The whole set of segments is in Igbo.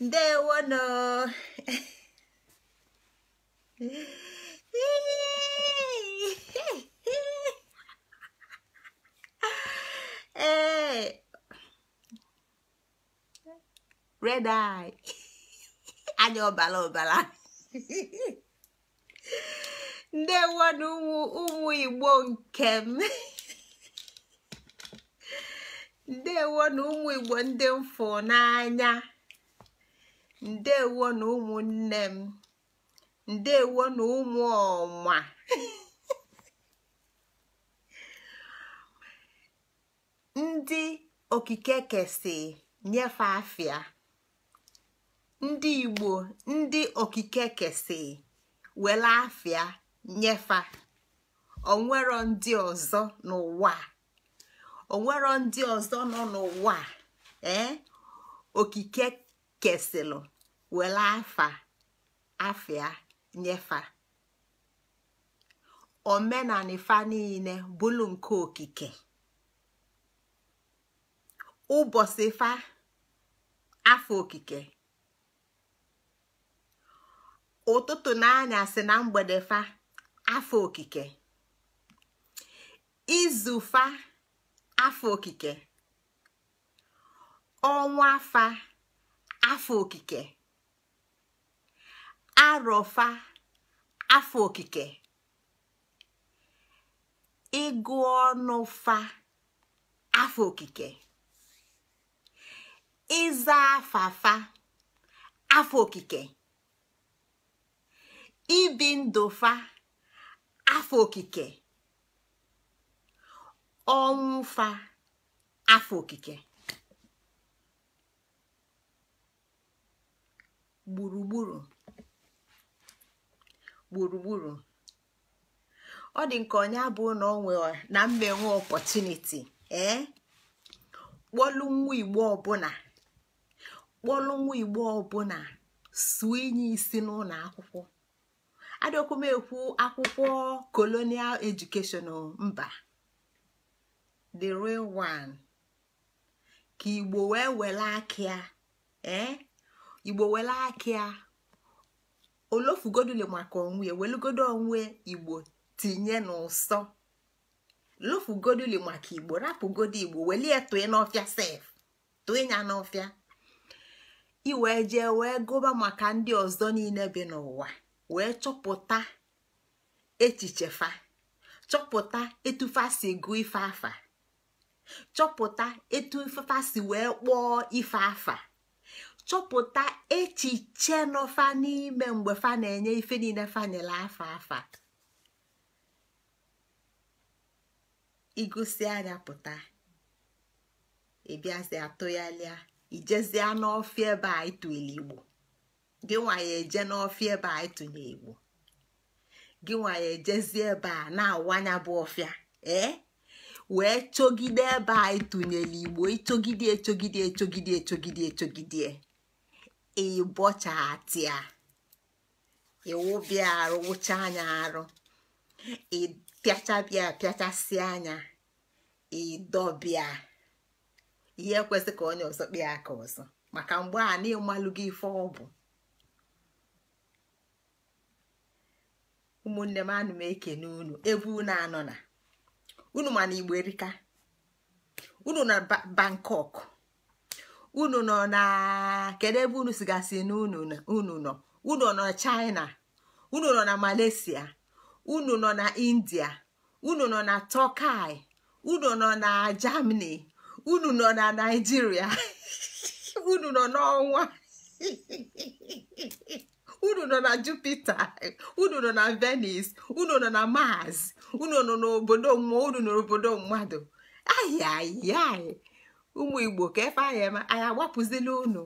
Ndewono. Ee, red eye, anya ọbala ọbala. Ndewonu ụmụ Igbo nke m. Ndewonu ụmụ Igbo ndị m fụ n'anya. Ndewonu ụmụnne m. Ndewonu ụmụ ọma. Ndị okike kesi nyefe afịa. Ndị Igbo ndị okike kesi wele afịa nyefa. Onwero ndị ọzọ n'ụwa. Onwero ndị ọzọ nọ n'ụwa. Okike kesilụ wele afa afịa nyefa. Omenani fa niile bụlụ nke okike. Ụbọchị fa afọ okike. Ụtụtụ na anyasị na mgbede fa afọ okike. Izu fa afọ okike. Ọnwa fa afọ okike. Arọ fa afọ okike. Ịgụ ọnụ fa afọ okike. Ịza afa fa afọ okike. Ibi ndụ fa afọ okike. Ọnwụ fa afọ okike. Gburugburu gburugburu. Ọ dị nke onye abụ na onwe na mmenwe opportunity. Kpọlụ nwa Igbo ọbụla, kpọlụ nwa Igbo ọbụla sụọ inye isi n'ụlọ akwụkwọ. Adịkwa m ekwu akwụkwọ colonial education mba, the real one. Ka Igbo wee were aka, Igbo were aka olofugodule maka onwe, welugodo onwe Igbo tinye n'ụsọ. Lofugodule maka Igbo, rapụgodo Igbo, welie tụọ n'ọfịa sef, tụọ ya n'ọfịa. Iwee jee wee gụba maka ndị ọzọ niile bi n'ụwa, wee chọpụta echiche fa, chọpụta etu fa si gụọ ife afa, chọpụta etu fa si wee kpọọ ife afa, chọpụta echiche nọfa n'ime mgbe fa na-enye ife niile fa nyere afa afa. Igosi anya pụta, ịbịazi atụgharịa, ijezie n'ọfịa ebe a ịtụele Igbo. Gị nwa ya eje n'ọfịa ebe a ịtụnye Igbo. Gị nwa ya ejezie ebe a na-awanya bụ ọfịa, wee chọgide ebe a ịtụnyere Igbo, ịchọgide echọgide echọgide echọgide echọgide, ịbọchatịa, ịwụbịa arụ, wụcha anya arụ, ịpịachabịa pịachasị anya, ịdọbịa. Ihe ekwesị ka onye ọzọ kpịa aka ọzọ, maka mgbe a na-ịmalụ gị ife ọ bụ. Ụmụnne m, anụ m ekene unu ebe unu anọ na unu ma na Igbo erika. Unu na Bangkok, unu nọ na kedu ebe unu sigasị na unu nọ? Unu nọ na China, unu nọ na Malaysia, unu nọ na India, unu nọ na Turkey, unu nọ na Germany, unu nọ na Nigeria, unu nọ n'ọnwa, unu nọ na Jupiter, unu nọ na Venice, unu nọ na Mars, unu nọ n'obodo mmụọ, unu nọ n'obodo mmadụ. Ayayay, ụmụ Igbo, ka efe anyị eme, anyị agbapụzila unu,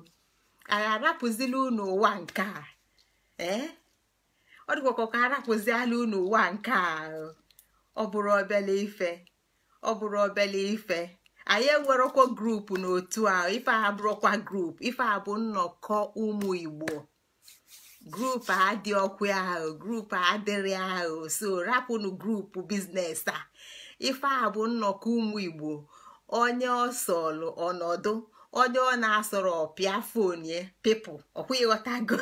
anyị arapụzila unu ụwa nke a. Ọ dịkwa ka arapụziala unu ụwa nke a. Ọ bụrụ obele ife, ọ bụrụ obele ife. Anyị enwerokwa grupu n'otu a. Ife a bụrụkwa grupu, ife a bụ nnọkọ ụmụ Igbo. Grupu adị ọkụ ahụ, grupu adịrị ahụ, so rapụnụ grupu biznes a. Ife a bụ nnọkọ ụmụ Igbo. Onye ọsọlụ ọnọdụ, Onye ọ na-asọrọ ọpịa fon ye pipụl ọkwa ịghọtago.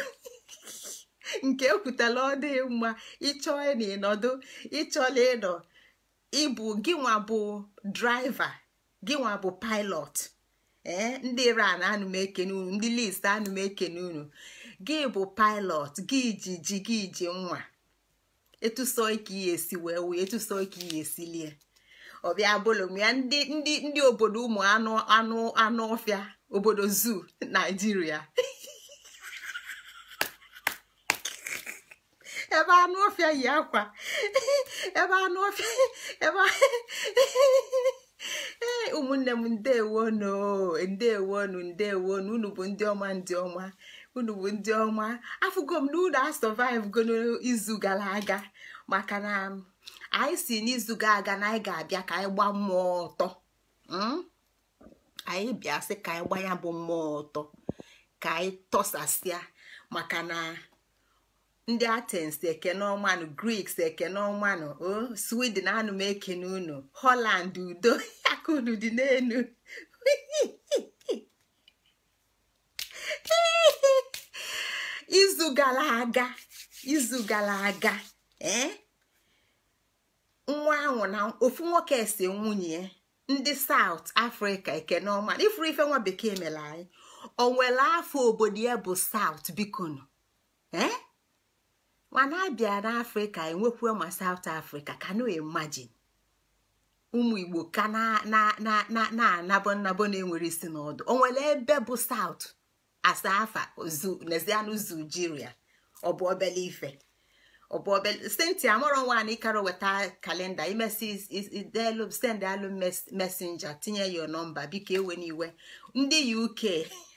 Nke ekwutela ọ dị mma ịchọ na ịnọdụ ịchọla ịnọ ịbụ gịnwa bụ draiva, gịnwa bụ pilot. Ee, ndị Iran anụmekene unu, ndị list anụmekene unu. Gị bụ pilot, gị ji ji gị ji nwa etuso ike ihe esi wee wee etuso ike ihe esi lie ọbịa bụlụ m ya. Ndị ndị ndị obodo ụmụ anụ anụ anụ ọfịa obodo zoo Naijiria, ebe anụ ọfịa yi akwa, ebe anụ ọfịa ebe. Ee, ụmụnne m, ndewonu, ndewonu, ndewonu. Unu bụ ndị ọma, ndị ọma, unu bụ ndị ọma. Afụgo m na unu a-survive go n'izu gara aga, maka na anyị si n'izu gara aga na anyị ga-abịa ka anyị gbaa mmụọ ọtọ. Anyị bịa sị ka anyị gbaa ya bụ mmụọ ọtọ, ka anyị tọsasịa, maka na ndị Athens ekene ọmanụ, Greeks ekene ọmanụ, o Sweden anụ m ekene unu, Holland udo aka unu dị n'elu. Izu gara aga, izu gara aga, ee, nwa ahụ na ofu nwoke si nwunye ndị South Africa ekene ọma. Ifuru ife nwa bekee mere anyị, o nwere afọ obodo ya bụ South bikonu. Ee, mana abịa n'Afrịka enwekwuo ma South Africa. Can you imagine? Ụmụ Igbo ka na-anabọ nnabọ na-enwere isi n'ọdụ. O nwere ebe bụ South asa afa nezianụ Zujiria. Ọ bụ obele ife, ọ bụ obele. Cynthia amụrụ nwaanyị kara weta kalenda imesi delu send alụ messenger, tinye yo nọmba biko. Ewe n'iwe ndị UK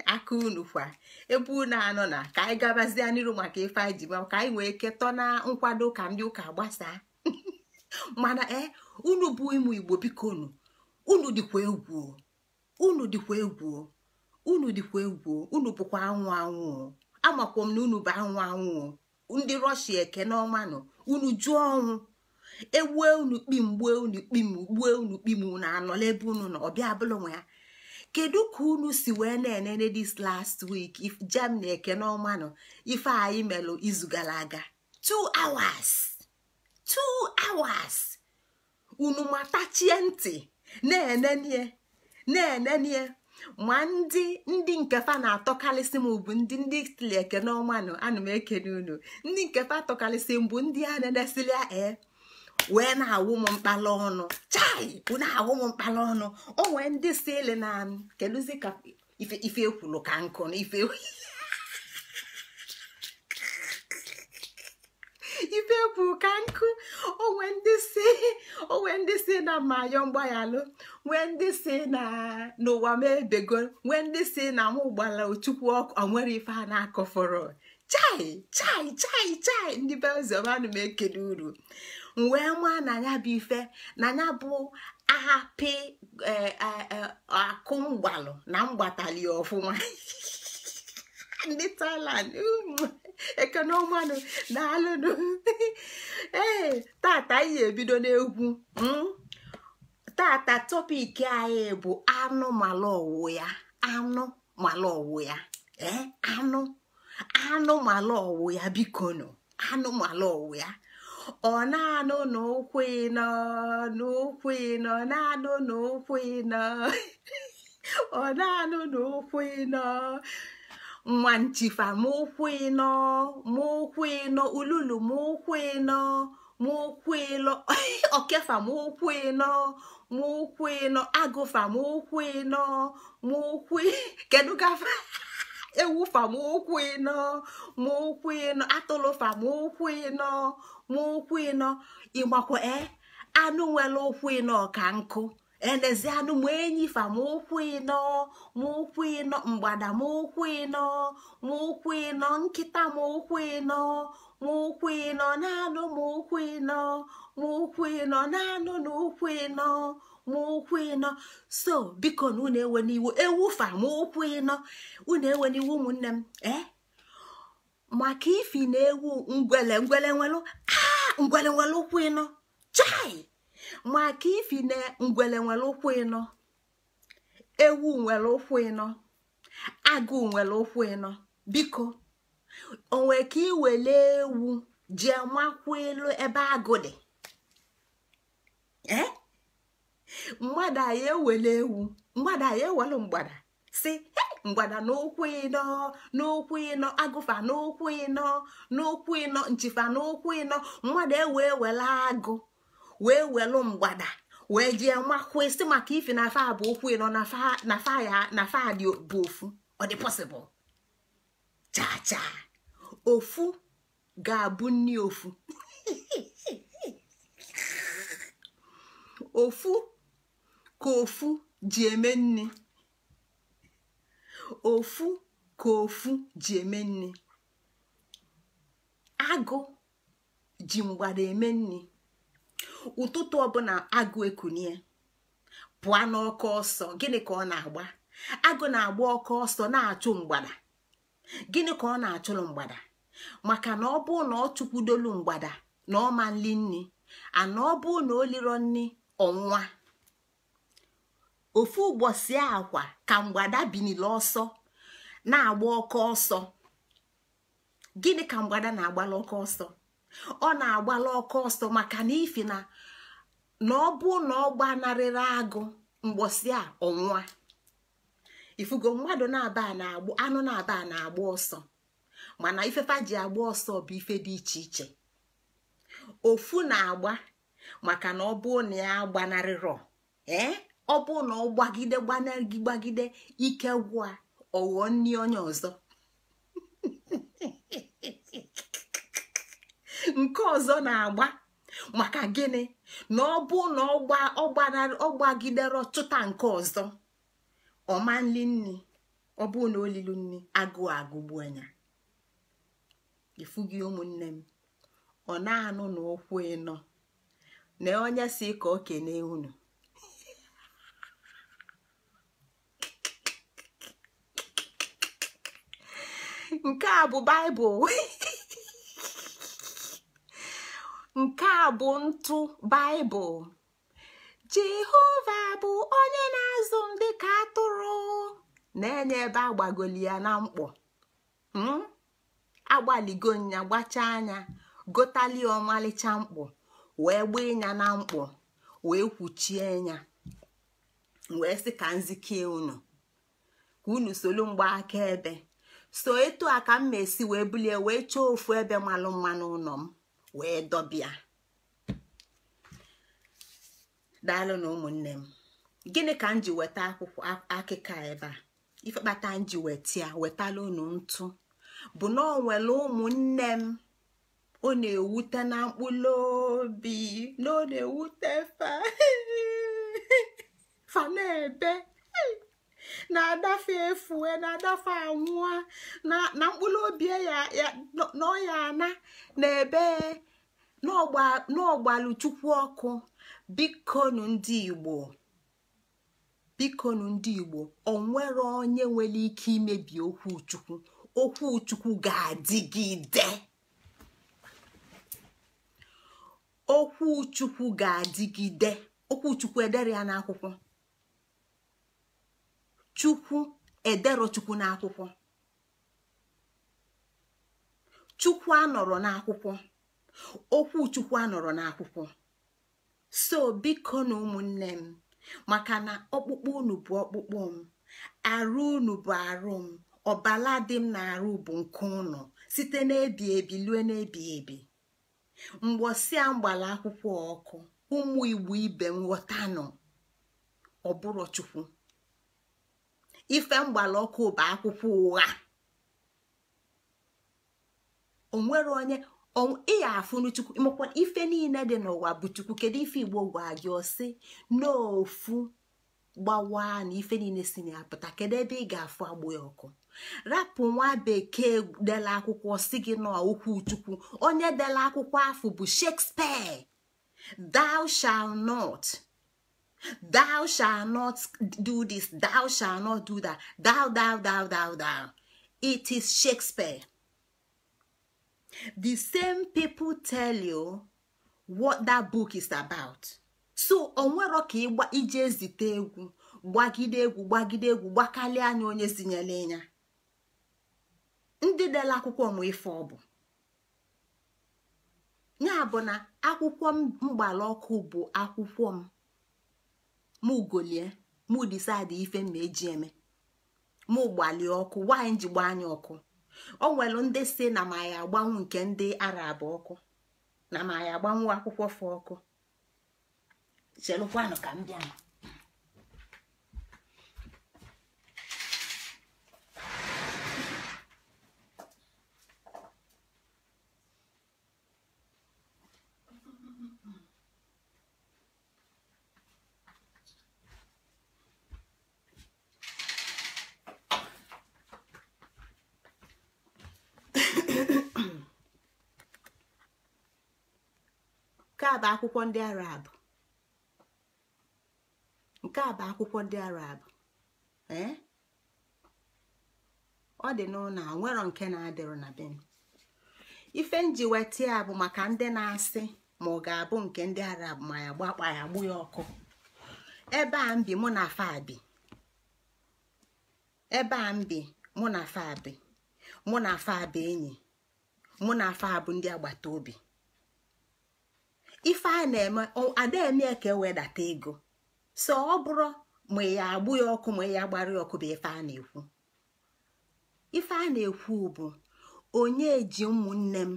aka unu kwa ebe unu anọ na ka anyị gabazie n'iru maka ife anyị ji ka anyị nwee ike tọ na nkwado ka ndị ụka gbasaa. Mana ee, unu bụ ụmụ Igbo biko, unu unu dịkwa egwu, unu dịkwa egwu, unu dịkwa egwu, unu bụkwa anwụ anwụ. Amakwa m na unu bụ anwụ anwụ. Ndị Rọshia ekene ọmanụ, unu jụọ ọnwụ egbue unu kpim, gbue unu kpim, gbue unu kpim. Unu anọla ebe unu nọ ọbịa bụla nwe ya. Kedu ka unu si wee na-enene this last week if Germany ekene ọmanụ ife anyị melụ izu gara aga? 2 hours, 2 hours unu matachie ntị na-enenie na-enenie. Ma ndị ndị nkefa na-atọkalịsị m bụ ndị ndị tili ekene ọmanụ, ana m ekene unu. Ndị nkefa atọkalịsị m bụ ndị a na-enesịlịa ee wee na-awụ m mkpala ọnụ, chai, na-awụ m mkpala ọnụ. O nwee ndị si ele na kedụzi ka ife ife ekwulu ka nkụ na ife ife ekwu ka nkụ. Onwe ndị si, onwe ndị si na mmayọ mgbaghalụ, nwee ndị si na n'ụwa m ebego, nwee ndị si na mụ gbara Chukwu ọkụ. O nwere ife a na-akọfọrọ. Chai chai chai chai, ndị Belgium anụ m ekele uru. Wee maa na ya bụ ife na ya bụ apị akụ mgbalụ na mgbatali ọfụma. Ndị Thailand ekene ọmanụ, daalụnụ. Ee, tata anyị ebido n'egwu. Tata tọpik anyị bụ anụ malụ ọwụ ya, anụ malụ ọwụ ya. Ee, anụ anụ malụ ọwụ ya bikonu, anụ malụ ọwụ ya. Ọ na-anụ n'ụkwụ ịnọ, n'ụkwụ ịnọ, na-anụ n'ụkwụ ịnọ, ọ na-anụ n'ụkwụ ịnọ. Nwa nchifa ma ụkwụ ịnọ, ma ụkwụ ịnọ, ululu ma ụkwụ ịnọ, ma ụkwụ ịnọ, okefa ma ụkwụ ịnọ, ma ụkwụ ịnọ, agụfa ma ụkwụ ịnọ, ma ụkwụ kedu gafa ewufa ma ụkwụ ịnọ, ma ụkwụ ịnọ, atụlụfa ma ụkwụ ịnọ, ma ụkwụ ịnọ. Ịgbakwa e anụ nwere ụkwụ ịnọ ka nkụ enezi anụ ma enyi fa ma ụkwụ ịnọ, ma ụkwụ ịnọ, mgbada ma ụkwụ ịnọ, ma ụkwụ ịnọ, nkịta ma ụkwụ ịnọ, ma ụkwụ ịnọ, na-anụ ma ụkwụ ịnọ, ma ụkwụ ịnọ, na-anụ na ụkwụ ịnọ, ma ụkwụ ịnọ. So biko na unu ewe n'iwu ewufa ma ụkwụ ịnọ, unu ewe n'iwu ụmụnne m. Ee, maka ifi na ewu ngwele ngwele nwelu a ngwele nwere ụkwụ ịnọ chai. Maka ifi na ngwele nwere ụkwụ ịnọ, ewu nwere ụkwụ ịnọ, Agụ nwere ụkwụ ịnọ. Biko onwe ka iwele ewu jee makwụ elu ebe agụ dị? Mmadụ anyị ewele ewu, mmadụ anyị ewelu mgbada si mgbada n'ụkwụ ịnọ, n'ụkwụ ịnọ, agụfa n'ụkwụ ịnọ, n'ụkwụ ịnọ, nchifa n'ụkwụ ịnọ. Mmadụ ewee wele agụ wee welu mgbada wee jee makwụ isi maka ifi na fa bụ ụkwụ ịnọ na fa dị bụ ofu. Ọ dị possible? Chaa chaa, ofu ga-abụ nni ofu. Ofu ka ofu ji eme nni. Ofu ka ofu ji eme nni. Agụ ji mgbada eme nni. Ụtụtụ ọbụla agụ ekunie pụọ n'ọkụ ọsọ, gịnị ka ọ na-agba? Agụ na-agba ọkụ ọsọ na-achụ mgbada. Gịnị ka ọ na-achụrụ mgbada? Maka na ọ bụ na ọ chụkwudolu mgbada na ọ ma nli nni, ana ọ bụ na o liro nni ọnwa. Ofu ụbọchị akwa ka mgbada binile ọsọ na-agba ọkụ ọsọ. Gịnị ka mgbada na-agbala ọkụ ọsọ? Ọ na-agbala ọkụ ọsọ maka na ifi na ọ bụ na ọ gbanarịrị agụ mgbọsị a ọnwa. Ifugo mmadụ na-aba na-agbụ anụ na-aba na-agba ọsọ, mana ifefa ji agba ọsọ bụ ife dị iche iche. Ofu na-agba maka na ọ bụ na ya gbanarịrọ, ọ bụ na ọ gbagide gbagide ike gwụa ọghọ nni onye ọzọ. Nke ọzọ na-agba maka gịnị? Na ọ bụ na ọ gbagidere chụta nke ọzọ, ọma nli nni. Ọ bụ na olilu nni, agụụ agụgbu anya. Ifugi ụmụnne m, ọ na-anụ na ụkwụ ịnọ na onye si ka o kene unu. Nke a bụ Baịbụl. Nke a bụ ntụ Baịbụl. Jehova bụ onye na-azụ m dịka atụrụ. Na-enye ebe agbagoli ya na mkpọ. Agbaligo nya gbachaa anya, gotali ọmalịcha mkpọ wee gbaa nya na mkpọ wee kwuchie nya, wee sị ka nzikie unu ka unu solu mgba aka ebe. So etu a ka m esi wee bulie wee chọọ ofu ebe malụ mma n'ụlọ m wee dọbịa. Daalụ na ụmụnne m. Gịnị ka m ji weta akwụkwọ akịka ebe a? Ife kpata m ji weta ya wetala unu ntụ bụ na ọ nwere ụmụnne m ọ na-ewute na mkpụrụ obi, na ọ na-ewute fa fa na-ebe na-adafe efue, na-adafe anwụa, na mkpụrụ obi ya na ọ ya ana na-ebe n'ọgbalụ Chukwu ọkụ. Bikonu ndị Igbo, bikonu ndị Igbo, o nwere onye nwere ike imebi okwu Chukwu. Okwu Chukwu ga-adịgide. Okwu Chukwu ga-adịgide. Okwu Chukwu edere ya n'akwụkwọ. Chukwu edero Chukwu n'akwụkwọ. Chukwu anọrọ n'akwụkwọ. Okwu Chukwu anọrọ n'akwụkwọ. So biko na ụmụnne m, maka na ọkpụkpụ unu bụ ọkpụkpụ m, arụ unu bụ arụ m, ọbala dị m na-arụ bụ nke unu, site n'ebi ebi lue n'ebi ebi. Mgbọsịa mgbala akwụkwọ ọkụ, ụmụ Igbo ibe m ghọtanụ, ọ bụrụ Chukwu. Ife mgbala ọkụ bụ akwụkwọ ụgha. O nwere onye ị ga-afụnụ Chukwu. Ịmakwa ife niile dị n'ụwa bụ Chukwu. Kedu ife Igbo gwa gị? Ọsị n'ofu gbawa na ife niile si na ya pụta. Kedu ebe ị ga-afụ agbụ ya ọkụ? Rapụ nwa bekee dela akwụkwọ si gị n'okwu Chukwu. Onye dela akwụkwọ afọ bụ Shakespeare. Thou shall not. Thou shall not do this. Thou shall not do that. Thou, thou, thou, thou, thou. It is Shakespeare. The same people tell you what that book is about. So onwero ka ịgba ije ezite egwu Gbagide egwu gbagide egwu gbakalịa anya onye zinyere ya. Ndị dere akwụkwọ mụ ife ọ bụ ya bụ na akwụkwọ mgbala ọkụ bụ akwụkwọ m mụ golie mụ decide ife m eji eme mụ gbalie ọkụ. Nwaanyị ji gbaa anya ọkụ, o nwere ndị si na ma ya agbanwu nke ndị Arab ọkụ, na ma ya agbanwu akwụkwọ fụ ọkụ. Chelụkwanụ ka m bịa. Nke a bụ akwụkwọ ndị Arab. Nke a bụ akwụkwọ ndị Arab. Ọ dị n'ụlọ a, nwere nke na-adịrọ na be m. Ife nji weta ya bụ maka ndị na-asị ma ọ ga-abụ nke ndị Arab ma ya gbakpa ya gbụ ya ọkụ. Ebe a m bi mụ na fa bi. Ebe a m bi mụ na fa bi. Mụ na fa bụ enyi. Mụ na fa bụ ndị agbata obi. Ife a na-eme ada eme ka ewedata ego. So ọ bụrụ ma ya agbụ ya ọkụ ma ya gbara ya ọkụ bụ ife a na-ekwu. Ife a na-ekwu bụ onye ji ụmụnne m,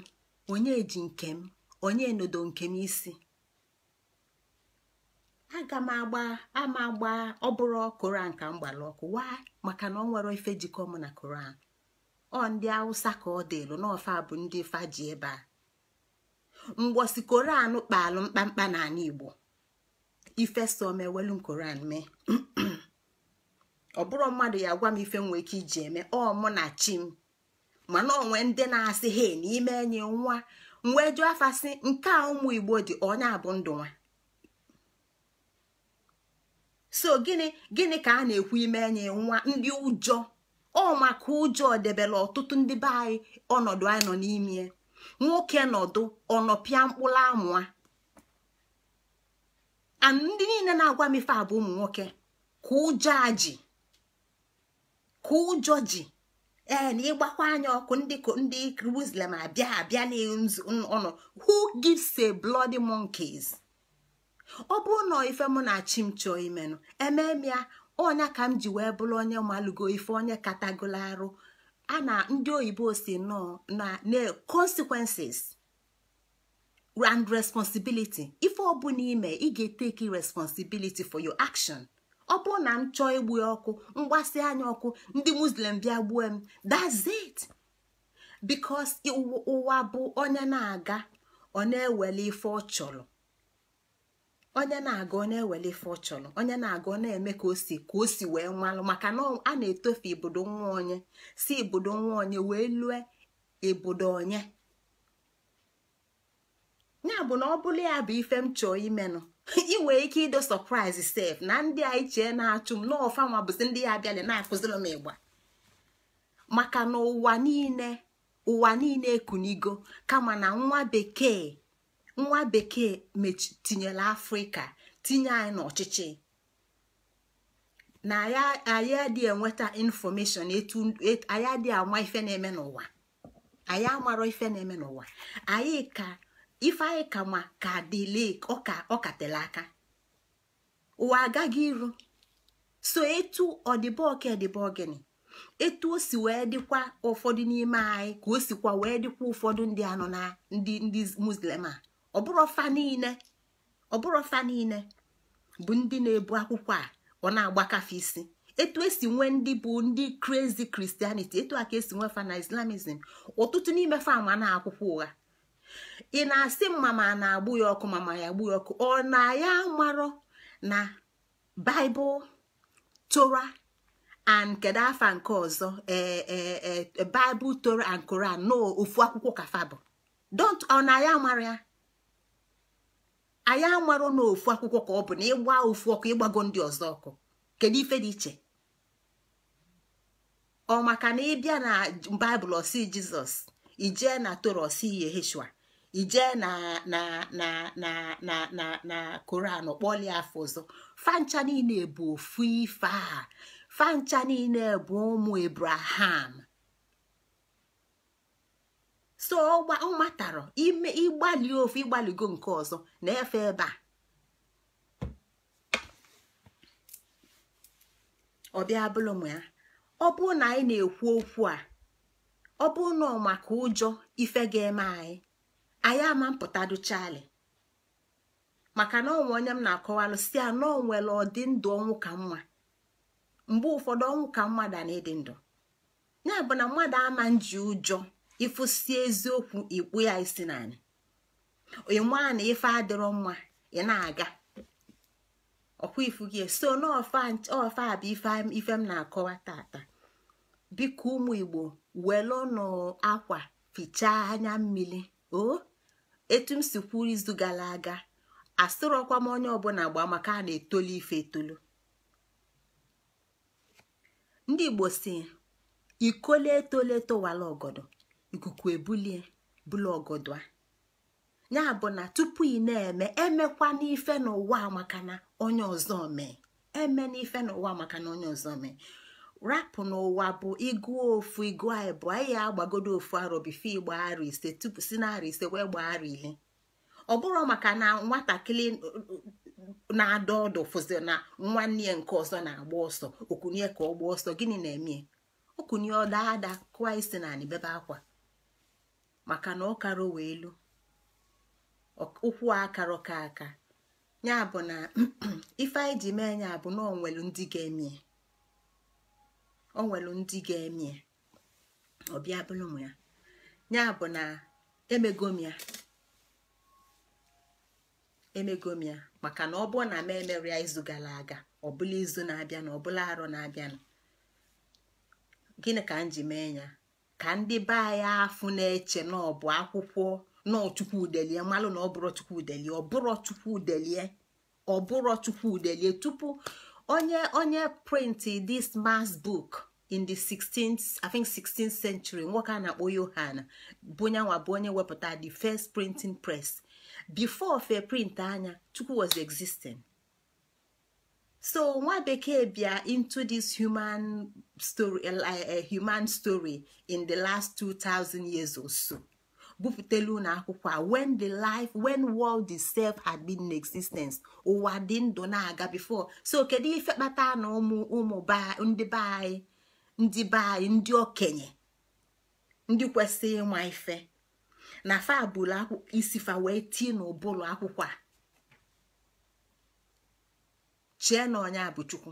onye ji nke m, onye nodo nke m isi. Aga m agba ama agba ọ bụrụ Koran ka m gbara ọkụ. Why? Maka na ọ nwere ife jikọ mụ na Koran. Ọ ndị Hausa ka ọ dịlụ n'ọfa bụ ndị fa ji ebe a. Mgbosi Koran kpalụ mkpamkpa n'ala Igbo, ife so m ewelu m Koran mee. Ọ bụrụ mmadụ ya gwa m ife nwee ike iji eme, ọ mụ na chi m. Mana onwe ndị na-asị he n'ime enyi nwa nwee jụ afa sị nke a ụmụ Igbo dị onye abụ ndụ nwa. So gịnị ka a na-ekwu ime enyi nwa? Ndị ụjọ, ọ maka ụjọ debere ọtụtụ ndị be anyị ọnọdụ anyị nọ n'ime. Nwoke nọdụ ọnọpịa mkpụrụ amụa. Ndị niile na-agwa m ife a bụ ụmụ nwoke ka ụjọ ji, ka ụjọ ji. Ee, na ịgbakwa anya ọkụ ndị Muslim abịa abịa n'ọnụ. Who gives a bloody monkeys? Ọ bụrụ na ife mụ na chi m chọọ imenụ emem ya. Ọnya ka m ji wee bụrụ onye malụgo ife, onye katagolo arụ. A na ndị oyibo si nọ na consequences and responsibility. Ife ọbụla ime, ị ga-eteki responsibility for your action. Ọ bụrụ na m chọọ igbu ya ọkụ, mgbasị anya ọkụ, ndị Muslim bịa gbuo m, that's it. Because ụwa bụ onye na-aga ọ na-ewele ife ọ chọrọ. Onye na-aga ọ na-ewele ife ọ chọrọ. Onye na-aga ọ na-eme ka o si wee nwalụ. Maka na a na-etofe ibodo nwa onye, si ibodo nwa onye wee lue ibodo onye. Ya bụ na ọ bụla ya bụ ife m chọọ imenụ, ị nwere ike ido surprise sef na ndị a iche na-achụ m n'ọfa nwa bụzi ndị ya abịala na-akụziri m ịgba. Maka na ụwa niile ekunigo, kama na nwa bekee tinyere Afrịka, tinye anyị n'ọchịchị. Na anyị adịghị enweta infọmeshọn, etu anyị adịghị ama ife na-eme n'ụwa. Anyị amarọ ife na-eme n'ụwa. Anyị ka ife anyị ka ma ka dịle ọkatele aka. Ụwa agaghị iru. So etu ọdịbọke dịbọgịnị, etu o si wee dịkwa ụfọdụ n'ime anyị ka o sikwa wee dịkwa ụfọdụ ndị anọ na ndị Muslim a. Ọ bụrụ fa niile bụ ndị na-ebu akwụkwọ a ọ na-agbakafe isi. Etu esi nwee ndị bụ ndị crazy Christianity, etu a ka esi nwee fa na Islamism. Ọtụtụ n'ime fa ama na akwụkwọ ụgha. Ị na-asị mama na-agbụ ya ọkụ, mama ya agbụ ya ọkụ. Ọ na ya marọ na Bible, Torah and kedu afa nke ọzọ, Bible, Torah and Quran, no ofu akwụkwọ ka fa bụ. Don't ọ na ya mara ya. Anyị amarọ na ofu akwụkwọ ka ọ bụ na ịgba ofu ọkụ ịgbago ndị ọzọ ọkụ. Kedu ife dị iche? Ọ maka na ịbịa na Baịbụl ọsị Jizọs, ijee na Torah ọsị Yeheshua, Ije na na na na na na na Koran kpọlie afọ ọzọ. Fancha niile bụ ofu ife a. Fancha niile bụ ụmụ Abraham. So ọ matara ime ịgbalị ofu ịgbalịgo nke ọzọ na-efe ebe a. Ọ bịa bụrụ m ya, ọ bụrụ na anyị na-ekwu okwu a, ọ bụrụ na ọ maka ụjọ ife ga-eme anyị, anyị ama mpụtado chali. Maka na onwe onye m na-akọwalụ si a na o nwere ọdị ndụ ọnwụ ka mma. Mgbe ụfọdụ ọnwụ ka mma da na ịdị ndụ. Ya bụ na mmadụ ama nji ụjọ ịfụsi eziokwu ikpu ya isi naanị. Ịma na ife adịrọ mma ị na-aga. Ọkwa ifu gị so n'ọfa bụ ife m na-akọwa tata. Biko ụmụ Igbo, welụnụ akwa fichaa anya mmiri. O etu m si kwuru izu gara aga, asịrọkwa m onye ọbụla gba maka a na-etolu ife etolu. Ndị Igbo si ikole etolu etowala ọgọdọ, ikuku ebulie bulu ọgọdọ a. Ya bụ na tupu ị na-eme, emekwa n'ife n'ụwa maka na onye ọzọ mee. Eme n'ife n'ụwa maka na onye ọzọ mee. Rapụ n'ụwa bụ ịgụ ofu ịgụ abụọ, anyị agbagodo ofu arọ bifo ịgba arọ ise, tupu si na arọ ise wee gbaa arọ ile. Ọ bụrụ maka na nwatakịrị na-ada ọdụ fụzi na nwanne ya nke ọzọ na-agba ọsọ, okunye ka ọ gbaa ọsọ, gịnị na-eme? Okunye ọ daa ada kụwa isi na anị bebe akwa maka na ọ kara wee elu ụkwụ akarọ ka aka. Ya bụ na ife anyị ji mee ya bụ na onwelu ndị ga-eme, onwelu ndị ga-eme. Ọbịa bụrụ m ya. Ya bụ na emego m ya, emego m ya maka na ọ bụrụ na m emere ya izu gara aga, ọ bụla izu na-abịa na ọ bụla arọ na-abịa, gịnị ka m ji mee ya? Ka ndị be anyị afụ na-eche na ọ bụ akwụkwọ na Chukwudelie, malụ na ọ bụrụ Chukwudelie, ọ bụrụ Chukwudelie, ọ bụrụ Chukwudelie. Tupu onye print this mass book in the 16th, I think 16th century, nwoke a na-akpọ Yohana bụ nyanwa bụ onye wepụta the first printing press. Before fe print anya, Chukwu was existing. So nwa bekee bịa into this human story, a human story in the last 2000 years or so. Buputelu na akwụkwọ a when the life, when world itself had been in existence, ụwa dị ndụ na-aga before. So kedu ife kpata na ụmụ ndị be anyị, ndị be anyị, ndị okenye, ndị kwesịrị ịma ife na fa bụrụ isi fa wee tie n'ụbụrụ akwụkwọ a, chee na onye a bụ Chukwu.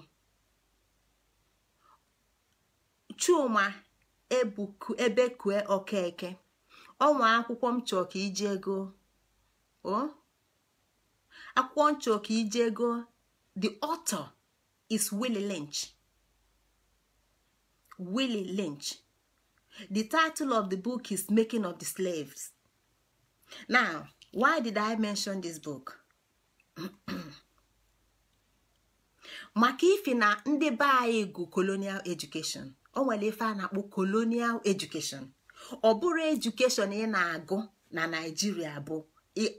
Chuma Ebekue Okeke, ọnwa akwụkwọ m chọọ ka iji ego, o akwụkwọ m chọọ ka iji ego, the author is Willie Lynch. Willie Lynch. The title of the book is Making of the Slaves. Now, why did I mention this book? Maka ife na ndị be anyị gụ colonial education. O nwere ife a na-akpọ colonial education. Ọ bụrụ education ị na-agụ na Nigeria bụ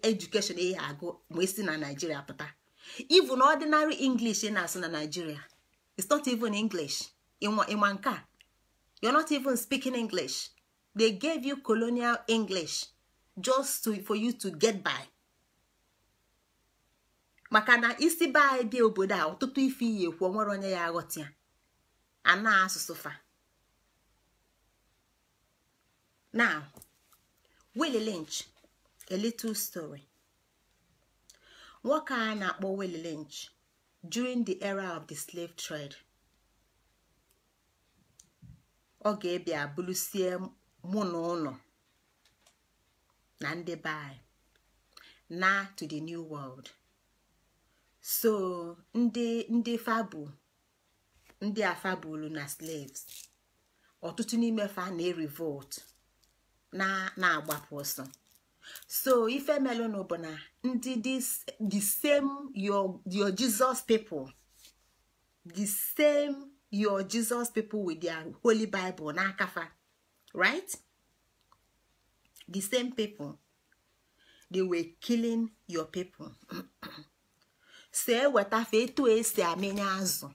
education ị agụ ma esi na Nigeria pụta. Even ordinary English ị na-asụ na Nigeria, it's not even English. Ịma nke a, you're not even speaking English. They gave you colonial English just for you to get by. Maka na isi be anyị bịa obodo a, ọtụtụ ife iyi ekwu onwere onye ya aghọta ya, a na-asụsụ fa. Now, Willie Lynch, a little story. Nwoke a na-akpọ Willie Lynch during the era of the slave trade, ọ ga-ebịa bụrụsie mụ na ụlọ na ndị be anyị na to the new world. So ndị fabu, ndị afabulu na slaves, ọtụtụ n'ime fa na-revolt na-agbapụ ọsọ. So ife melụnụ bụ na ndị the same your Jesus people, the same your Jesus people with their holy Bible n'aka fa, right? The same people. They were killing your people. So ewetafe etu esi amịnye azụ,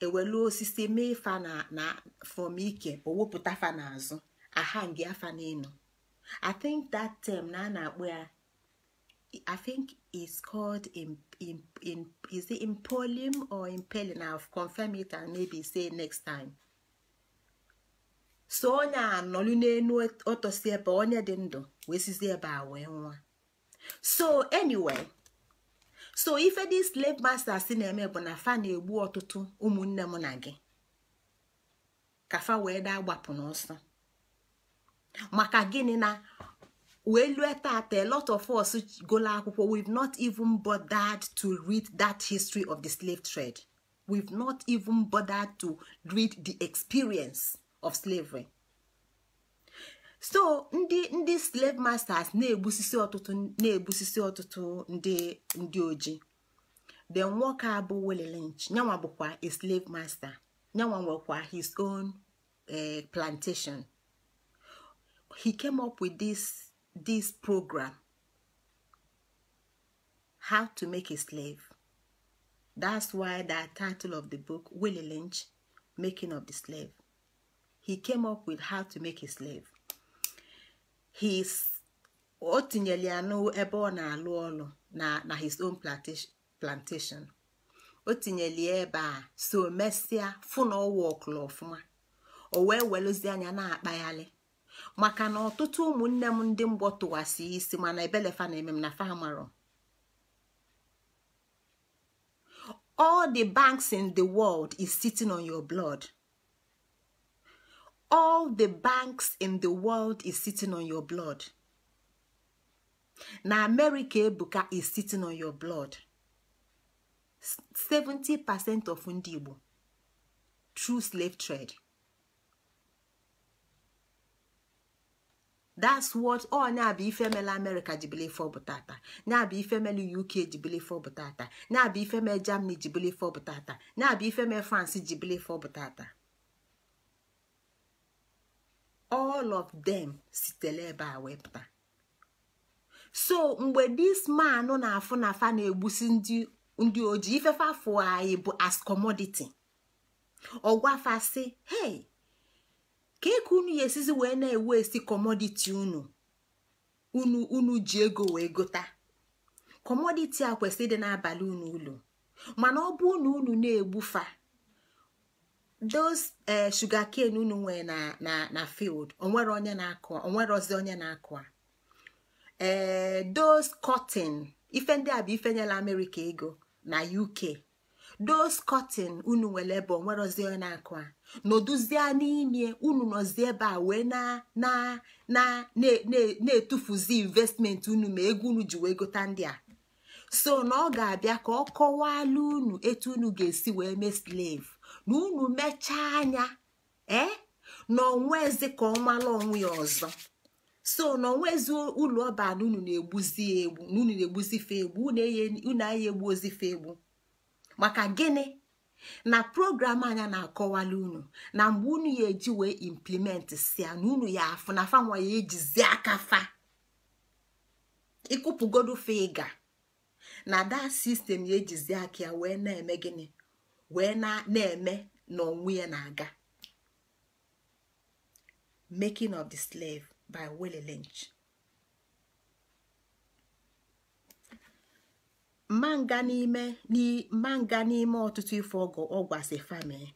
ewelu osisi mee fa na from ike, owepụta fa n'azụ, ahangi afa n'enu. I think that term na na-akpọ ya, I think it's called is it impolium or impelling? I'll confirm it and maybe say next time. So onye a nọlụ n'enu ọtọsi ebe onye dị ndụ wee sizi ebe a wee nwa. So anyway, so ife dị slave masters na-eme bụ na fa na-egbu ọtụtụ ụmụnne m na gị ka fa wee daa gbapụ n'ọsọ. Maka gịnị na wee lue tata, a lot of us gụlụ akwụkwọ, we've not even bothered to read that history of the slave trade. We've not even bothered to read the experience of slavery. So ndị slave masters na-egbusisi ọtụtụ ndị ojii. The nwoke a bụ Willie Lynch, nyanwa bụkwa a slave master, nyanwa nwekwa his own plantation. He came up with this program, how to make a slave. That's why the title of the book, Willie Lynch, Making of the Slave. He came up with how to make a slave. His o tinyere ya n'ebe ọ na-alụ ọlụ na his own plantation. O tinyere ya ebe a, so mesịa fụ na ọ wọkụlụ ọfụma, o wee welụzie anya na-akpaghalị. Maka na ọtụtụ ụmụnne m ndị mgbọ tụwasị isi, mana ebelefa na-eme m na fa marọ. All the banks in the world is sitting on your blood. All the banks in the world is sitting on your blood. Na America ebuka is sitting on your blood. 70% of ndị Igbo through slave trade. That's what all nya bụ ife mele America ji bili ife ọ bụ tata, nya bụ ife mele UK ji bili ife ọ bụ tata, nya bụ ife mele Germany ji bili ife ọ bụ tata, nya bụ ife mele France ji bili ife ọ bụ tata. All of them sitere ebe a wee pụta. So mgbe this man na-afụ na fa na-egbusi ndị ojii, ifefe afọ anyị bụ as commodity. Ọgwafa sị, hey, ka eke unu ya esizi wee na-ewe esi commodity unu unu ji ego wee gota. Commodity a kwesịrị ịdị n'abalị unu ụlọ, mana ọ bụ unu unu na-egbufa those sugarcane unu nwee na field, onwere onye na-akụ, onwere ozi onye na-akụ. Those cotton, ife ndị a bụ ife nyela America ego na UK. Those cotton unu nwere ebe onwere ozi onye na-akụ a, nọdụzie n'ime unu nọzi ebe a wee na na na na-etufuzi investment unu ma ego unu ji wee gota ndị a. So na ọ ga-abịa ka ọ kọwalụ unu etu unu ga-esi wee mee slave, na unu mechaa anya na onwezi ka ọ mara onwe ya ọzọ. So na onwezi ụlọ ọba na unu na-egbuzi egbu, na unu na-egbuzi fe egbu, unu aya egbu ozi fe egbu. Maka gịnị? Na program anya na-akọwala unu na mgbe unu ya eji wee implement si ya, na unu ya afụ na fa nwa ya ejizi aka fa ịkụpụgodu fe ịga na that system ya ejizi aka ya wee na-eme gịnị, wee na-eme na onwe ya na-aga. Making of the Slave by Willie Lynch. Manga n'ime ọtụtụ ife ọgwasị fami,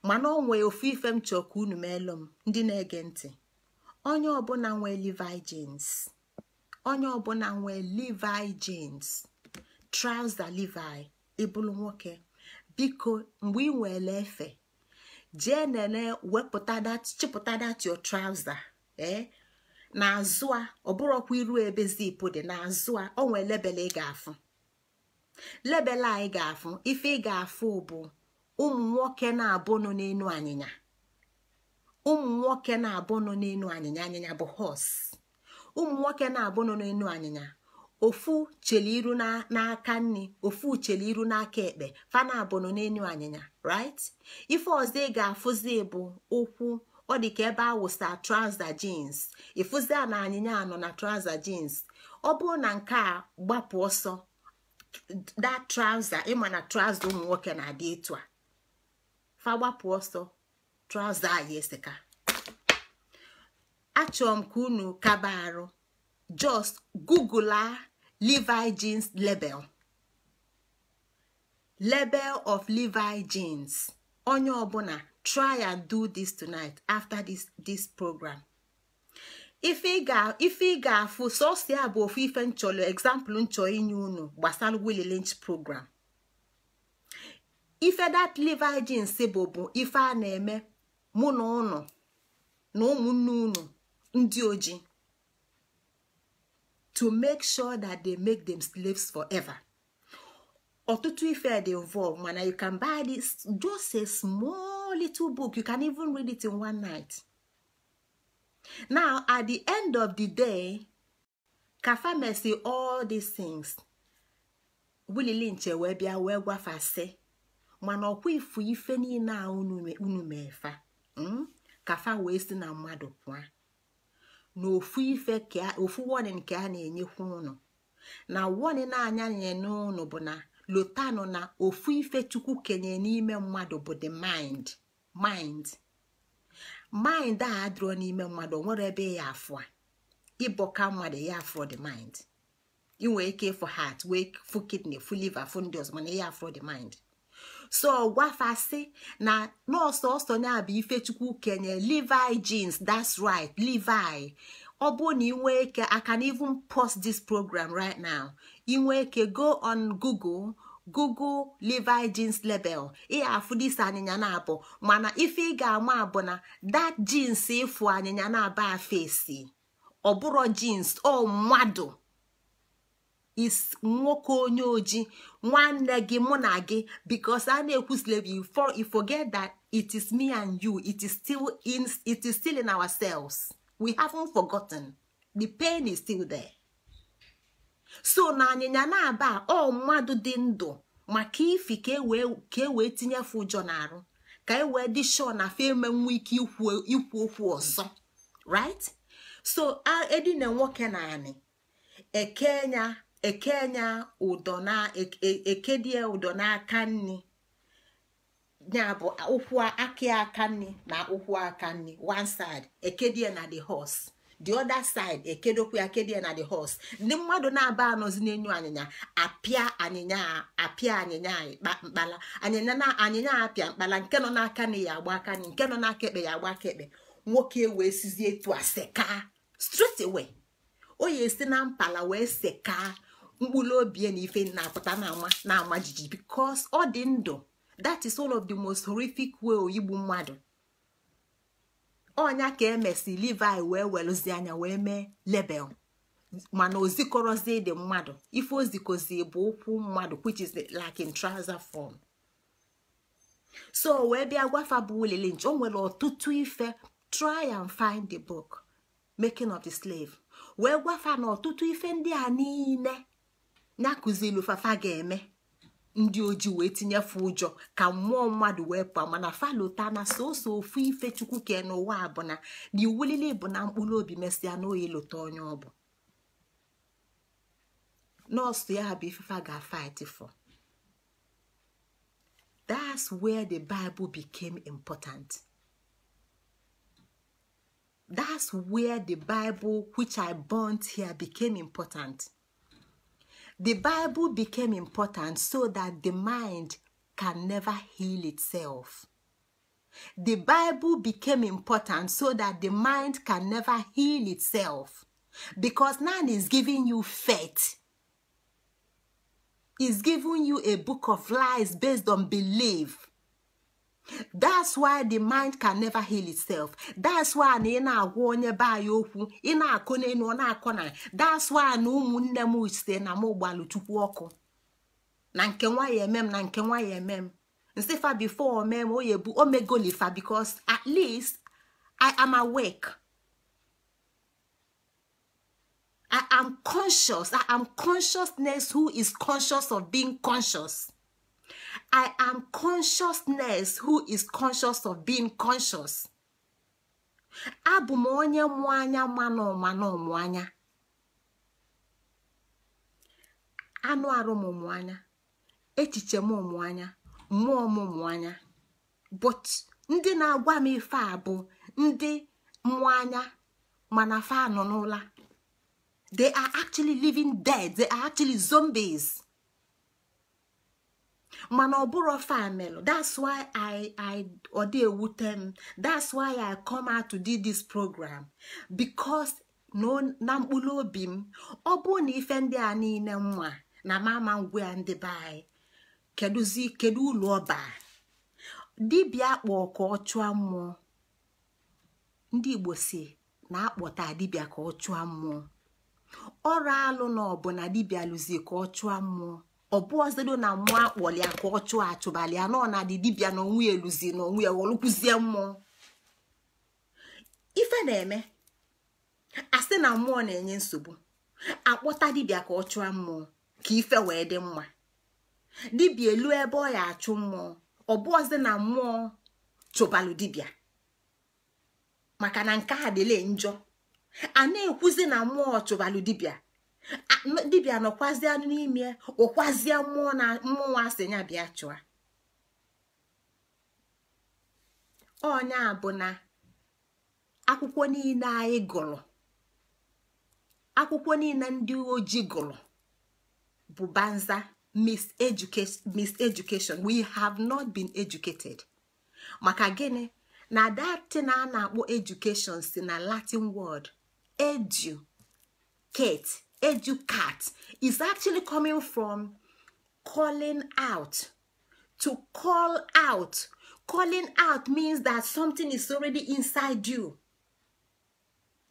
mana o nwee ofu ife m chọọ ka unu meelụ m ndị na-ege ntị. Onye ọbụla nwee Levi jeans, onye ọbụla nwee Levi jeans, trouser Levi, ịbụrụ nwoke, biko mgbe ị nwere efe, jee nene wepụta that, chịpụta that your trouser, n'azụ a, ọ bụrụkwa iru ebe zip dị n'azụ a, o nwee lebel ị ga-afụ. Lebel a ị ga-afụ, ife ị ga-afụ bụ ụmụ nwoke na-abụ nọ n'enu anyịnya. Ụmụ nwoke na-abụ nọ n'enu anyịnya, anyịnya bụ horse. Ụmụ nwoke na-abụ nọ n'enu anyịnya, ofu chele iru n'aka nri, ofu chele iru n'aka ekpe, fa na-abụ nọ n'enu anyịnya, right? Ife ọzọ ị ga-afụzi bụ ụkwụ, ọ dị ka ebe a wụsa trouser jeans. Ịfụzi a na anyịnya nọ na trouser jeans, Ọ bụrụ na nke a gbapụ ọsọ, that trouser, ịma na trouser ụmụ nwoke na-adị etu a, fa gbapụ ọsọ, trouser a ya eseka. Achọrọ m ka unu kaba arụ, just google Levi jeans label, label of Levi jeans. Onye ọbụla try and do this tonight after this program. Ife ị ga-afụ sọsọ ya bụ ofu ife nchọrọ, example nchọ inye unu gbasara Willie Lynch program. Ife that Levi jeans bụ ife a na-eme mụ na ụnụ na ụmụnne unu ndị ojii to make sure that they make them slaves forever. Ọtụtụ ife dị involved, mana you can buy this just a small little book. You can even read it in one night. Now at the end of the day, ka famesi all these things, Willie Lynch wee bịa wee gwafasị, mana ọkwa ifu ife niile a unu mefa ka fa wee si na mmadụ pụọ. Na ofu ife ka ofu warning ka a na-enyekwa unu, na warning na-anya nye n'unu bụ na lotanụ na ofu ife Chukwu kenye n'ime mmadụ bụ the mind. Mind a adịrọ n'ime mmadụ, o nwere ebe ya afụ a ịbọka mmadụ ya afụ the mind. Ị nwere ike ịfụ heart, wee fụ kidney, fụ liver, fụ ndị ọzọ, mana ya afụ the mind. So gwafasị na nọọsụ ọsọ ya bụ ife Chukwu kenye Levi jeans. That's right, Levi. Ọ bụ na ị nwee ike, I can even pause this program right now. Ị nwee ike go on Google, Google Levi jeans label. Ị afụ dis anyịnya na-abụ, mana ife ị ga-ama bụ na that jeans ịfụ anyịnya na-aba afesi, ọ bụrụ jeans ọ mmadụ is nwoke onye ojii nwanne gị mụ na gị, because a na-ekwu slave, you forget that it is me and you. It is still in ourselves. We haven't forgotten. The pain is still there. So na anyịnya na-aba ọ mmadụ dị ndụ maka ifi ka e wee tinyefe ụjọ n'arụ, ka e wee dị sure na fa emenwu ike ikwu okwu ọzọ, right? So edina nwoke na anị ekenya ụdọ na ekedie ụdọ n'aka nni, ya bụ ụkwụ aka aka nni na ụkwụ aka nni, one side ekedie na the horse, the other side ekedokwu akedie na the horse. Ndị mmadụ na-aba anọzi n'enyu anyịnya apịa anyịnya apịa anyịnya mkpala anyịnya na anyịnya apịa mkpala, nke nọ n'aka nni ya agba aka nni, nke nọ n'aka ekpe ya agba aka ekpe. Nwoke wee sizie etu a seka straight away. O ya esi na mpala wee seka mkpụrụ obi na ife na-apụta na-ama jijiji, because ọ dị ndụ. That is one of the most horrific way oyigbu mmadụ. Ọnya ka emesi Levi wee welụzi anya wee mee label, mana ozikọrọzi dị mmadụ ife ozikozi bụ ụkwụ mmadụ, which is like in trouser form. So wee bịa gwafa bụ Willie Lynch, o nwere ọtụtụ ife. Try and find the book Making of the Slave. Wee gwafa na ọtụtụ ife ndị a niile ya kụzilu fafa ga-eme ndị ojii wee tinyefe ụjọ ka mmụọ mmadụ wee pụọ. Mana falota na soso ofu ife Chukwu kee n'ụwa bụ na iwulili bụ na mkpụrụ obi mesịa na oyi lota onye ọ bụ nọọsụ ya bụ ifefa ga-fight for. That's where the Bible became important. That's where the Bible, which I burnt here, became important. The Bible became important so that the mind can never heal itself. The Bible became important so that the mind can never heal itself. Because now it's giving you faith. It's giving you a book of lies based on belief. That's why the mind can never heal itself. That's why na ị na-agwa onye be anyị okwu, ị na-akọ n'elu ọ na-akọ na. That's why na ụmụnne m site na m gbalụ Chukwu ọkụ na nke nwa ya eme m na nke nwa ya eme m nsị fa before ome m oye bụ omegolifa, because at least I am awake. I am conscious. I am consciousness who is conscious of being conscious. I am consciousness who is conscious of being conscious. Abụ m onye mụ anya mana ọma na ọmụ anya. Anụ arụ m mụ anya, echiche m mụ anya, mmụọ m mụ anya. But ndị na-agwa m ife a bụ ndị mmụọ anya, mana fa nọ n'ụla. They are actually living dead. They are actually zombies. Mana ọ bụrụ family. That's why I ọ dị ewute m. That's why I come out to do this program, because no na mkpụrụ obi m, ọ bụ na ife ndị a niile nwa na mama ngwa ya ndị be anyị, kedụzi kedu ụlọ ọba dibịa kpọ ka ọ chụọ mmụọ? Ndị Igbo si na akpọta dibịa ka ọ chụọ mmụọ. Ọrụ alụ na ọbụ na dibịa lụzie ka ọ chụọ mmụọ. Ọ bụ ọzọdo na mmụọ akpọlia ka ọ chụọ achụbalịa nọ na dị dibịa na onwe eluzi na onwe ghọlụkwuzie mmụọ. Ife na-eme asị na mmụọ na-enye nsogbu, akpọta dibịa ka ọ chụọ mmụọ ka ife wee dị mma. Dibịa elu ebe ọ ya achụ mmụọ, ọ bụ ọzọ na mmụọ chụbalụ dibịa, maka na nke a dịle njọ. A na-ekwuzi na mmụọ chụbalụ dibịa, dibịa nọkwazie n'ime ụkwazie mmụọ na mmụọ asị ya bịa chụa. Ọnya bụ na akwụkwọ niile anyị gụrụ, akwụkwọ niile ndị ojii gụrụ bụ banza miseducation. We have not been educated. Maka gịnị? Na datin a na-akpọ education si na Latin word educate. Educat is actually coming from calling out. To call out. Calling out means that something is already inside you.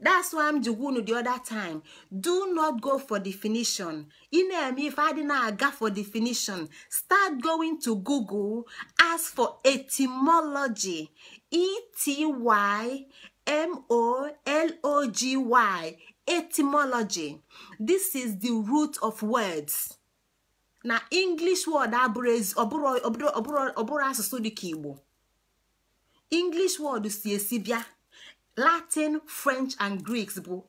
That's why I'm jugunu the other time. Do not go for definition. If I didn't go for definition, start going to Google, ask for etymology. E-T-Y-M-O-L-O-G-Y. Etymology. This is the root of words. Na English word abụrụ asụsụ dịka Igbo. English word si esi bịa. Latin, French and Greeks bụ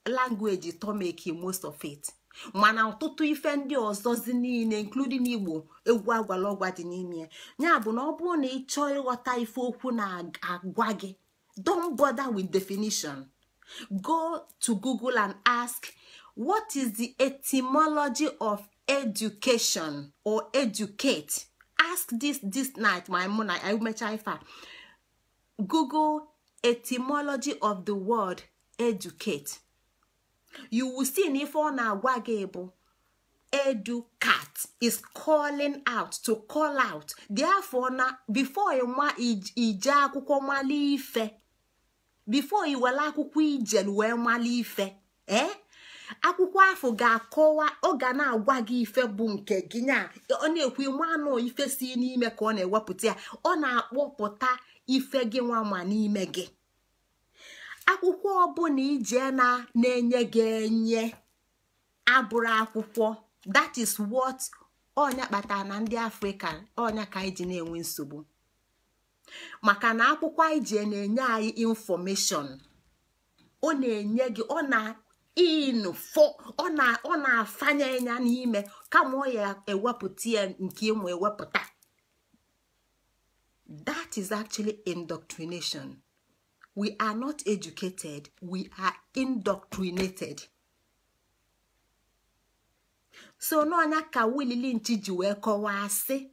language to make most of it. Mana ọtụtụ ife ndị ọzọzi niile including Igbo egwu agwala ọgwa dị n'ime ya. Bụ na ọ bụrụ na ị chọọ ịghọta ife okwu na-agwa gị, don't bother with definition. Go to Google and ask, what is the etymology of education or educate? Ask this night, my mụ na emecha ife a. Google etymology of the word educate. You will see na ife ọ na-agwa gị bụ educat is calling out, to call out. Therefore na before ịma ije akwụkwọ mali ife, before iwere akwụkwọ ijel wee mali ife, akwụkwọ afọ ga-akọwa, ọ ga na-agwa gị ife bụ nke gị nya. Ọ na-ekwu ịmanụ ife si n'ime ka ọ na-ewepụta ya, ọ na-akpọpụta ife gị nwa ma n'ime gị. Akwụkwọ ọbụla ije na-enye gị enye abụrụ akwụkwọ. That is what ọnya kpatara na ndị Afrịka ọnya ka anyị ji na-enwe nsogbu. Maka na akwụkwọ anyị ji na-enye anyị information, ọ na-enye gị, ọ na info, ọ na-afanye ya n'ime kama ọ ya ewepụta ya nke ịmụ ewepụta. That is actually indoctrination. We are not educated, we are indoctrinated. So n'ọnya ka Willie Lynch ji wee kọwaa sị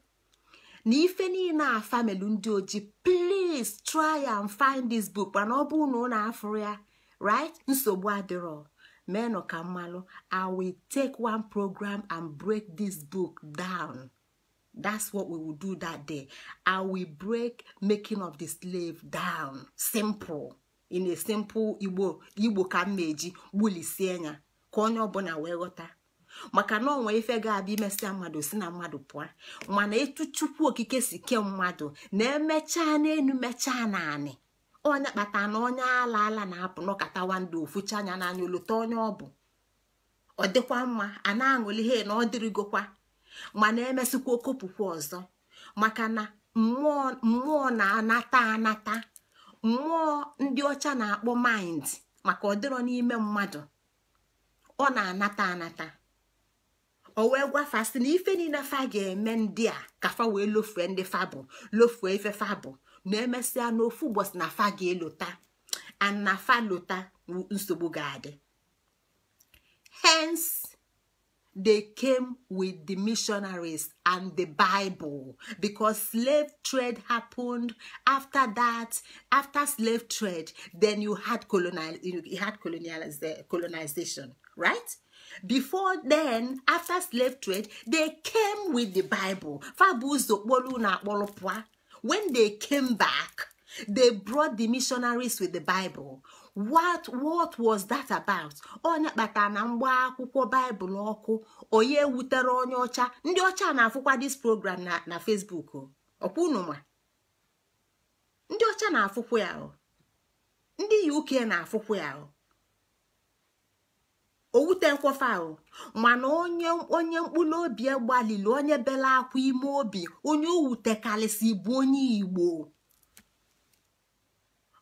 na ife niile a family ndị ojii, please try and find this book. Mana ọ bụrụ na ọ na-afụrụ ya, right, nsogbu adịrọ. Menụ ka mmalụ, I will take one program and break this book down. That's what we will do that day. I will break Making of the Slave down. Simple. In a simple Igbo ka m meji gbulisie ya ka onye ọbụla wee ghọta. Maka na onwe ife ga-abịa imesịa mmadụ si na mmadụ pụọ. Mana etu Chukwu okike si kee mmadụ na-emechaa n'enu mechaa naanị. Onye kpata na onye ala ala na-apụ nọkatawa ndụ ofucha anya n'anya olota onye ọ bụ. Ọ dịkwa mma a na-aṅụli he na ọ dịrịgokwa. Mana emesịkwa okopụkwa ọzọ. Maka na mmụọ na-anata anata. Mmụọ ndị ọcha na-akpọ mind, maka ọ dịrọ n'ime mmadụ, ọ na-anata anata. O wee gwafasị na ife niile fa ga-eme ndị a ka fa wee lofue ndị fa bụ, lofue ife fa bụ, na emesịa n'ofu ụbọchị na fa ga-elota, and na fa lota nsogbu ga-adị. Hence they came with the missionaries and the Bible, because slave trade happened after that. After slave trade, then you had colonization, right? Before then, after slave trade, they came with the Bible. When they came back, they brought the missionaries with the Bible. What was that about? Onye kpatara na mgba akwụkwọ Baịbụl ọkụ, onye wutere onye ọcha. Ndị ọcha na-afụkwa this program na Facebook. Ọkwa unu ma? Ndị ọcha na-afụkwa ya. Ndị UK na-afụkwa ya. O wute nkwofa ahụ. Mana onye mkpụrụ obi gbalili, onye bela akwa ime obi, onye o wutekarịsị bụ onye Igbo.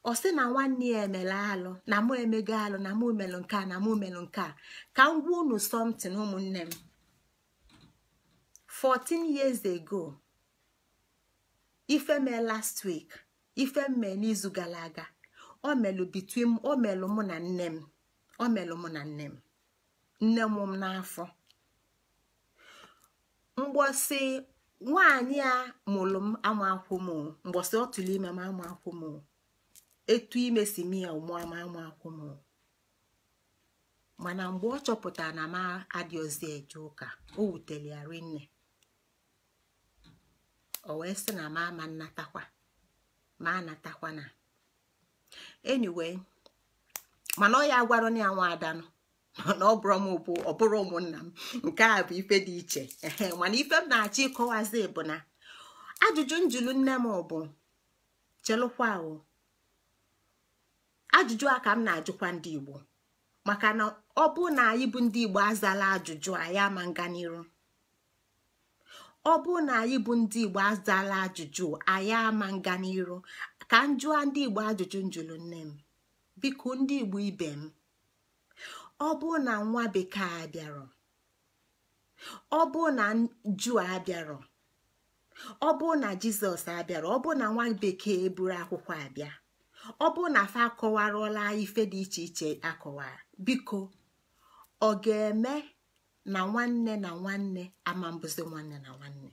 Ọ sị na nwanne ya emere alụ, na mụ emego alụ, na mụ melụ nke a, na mụ melụ nke a. Ka m gwa unu something, ụmụnne m. 14 years ago, ife mee last week, ife mee n'izu gara aga, o melụ between, o melụ mụ na nne m, o melụ mụ na nne m, nne m m n'afọ. Mgbọsị nwaanyị a mụrụ m ama akwụ m, mgbọsị ọ tụrụ ime m ama akwụ m, etu ime si m ya ụmụ ama ama akwụ m. Mana mgbe ọ chọpụtara na m adịghịzi eje ụka, o wutere ya rinne. O wee sị na m ama nnatakwa, ma anatakwa na. Anyway, mana ọ ya agwara ya nwa adanụ na ọ bụrụ m bụ ọ bụrụ ụmụnna m, nke a bụ ife dị iche. Mana ife m na-achọ ịkọwazi bụ na ajụjụ njulu nne m bụ, chelụkwa o, ajụjụ a ka m na-ajụkwa ndị Igbo, maka na ọ bụ na anyị bụ ndị Igbo azala ajụjụ anyị ama nga n'iru. Ọ bụ na anyị bụ ndị Igbo azala ajụjụ anyị ama nga n'iru. Ka m jụọ ndị Igbo ajụjụ njulu nne m, biko ndị Igbo ibe m, ọ bụ na nwa bekee abịarọ, ọ bụ na Juu abịarọ, ọ bụ na Jizọs abịarọ, ọ bụ na nwa bekee eburu akwụkwọ abịa, ọ bụ na fa akọwarụla ife dị iche iche akọwara, biko ọ ga-eme na nwanne na nwanne ama mbụzi nwanne na nwanne?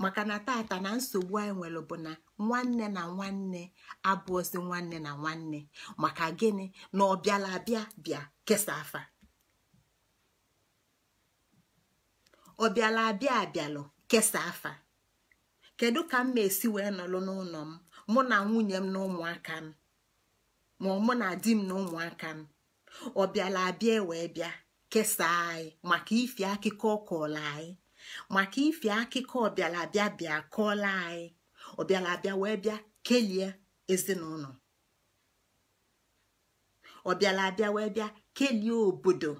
Maka na tata na nsogbu anyị nwere bụ na nwanne na nwanne abụọzi nwanne na nwanne. Maka gịnị? Na ọ bịala abịa bịa kesa afa, ọ bịala abịa abịalụ kesa afa. Kedu ka m ma-esi wee nọlụ n'ụlọ m, mụ na nwunye m na ụmụaka m, ma mụ na di m na ụmụaka m, ọ bịala abịa wee bịa kesaa anyị maka ife akụkọ ọkọọla anyị, maka ife akụkọ ọbịala abịa bịa kọọla anyị, ọbịala abịa wee bịa kelie ezinụlọ, ọbịala abịa wee bịa kelie obodo.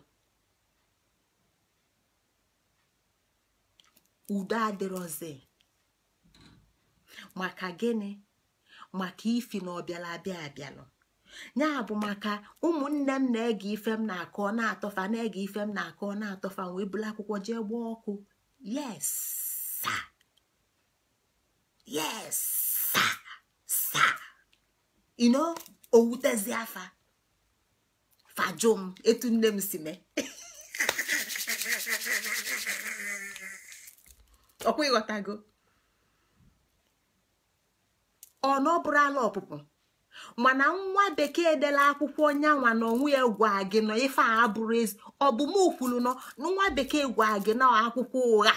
Udo adịrọzi. Maka gịnị? Maka ifi na ọbịala abịa abịalụ. Ya bụ maka ụmụnne m na-ege ife m na-akọ na-atọfa, na-ege ife m na-akọ na-atọfa, wee bulu akwụkwọ jee gbaa ọkụ. Yes sir, yes sir, sir. You know, owutezi afa fajụ m etu nne m si mee. Ọkwa ịghọtago? Ọ na ọ bụrụ ala ọpụpụ, mana nwa bekee dela akwụkwọ nyanwa na onwe ya gwa gị nọ ife a abụrụ ezi. Ọ bụ m kwuru nọ nwa bekee gwa gị na akwụkwọ ụgha.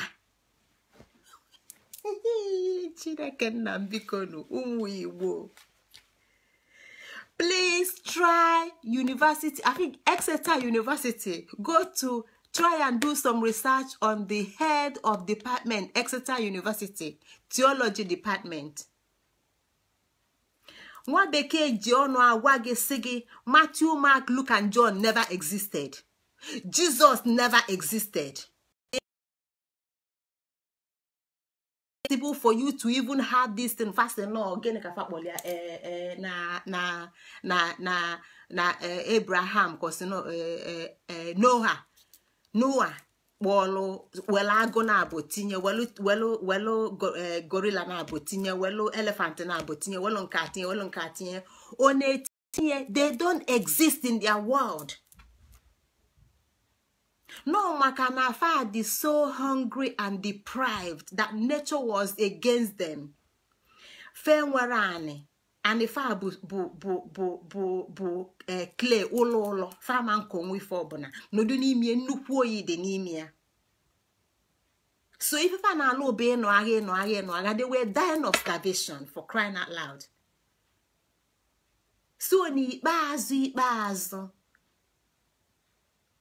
Chineke nna m, biko nụ ụmụ Igbo, please try university. I think Exeter University, go to try and do some research on the head of department, Exeter University theology department. Nwa bekee ji ọnụ agwa gị sị gị Matthew, Mark, Luke and John never existed. Jesus never existed. Possible for you to even have this thing fast no gịnị ka fa kpọrọ ya na na na na na Abraham kosi no Noah Kpọlụ welu agụ na-abụ tinye, welu welu welu gorilla na-abụ tinye, welu elephant na-abụ tinye, welu nke a tinye, welu nke a tinye, ọ na-etinye. They don't exist in their world. No, maka na fa dị so hungry and deprived that nature was against them. Fe nwere anị, anị fa bụ bụ bụ bụ bụ bụ clay, ụlọ ụlọ fama nke onwe ife ọbụla nọdụ n'ime, nnukwu oyi dị n'ime ya. So ife fa na-alụ bụ ịnụ agha, ịnụ agha, ịnụ agha. They were dying of starvation, for crying out loud. So n'ikpeazụ ikpeazụ,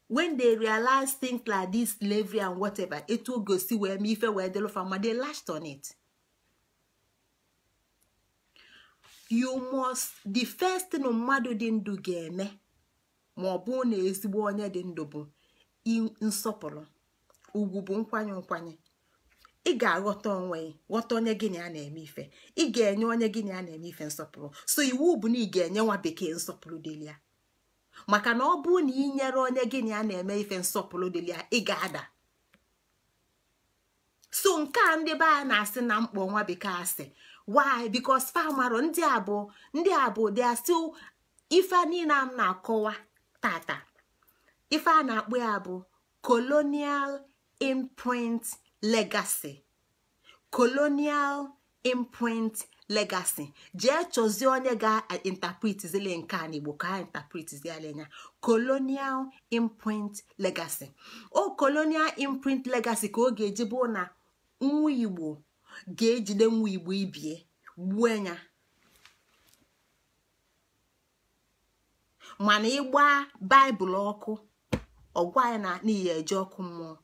when they realize things like this, slavery and whatever, etu o gosi wee mee ife wee dịlụ fa ma, they latched on it. You must, the first thing mmadụ dị ndụ ga-eme, ma ọ bụ na ezigbo onye dị ndụ, bụ nsọpụrụ. Ugwu bụ nkwanye nkwanye. Ị ga-aghọta onwe gị, ghọta onye gị na ya na-eme ife. Ị ga-enye onye gị na ya na-eme ife nsọpụrụ. So iwu bụ na ị ga-enye nwa bekee nsọpụrụ dịrị ya, maka na ọ bụ na ị nyere onye gị na ya na-eme ife nsọpụrụ dịrị ya, ị ga-ada. So nke a ndị be anyị na-asị na mkpọ nwa bekee asị. Why? Because famaro ndị a bụ, ndị a bụ, they are still. Ife niile m na-akọwa tata, ife a na-akpọ ya bụ colonial imprint legacy. Colonial imprint legacy. Jee chọzie onye ga-interpret zili nke a n'Igbo, ka a interpret ziala ya. Colonial imprint legacy. O colonial imprint legacy ka ọ ga-eji bụ na nwa Igbo ga-ejide nwa Igbo ibie gbuo ya. Mana ịgba baịbụl ọkụ, ọgwa ya na n'ihi eje ọkụ mmụọ.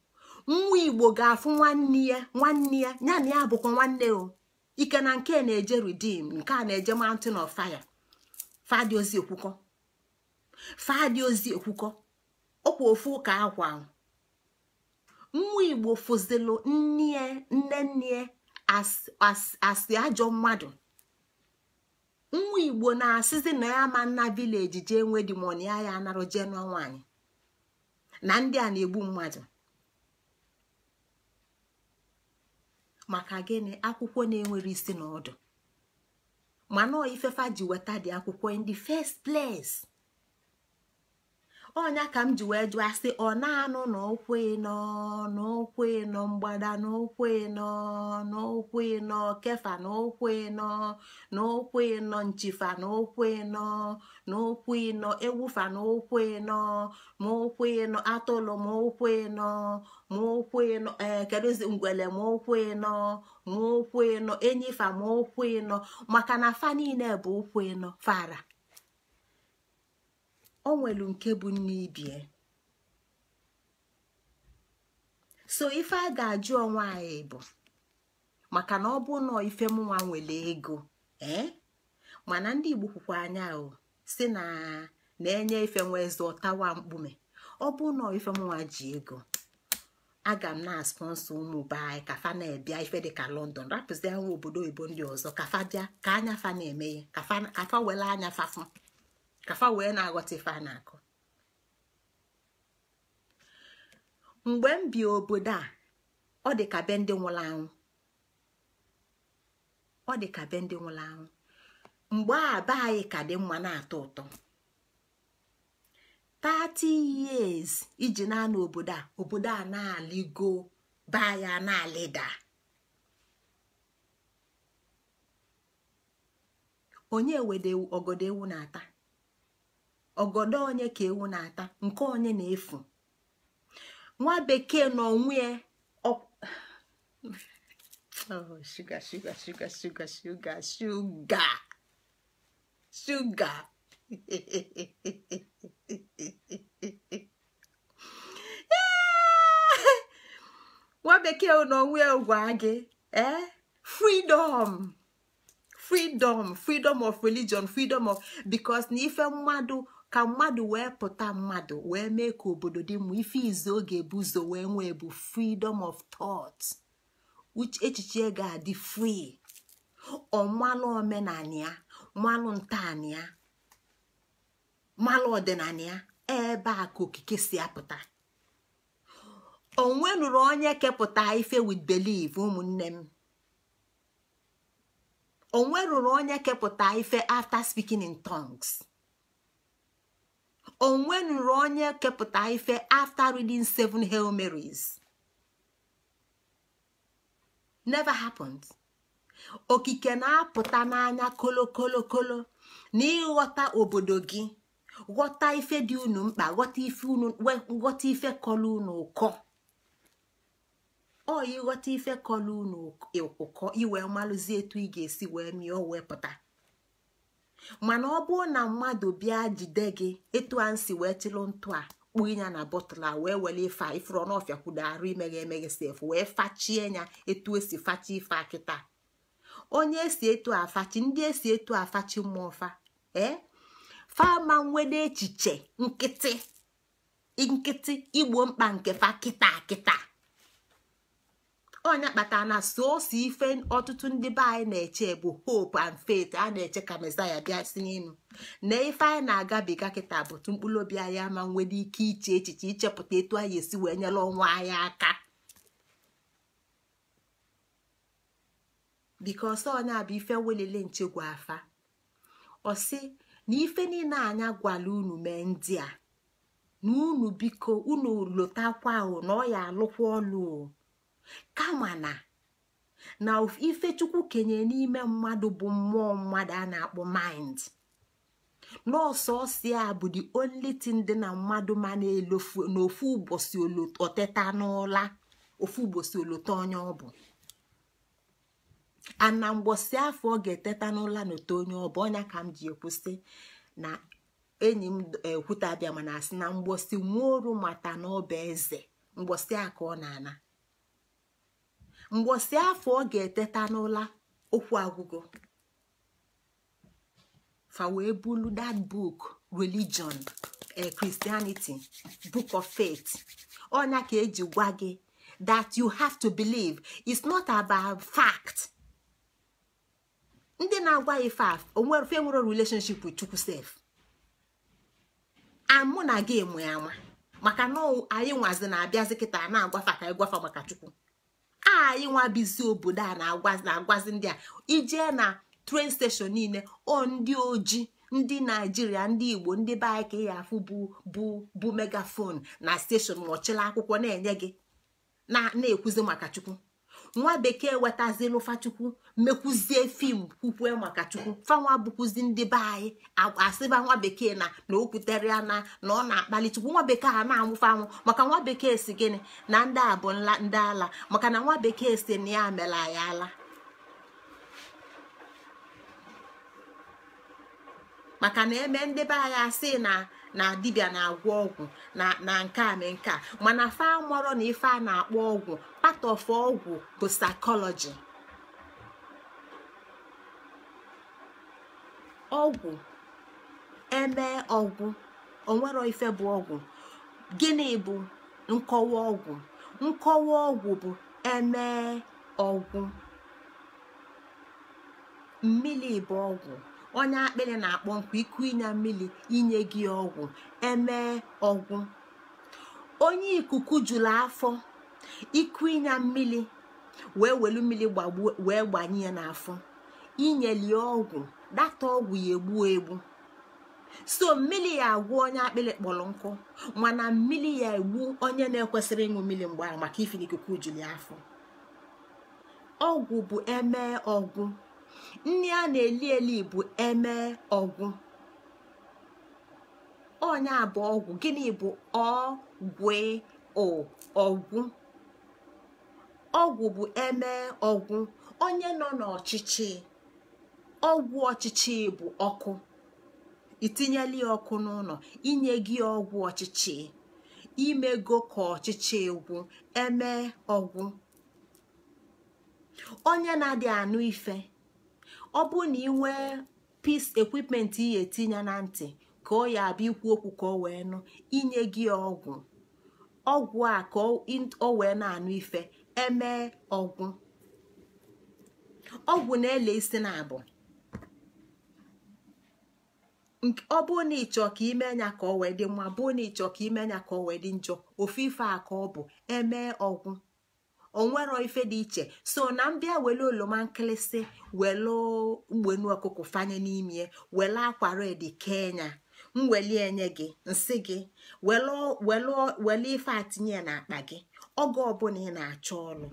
Nwa Igbo ga-afụ nwanne ya, nwanne ya ya na ya bụkwa nwanne o ike na nke na-eje Redeem, nke a na-eje Mountain of Fire. Fadị ozi ekwukọ, fadị ozi ekwukọ, ọkwa ofu ụka akwa. Nwa Igbo fụzilu nne nne nne asị ajọ mmadụ. Nwa Igbo na-asịzi na ya ma nna village jee nwe dị mọ na ya ya anarụ jee nụọ nwaanyị, na ndị a na-egbu mmadụ. Maka gịnị? Akwụkwọ na-enwere isi na ọdụ. Mana ifefa ji weta dị akwụkwọ in the first place. Ọnya ka m ji wee jụọ asị, ọ na-anụ na ụkwụ ịnọ, na ụkwụ ịnọ mgbada, na ụkwụ ịnọ, na ụkwụ ịnọ kefa, na ụkwụ ịnọ, na ụkwụ ịnọ nchifa, na ụkwụ ịnọ, na ụkwụ ịnọ ewufa, na ụkwụ ịnọ, ma ụkwụ ịnọ atụlụ, ma ụkwụ ịnọ, ma ụkwụ ịnọ ee kedụzi ngwele, ma ụkwụ ịnọ, ma ụkwụ ịnọ enyifa, ma ụkwụ ịnọ. Maka na fa niile bụ ụkwụ ịnọ fara. O nwelu nke bụ nne ibie. So ife a ga-ajụ onwe anyị bụ, maka na ọ bụ nọ ife mụnwa nwere ego, ee, mana ndị Igbo kwukwa anya o si na na-enye ife nwe eze ọtawa mkpume. Ọ bụ nọ ife mụnwa ji ego, aga m na-sponsor ụmụ be anyị ka fa na-ebịa ife dịka London, rapụzie nwa obodo oyibo ndị ọzọ, ka fa bịa ka anya fa na-eme ya, ka fa were anya fafụ, ka fa wee na-aghọta ife a na-akọ. Mgbe m bi obodo a, ọ dị ka be ndị nwụrụ anwụ, ọ dị ka be ndị nwụrụ anwụ. Mgbe a be anyị ka dị mma na-atọ ụtọ. 30 years iji na-anọ obodo a, obodo a na-alịgo, be anyị a na-alịda. Onye wede ọgọdọ ewu na-ata? Ọgọdọ onye ka ewu na-ata? Nke onye na-efu? Nwa bekee na onwe ya. Oh, sugar, sugar, sugar, sugar, sugar, sugar, sugar. Nwa bekee na onwe ya gwa gị, freedom, freedom, freedom of religion, freedom of, because na ife mmadụ ka mmadụ wee pụta, mmadụ wee mee ka obodo dị mma, ife izu oge ebu ụzọ wee nwee bụ freedom of thought. Echiche ga-adị free. Ọmalụ omenala ya, malụ ntọala ya, malụ ọdịnala ya, ebe a ka okike si apụta. Onwe nụrụ onye kepụta ife with belief ụmụnne m. Onwe rụrụ onye kepụta ife after speaking in tongues. Onwe nụrụ onye kepụta ife after reading 7 Hail Marys. Never happened. Okike na-apụta n'anya kolo kolo kolo na ịghọta obodo gị, ghọta ife dị unu mkpa, ghọta ife unu, ghọta ife kọlụ unu ụkọ. Ọ ịghọta ife kọlụ unu ụkọ iwe malụzie etu ị ga-esi wee mịa o wee pụta. Mana ọ bụrụ na mmadụ bịa jide gị etu a nsi wee chịlụ ntụ a kpụ ya na bọtụlụ a wee were ife a ifuru ọnụọfịa kwudo arụ imeghe emeghe sef wee fachie ya etu esi fachi ife a kịta. Onye esi etu afachi, ndị esi etu afachi mmụọ fa fama nwede echiche nkịtị nkịtị igbo mkpa nke fa kịta kịta. Onye kpatara na sosi ife ọtụtụ ndị be anyị na-eche bụ hope and faith a na-eche ka Mesaya bịa si n'elu. Na ife anyị na-agabiga kịta bụ tụ mkpụrụ obi anyị ama nwere ike iche echiche ichepụta etu anyị esi wee nyere ọnwa anyị aka. Because onye a bụ ife welele nchegwa afa. Ọ sị na ife niile anya gwala unu mee ndị a na unu biko unu lotakwa o na ọ ya alụkwa ọlụ o. Kama na na ife Chukwu kenye n'ime mmadụ bụ mmụọ mmadụ a na-akpọ mind. Nọọsụ ọsịa bụ the only thing dị na mmadụ ma na-elofu n'ofu ụbọchị oteta n'ụla, ofu ụbọchị olota onye ọ bụ. Ana mgbọsị afọ ọ ga-eteta n'ụla n'ote onye ọ bụ. Ọnya ka m ji ekwusị na enyi m ekwute abịa mana asị na mgbọsị nworu mata na ọba eze mgbọsị a ka ọ na-ana. Mgbọsị afọ ọ ga-eteta n'ụla okwu agwụgo. Fa wee bulu that book religion, Christianity, book of faith. Ọnya ka eji gwa gị that you have to believe. It's not about fact. Ndị na-agwa ife a onwere fe nwere relationship with Chukwu sef. Amụ na gị enwe ama maka na anyị nwazi na-abịazi kịta na-agwafa ka ịgwafa maka Chukwu. Anyị nwa bizi obodo a na-agwazi ndị a ijee na train station niile ọ ndị oji ndị Naijiria ndị Igbo ndị be anyị ka ị afụ bụ megafon na station ma ọchịla akwụkwọ na-enye gị na-ekwuzi maka Chukwu. Nwa bekee wetazilụ fa Chukwu mekwuzie fim kwukwe maka Chukwu. Fanwa bụkwuzi ndị be anyị asịba nwa bekee na na okwutere ya na ọ na-akpali Chukwu. Nwa bekee a na-anwụfe anwụ maka nwa bekee si gịnị na ndị a bụ ndị ala, maka na nwa bekee si na ya mere anyị ala. Maka na eme ndị be anyị asị na dibịa na-agwọ ọgwụ na nke a mee nke a, mana fa mọrọ na ife a na-akpọ ọgwụ part of ọgwụ bụ psychology. Ọgwụ eme ọgwụ onwero ife bụ ọgwụ. Gịnị bụ nkọwa ọgwụ? Nkọwa ọgwụ bụ eme ọgwụ. Mmili bụ ọgwụ. Onye akpịrị na-akpọ nkụ iku ịnya mmiri inye gị ọgwụ eme ọgwụ. Onye ikuku jụrụ afọ iku ịnya mmiri wee welu mmiri gbagbuo wee gbanye ya n'afọ inyeli ọgwụ data ọgwụ ya egbu egbu. So mmiri ya agwụ onye akpịrị kpọrọ nkụ, mana mmiri ya egbu onye na-ekwesịrị ịṅụ mmiri mgbe ahụ maka ife ikuku jụrụ ya afọ. Ọgwụ bụ eme ọgwụ. Nri a na-eli eli bụ eme ọgwụ. Onye a bụ ọgwụ. Gịnị bụ ọgwụ? Ọgwụ. Ọgwụ bụ eme ọgwụ. Onye nọ n'ọchịchị, ọgwụ ọchịchị bụ ọkụ. Itinyela ọkụ n'ụlọ inye gị ọgwụ ọchịchị, imego ka ọchịchị gwụ eme ọgwụ. Onye na-adị anụ ife, ọ bụ na ị nwee peace equipment ị etinye na ntị ka ọ ya abịa ikwu okwu ka ọ wee nụ, inye gị ọgwụ ọgwụ a ka ọ wee na-anụ ife eme ọgwụ. Ọgwụ na-ele isi na abụ. Ọ bụrụ na ịchọ ka ime anya ka ọ wee dị mma, bụrụ na ịchọ ka ime anya ka ọ wee dị njọ, ofu ife a ka ọ bụ emee ọgwụ. Onwero ife dị iche. So na mbịa wele oloma nkịlịsị, welu mgbenu ọkụkọ fanye n'ime, wele akwa red kenya, mweli enye gị nsị gị, wele ife atinye n'akpa gị. Oge ọbụla ị na-achọ ọlụ,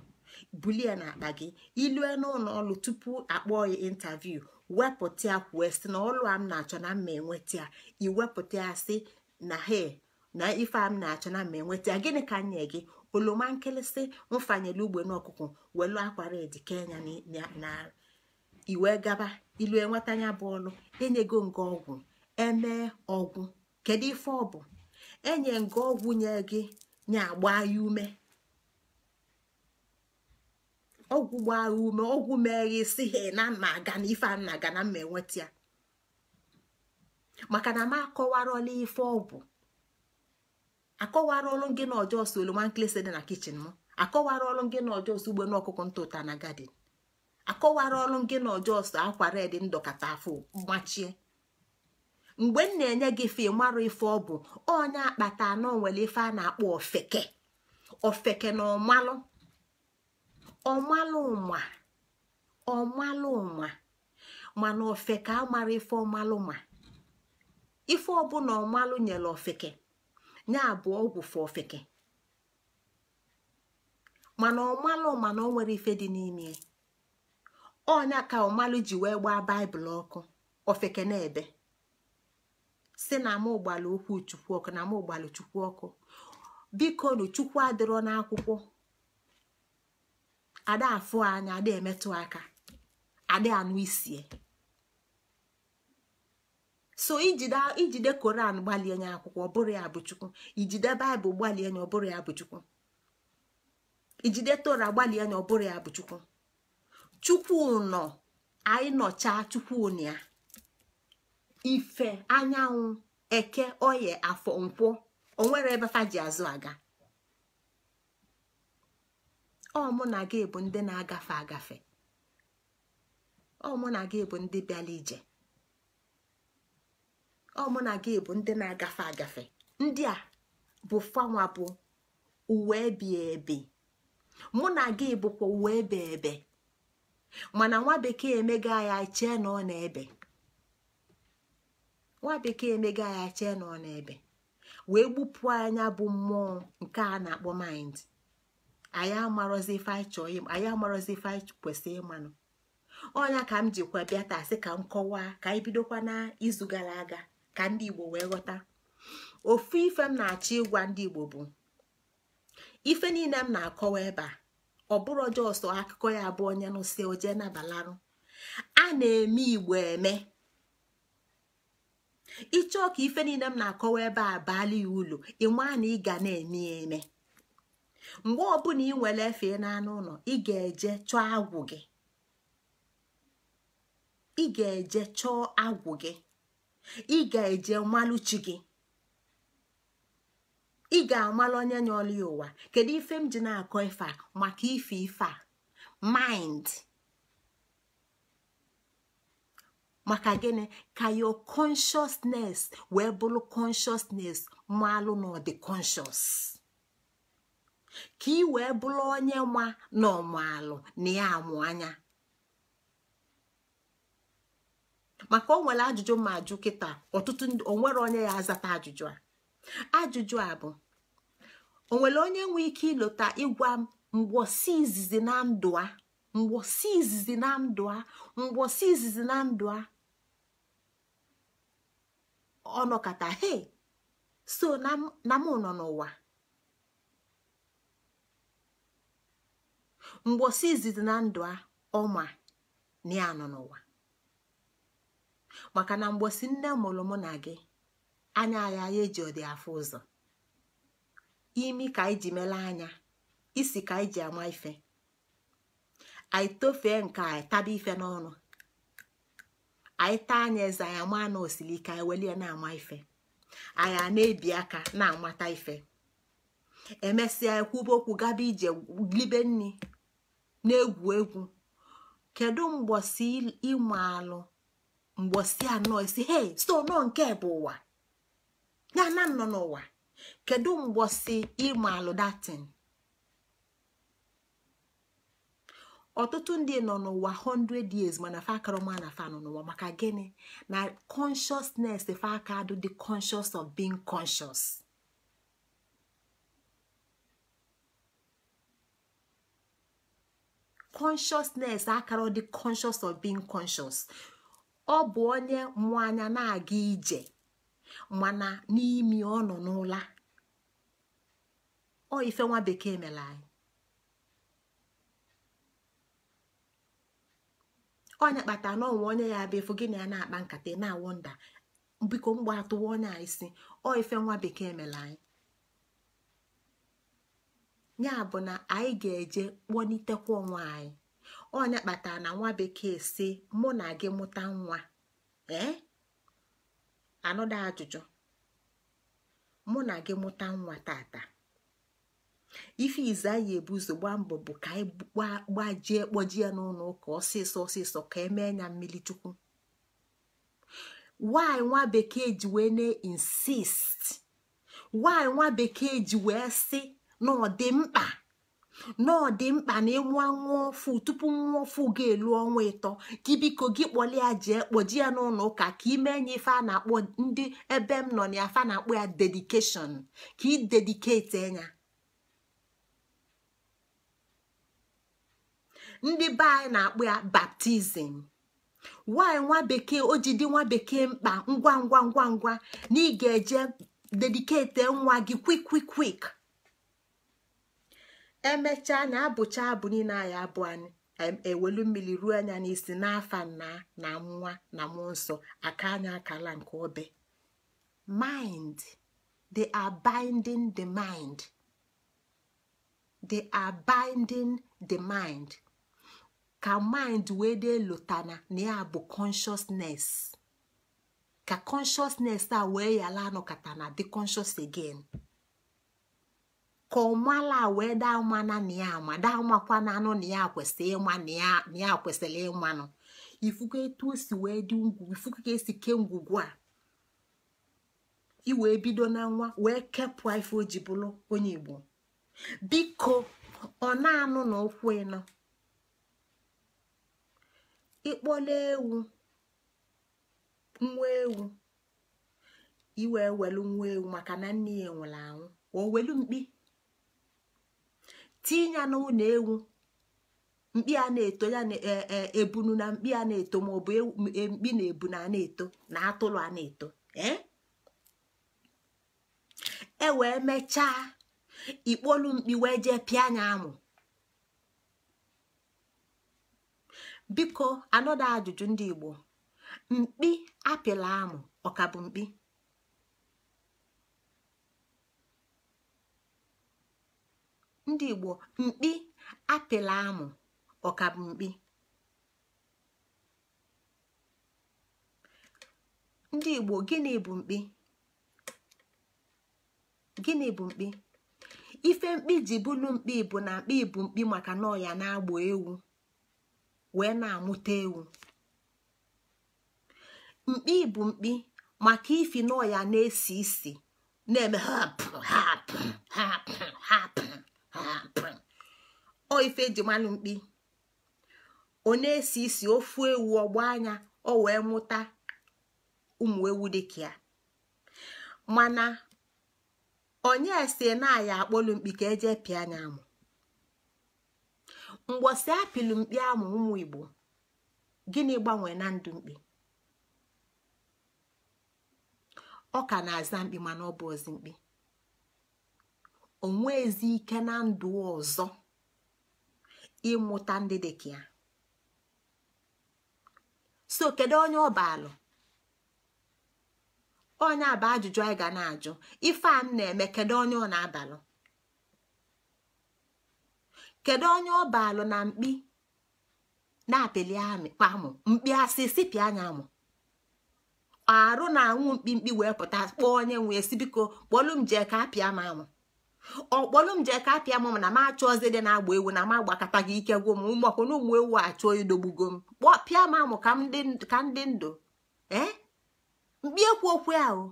bulie n'akpa gị, ilue n'ụlọ ọlụ tupu akpọọ ya intaviu, wepụta ya, kwuo sị na ọlụ a m na-achọ na mma enweta ya. Iwepụta ya sị na he na ife a m na-achọ na mma enweta ya. Gịnị ka nye gị? Oloma nkịlịsị mfanyere ugbe n'ọkụkọ, welu akwa red kenya na iwe gaba ilu enweta ya bụ ọlụ. Enyego nga ọgwụ, emee ọgwụ. Kedu ife ọ bụ? Enye nga ọgwụ nye gị nya agba ya ume. Ọgwụ gbaa ya ume, ọgwụ mee gị si he na mma aga na ife a na-aga na mma enweta ya. Maka na m akọwarọla ife ọgwụ, akọwara ọlụ gị na ọjọọ so oloma nkịlịsị dị na kichin m, akọwara ọlụ gị na ọjọọ so ugbe n'ọkụkọ ntụta na gadin, akọwara ọlụ gị na ọjọọ so akwa red ndọkata afọ machie. Mgbe m na-enye gị ife marụ ife ọ bụ, onye akpata na onwere ife a na-akpọ ofeke. Ofeke na ọmalụ, ọmalụ nwa, ọmalụ nwa. Mana ofeke amara ife ọmalụ ma ife ọbụla ọmalụ nyere ofeke nya bụ ọgwụ fọ ofeke. Mana ọmalụ mana o nwere ife dị n'ime ọnya ka ọmalụ ji wee gbaa baịbụl ọkụ. Ofeke na-ebe si na mụ gbalụ okwu chukwu ọkụ, na mụ gbalụ chukwu ọkụ. Biko nu, chukwu adịrọ n'akwụkwọ, ada afụ anya, ada emetụ aka, ada anụ isie. So ijide koran gbalie nya akwụkwọ, ọ bụrụ ya bụ chukwu. Ijide baịbụl gbalie nya, ọ bụrụ ya bụ chukwu. Ijide tora gbalie nya, ọ bụrụ ya bụ chukwu. Chukwu nọ, anyị nọchaa chukwu na ya. Ife anyanwụ, eke, oye, afọ, nkwọ, onwere ebe fa ji azụ aga. Ọ mụ na gị bụ ndị na-agafe agafe. Ọ mụ na gị bụ ndị bịara ije. Ọ mụ na gị bụ ndị na-agafe agafe. Ndị a bụ fanwa bụ uwe ebi ebi. Mụ na gị bụkwa uwe ebe ebe. Mana nwa bekee emega ya chee na ọ na-ebe. Nwa bekee emega ya chee na ọ na-ebe. Wee gbupụ anya bụ mmụọ nke a na-akpọ mind. Anyị amarọzi ife anyị chọọ, anyị amarọzi ife anyị kwesịrị ịmanụ. Ọnya ka m jikwa bịa taa sị ka m kọwaa, ka anyị bidokwa n'izu gara aga ka ndị Igbo wee ghọta. Ofu ife m na-achọ ịgwa ndị Igbo bụ ife niile m na-akọwa ebe a, ọ bụrụ ọjọọ akụkọ ya abụọ onye nụsị oje nabalarụ. A na-eme Igbo eme. Ịchọọ ka ife niile m na-akọwa ebe a baala ya ulu, ịma na ị ga na-eme ya eme. Mgbe ọbụla ị nwere efe n'anụ ụlọ, ị ga-eje chọọ agwụ gị. Ị ga-eje chọọ agwụ gị. Ị ga-eje malụ chi gị. Ị ga-amalụ onye nyọrọ ya ụwa. Kedu ife m ji na-akọ ife a? Maka ife ife a mind. Maka gịnị? Ka your consciousness wee bụrụ consciousness malụ na ọ dị conscious. Ka ị wee bụrụ onye nwa na ọmalụ na ya amụ anya. Maka o nwere ajụjụ ma ajụ kịta, ọtụtụ onwere onye ya azata ajụjụ a. Ajụjụ a bụ, o nwere onye nwe ike ịlọta ịgwa m mgbosi izizi na ndụ a, mgbosi izizi na ndụ a, mgbosi izizi na ndụ a ọ nọkata he so na mụ nọ n'ụwa. Mgbosi izizi na ndụ a ọma na ya nọ n'ụwa. Maka na mgbosi nne mụrụ mụ na gị, anya ya ya eji ọdị afọ ụzọ. Imi ka anyị ji mele anya, isi ka anyị ji ama ife. Anyị tofee nke anyị taba ife n'ọnụ. Anyị taa anya eze anyị ama na osili ike anyị welie na-ama ife. Anyị a na-ebi aka na-amata ife. Emesịa ekwuba okwu gaba ije libe nni na-egwu egwu. Kedu mgbosi ịma alụ Mgbosi anọ isi hey so nọ nke bụ ụwa ya na nọ n'ụwa. Kedu mgbosi ịmalụ datin? Ọtụtụ ndị nọ n'ụwa 100 years mana fa akarọma na fa nọ n'ụwa. Maka gịnị? Na consciousness fa aka adụ dị conscious of being conscious. Consciousness akara dị conscious of being conscious. Ọ bụ onye mmụọ anya na-aga ije mana n'imi ọ nọ n'ụla. Ọ ife nwa bekee mere anyị. Onye kpatara na onwe onye ya abịa efu gịnị ya na-akpa nkata na-awọ nda biko mgbe atụwa onye a isi. Ọ ife nwa bekee mere anyị. Ya bụ na anyị ga-eje kpọnitekwa onwe anyị. Onye kpatara na nwa bekee si mụ na gị mụta nwa, anọda ajụjụ, mụ na gị mụta nwa tata, ife ize anyị ebu ụzọ gbaa mbọ bụ ka anyị gbajie kpọjie n'ụlọ ụka ọsịsọ ọsịsọ ka emee ya mmiri chukwu. Why nwa bekee ji wee na-insist? Why nwa bekee ji wee sị na ọ dị mkpa, na ọ dị mkpa na ịmụọ nwa ọfụ tupu nwa ọfụ ga-elu ọnwa 3 gị biko gị kpọlie ya jee kpọji ya n'ụlọ ụka ka ime enye ife a na-akpọ ndị ebe m nọ na afa na-akpọ ya dedication, ka ị dedicate enya. Ndị be anyị na-akpọ ya baptizim. Why nwa bekee o ji dị nwa bekee mkpa ngwa ngwa ngwa ngwa na ị ga-eje dedicate nwa gị quick quick quick? Emechaa na abụcha abụ niile anyị abụ anyị ewelu mmiri ruo anya n'isi n'afa nna na nwa na mmụọ nsọ, aka anya akala nke obe. Mind, they are binding the mind. They are binding the mind. Ka mind wee dị lụtana na ya bụ consciousness. Ka consciousness a wee yala anọkata na dị conscious again. Ka ọmala wee daa mana na ya ama daa makwa na anụ na ya kwesịrị ịma na ya kwesịrị ịmanụ. Ifugo etu o si wee dị ngwugwu, ifugo ka esi kee ngwugwu a i wee bido na nwa wee kepụ ife o ji bụrụ onye Igbo. Biko ọ na-anụ na ụkwụ ịnọ ịkpọla ewu nwa ewu iwe welu nwa ewu maka na nne ya nwụrụ anwụ, o welu mkpi tinye n'ụlọ ewu, mkpi a na-eto ya na ebunu na mkpi a na-eto maọbụ mkpi na ebu na na-eto na atụrụ a na-eto. E wee mechaa ikpolu mkpi wee jee pịa anya amụ. Biko anọda ajụjụ ndị Igbo, mkpi apịla amụ ọ ka bụ mkpi? Ndị Igbo, mkpi apịla amụ ọ ka bụ mkpi? Ndị Igbo, gịnị bụ mkpi? Gịnị bụ mkpi? Ife mkpi ji bụlụ mkpi bụ na mkpi bụ mkpi maka na ọ ya na-agbọ ewu wee na-amụta ewu. Mkpi bụ mkpi maka ifi na ọ ya na-esi isi na-eme hapụ hapụ hapụ hapụ hapụ. Ọ ife eji malụ mkpi. Ọ na-esi isi ofu ewu ọgba anya ọ wee mụta ụmụ ewu dịka ya. Mana onye si na ya akpọlụ mkpi ka eje pịa anya amụ. Mgbọsị apịlụ mkpi amụ ụmụ Igbo, gịnị gbanwee na ndụ mkpi? Ọ ka na-aza mkpi mana ọ bụ ozi mkpi. O nweezi ike na ndụ ọzọ ịmụta ndị dịka ya. So kedu onye ọ baalụ? Onye a bụ ajụjụ anyị ga na-ajụ. Ife a m na-eme, kedu onye ọ na-abalụ? Kedu onye ọ baalụ na mkpi na-apịli amụ? Mkpi asị si pịa anya amụ. Arụ na-anwụ mkpi mkpi wee pụta kpọọ onye nwee si biko kpọlụ m jee ka apịa m amụ. Ọ kpọlụ m jee ka apịa m na m achọ ọzọ dị na-agba ewu na m agbakọta gị ike gwụ m ụmụakwụ na ụmụ ewu achọọ idogbugo m. Kpọọ pịa m amụ ka ndị ndụ. Mkpi ekwu okwu ahụ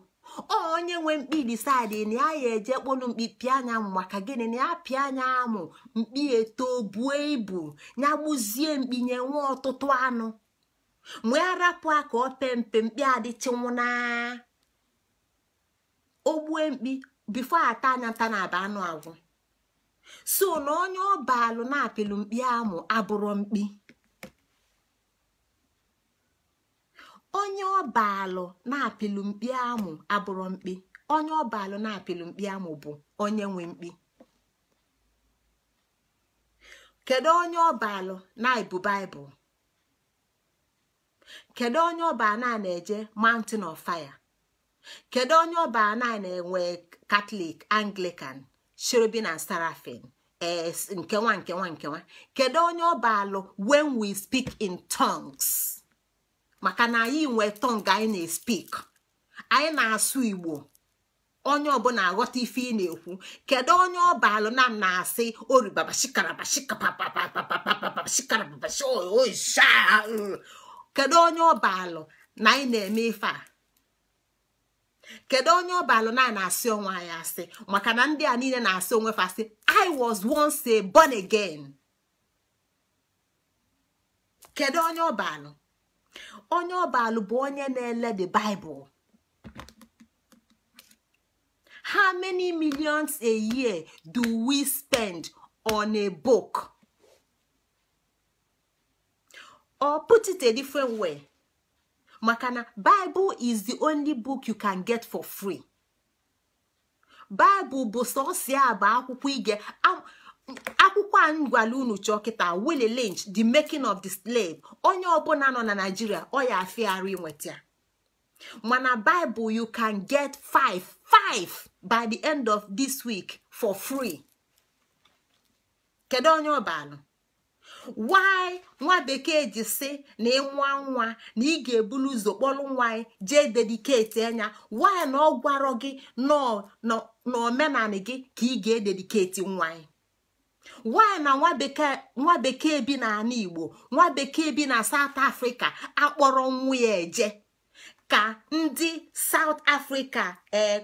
onye nwe mkpi decide na ya ya eje kpọlụ mkpi pịa anya maka gịnị na ya pịa anya amụ mkpi eto buo ibu ya gbuzie mkpi nye nwe ọtụtụ anụ mgbe ya rapụ ka ọ pe mpe mkpi adịchinwụna ogbue mkpi bifo ata anya nta na aba anụ agwụ. So na onye ọbalụ na-apịlụ mkpi amụ abụrụ mkpi. Onye ọbalụ na-apịlụ mkpi amụ abụrụ mkpi. Onye ọbalụ na-apịlụ mkpi amụ bụ onye nwe mkpi. Kedu onye ọbalụ na-ebu Baịbụl? Kedu onye ọba na-eje Mountain of Fire? Kedu onye ọba na-enwe Catholic, Anglican, Cherubim and Seraphim, nkewa nkewa nkewa? Kedu onye ọbalụ when we speak in tongues? Maka na anyị nwe tongue anyị na-speak, anyị na-asụ Igbo, onye ọbụla aghọta ife ị na-ekwu. Kedu onye ọbalụ na na-asị oribaba shikaraba shikapapapapapapa shikarababa sha? Kedu onye ọbalụ na anyị na-eme ife a? Kedu onye ọbalụ na na-asị onwe anyị asị? Maka na ndị a niile na-asị onwe fa asị, I was once a born again. Kedu onye ọbalụ? Onye ọbalụ bụ onye na-ele the Bible. How many millions a year do we spend on a book? Or put it a different way. Makana, Bible is the only book you can get for free. Bible bụ sọsọ ya bụ akwụkwọ ige akwụkwọ a gwara unu chọọ kịta, Willie Lynch, The Making of the Slave. Onye ọbụla nọ na Nigeria ọ ya afịa arụ inweta ya. Mana Bible you can get 5 by the end of this week for free. Kedu onye ọbalụ? Why nwa bekee ji sị na ịnwa nwa na ị ga-ebulu ụzọ kpọrọ nwa anyị jee dediketi anya? Why na ọ gwarọ gị n'omenanị gị ka ị ga-edediketi nwa anyị? Why na nwa bekee bi n'ala Igbo, nwa bekee bi na South Africa akpọrọ nwa ya eje ka ndị South Africa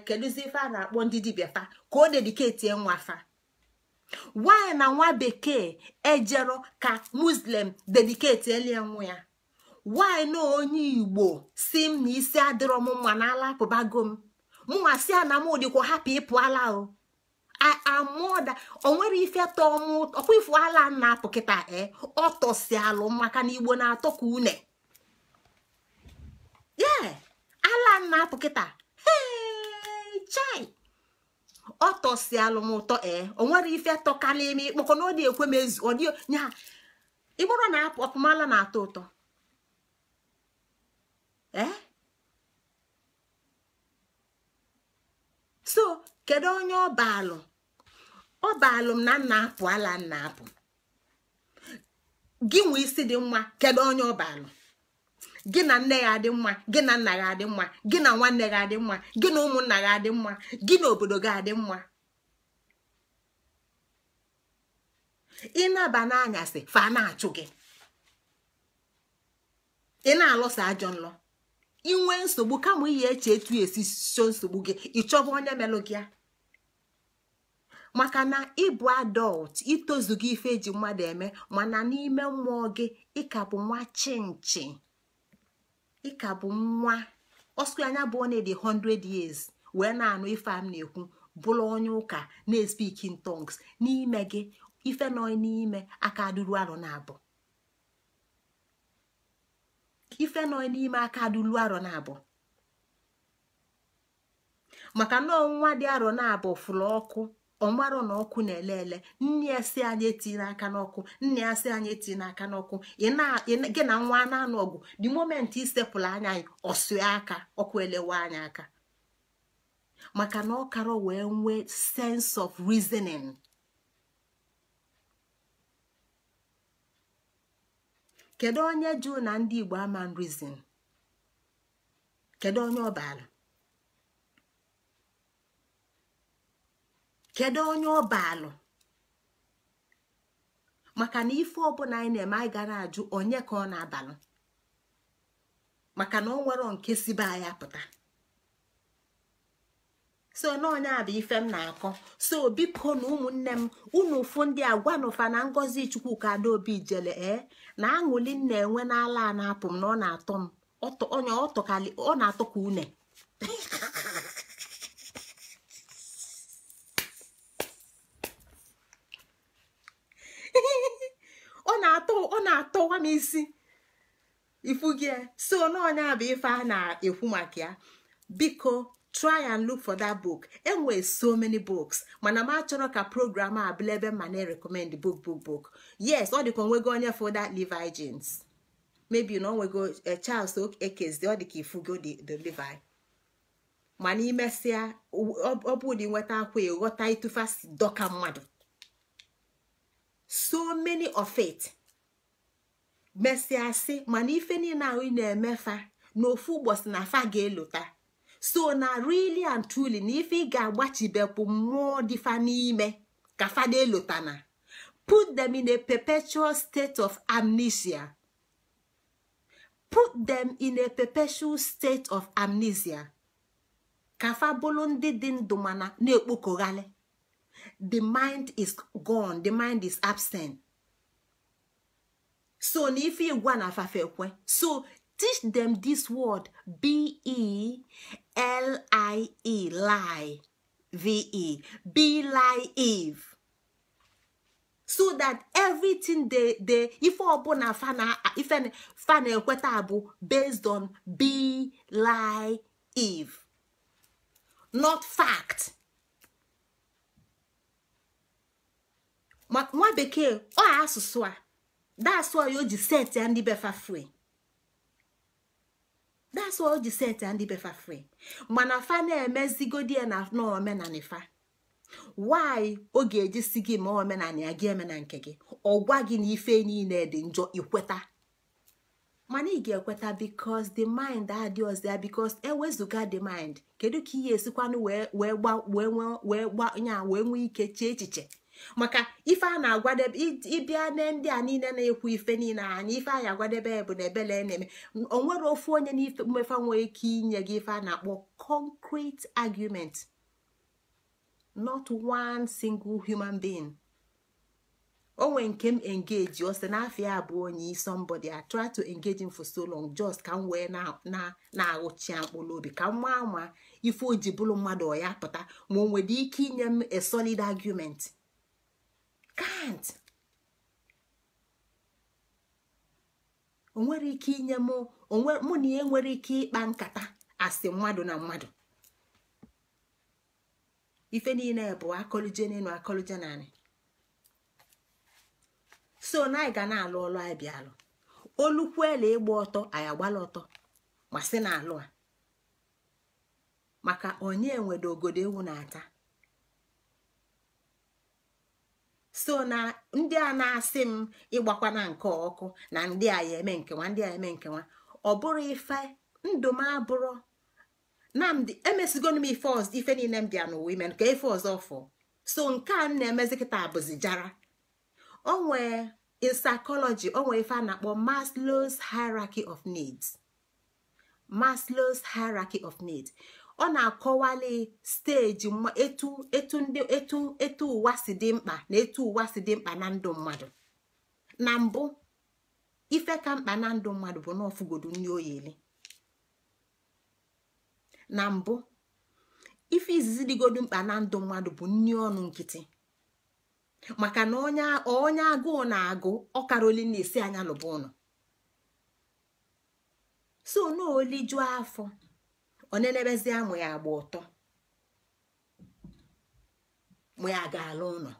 kedụzi ife a na-akpọ ndị dibịa fa ka o dediketi nwa fa? Why na nwa bekee ejero ka Muslim dedicate elie nwa ya? Why na onye Igbo si m na isi adịrọ m mma na ala apụbago m, mụnwa si na m dịkwa hapụ ịpụ ala o amụda o nwere ife tọọ m ọkwa ifu ala na-apụ kịta ọ tọsi alụ maka na Igbo na-atọ ka une. Ye ala na-apụ kịta, hey chai, ọ tọsi alụ m ụtọ o nwere ife tọkalị ime ịkpọkọ na ọ dị ekwe m ezu ọ dị nya ịgbọrọ na apụ ọpụmala na-atọ ụtọ. So kedu onye ọbalụ? Ọbalụ m na nna apụ ala nna apụ gị nwe isi dị mma. Kedu onye ọbalụ? Gị na nne ya adị mma, gị na nna ya adị mma, gị na nwanne ya adị mma, gị na ụmụnna ya adị mma, gị na obodo gị adị mma. Ịnaba n'anyasị fa na-achụ gị, ị na-alụsa ajọ nlọ, inwe nsogbu kama ihe eche etu esi so nsogbu gị ịchọba onye melụ gị ya. Maka na ịbụ adọlt itozu gị ife eji mmadụ eme, mana n'ime mmụọ gị ịka bụ nwa chinchi, ịka bụ nwa ọsụ anya bụ onye dị 100 years wee na-anụ ife am na-ekwu, bụrụ onye ụka na-speak in tongues. N'ime gị ife nọ n'ime aka duru arọ na abụ, ife nọ n'ime aka duru arọ na abụ. Maka na ọnwa dị arọ na abụ fụrụ ọkụ, ọmarụ na ọkụ na-ele ele, nne ya si anyị etinye aka n'ọkụ, nne ya si anyị etinye aka n'ọkụ, gị na nwa na-anụ ọgụ, the moment isepụrụ anya anyị ọsụa aka ọkụ elewe anya aka. Maka na ọ kara wee nwee sense of reasoning. Kedu onye jụ na ndị Igbo ama reason? Kedu onye ọbalụ? Kedu onye ọbalụ? Maka na ife ọbụla anyị na-eme anyị gara ajụ onye ka ọ na-abalụ. Maka na ọ nwere nke si be anyị apụta. So n'onye a bụ ife m na-akọ. So biko na ụmụnne m, unu ụfụ ndị a gwanụfa na Ngozi Chukwuka Adaobi jele na aṅụli m na-enwe n'ala a na-apụ m na ọ na-atọ m ọ na-atọ ka une. Ọ na-atọwa m isi ifugie. So n'onye a bụ ife a na-ekwu maka ya. Biko try and look for that book. Enwere so many books, mana m achọrọ ka program a bụla ebe ma na-recommend book. Yes, ọ dịka onwego onye for that Levi jeans. Maybe na onwego Charles Ekezi, ọ dịka ifugo the Levi. Mana imesịa ọ bụ dị nweta akwa ịghọta ịtụfa si dọka mmadụ. So many of it. Mesịa sị mana ife niile ahụ ị na-emefa n'ofu ụbọchị na fa ga-elota. So na really and truly na ife ị ga-agbachibepụ mmụọ dịfa n'ime ka fada elotana. Put them in a perpetual state of amnesia. Put them in a perpetual state of amnesia. Ka fa bụrụ ndị dị ndụ mana na-ekpokọghalị. The mind is gone. The mind is absent. So na ife ịgwa na afafe ekwe. So teach them this word, B-E-L-I-E, lie, V-E, be lie Eve. So that everything they if ọbụna fa na-ekweta bụ based on be lie Eve, not fact. Nwa bekee ọ asụsụ a, that's why o ji set ya ndị befa free. That's why o ji set ya ndị befa free. Mana fa na-emezigodi ya na omenani fa. Why ọ ga-eji si gị ma omenani ya gị eme na nke gị? Ọ gwa gị na ife niile dị njọ ikweta. Mana ị ga-ekweta because the mind adị ọzọ ya, because ewezuga the mind, kedu ka ihe esikwanụ wee nwee ike chee echiche? Maka ife a na-agwadebe ịbịa na ndị a niile na-ekwu ife niile anyị ife anyị agwadebe bụ na ebele na-eme o nwere ofu onye n'ife mmefa nwee ike inye gị ife a na-akpọ concrete argument. Not one single human being. O nwee nke m engage ọ sị n'afọ ya abụọ onye somebody I try to engage him for so long just ka m wee na-aghụchi mkpụrụ obi ka m maa ma ife o ji bụrụ mmadụ ọ ya pụta ma o nwere ike inye m a solid argument. Can't. O nwere ike inye m mụ na ya nwere ike ịkpa nkata asị mmadụ na mmadụ. Ife niile bụ akọluje n'elu akọluje naanị. So na anyị ga na-alụ ọlụ anyị bịalụ. Olukwuela ịgba ọtọ anyị agbala ọtọ ma sị na alụ a. Maka onye nwedo ogodo ewu na-ata. So na ndị a na-asị m ịgbakwana nke ọkụ na ndị a ya eme nkewa ndị a eme nkewa ọ bụrụ ife ndụ m abụrụ Nnamdi emesigonu m ife ọzọ ife niile m bịa n'ụwa ime nke ife ọzọ fọ. So nke a m na-emezi kịta bụzi jara. O nwee in psychology o nwee ife a na-akpọ Maslow's hierarchy of needs. Maslow's hierarchy of needs. Ọ na-akọwali steji etu ụwa si dị mkpa na etu ụwa si dị mkpa na ndụ mmadụ. Na mbụ ife ka mkpa na ndụ mmadụ bụ na ọfụgodu nri oyeli. Na mbụ ife izizi dịgodu mkpa na ndụ mmadụ bụ nri ọnụ nkịtị. Maka na onye agụụ na-agụ ọkaroli na-esi anya lụba ụnọ. So na olijuo afọ ọ na-enebezi amụ ya agba ụtọ mụ ya ga-alụ ụlọ.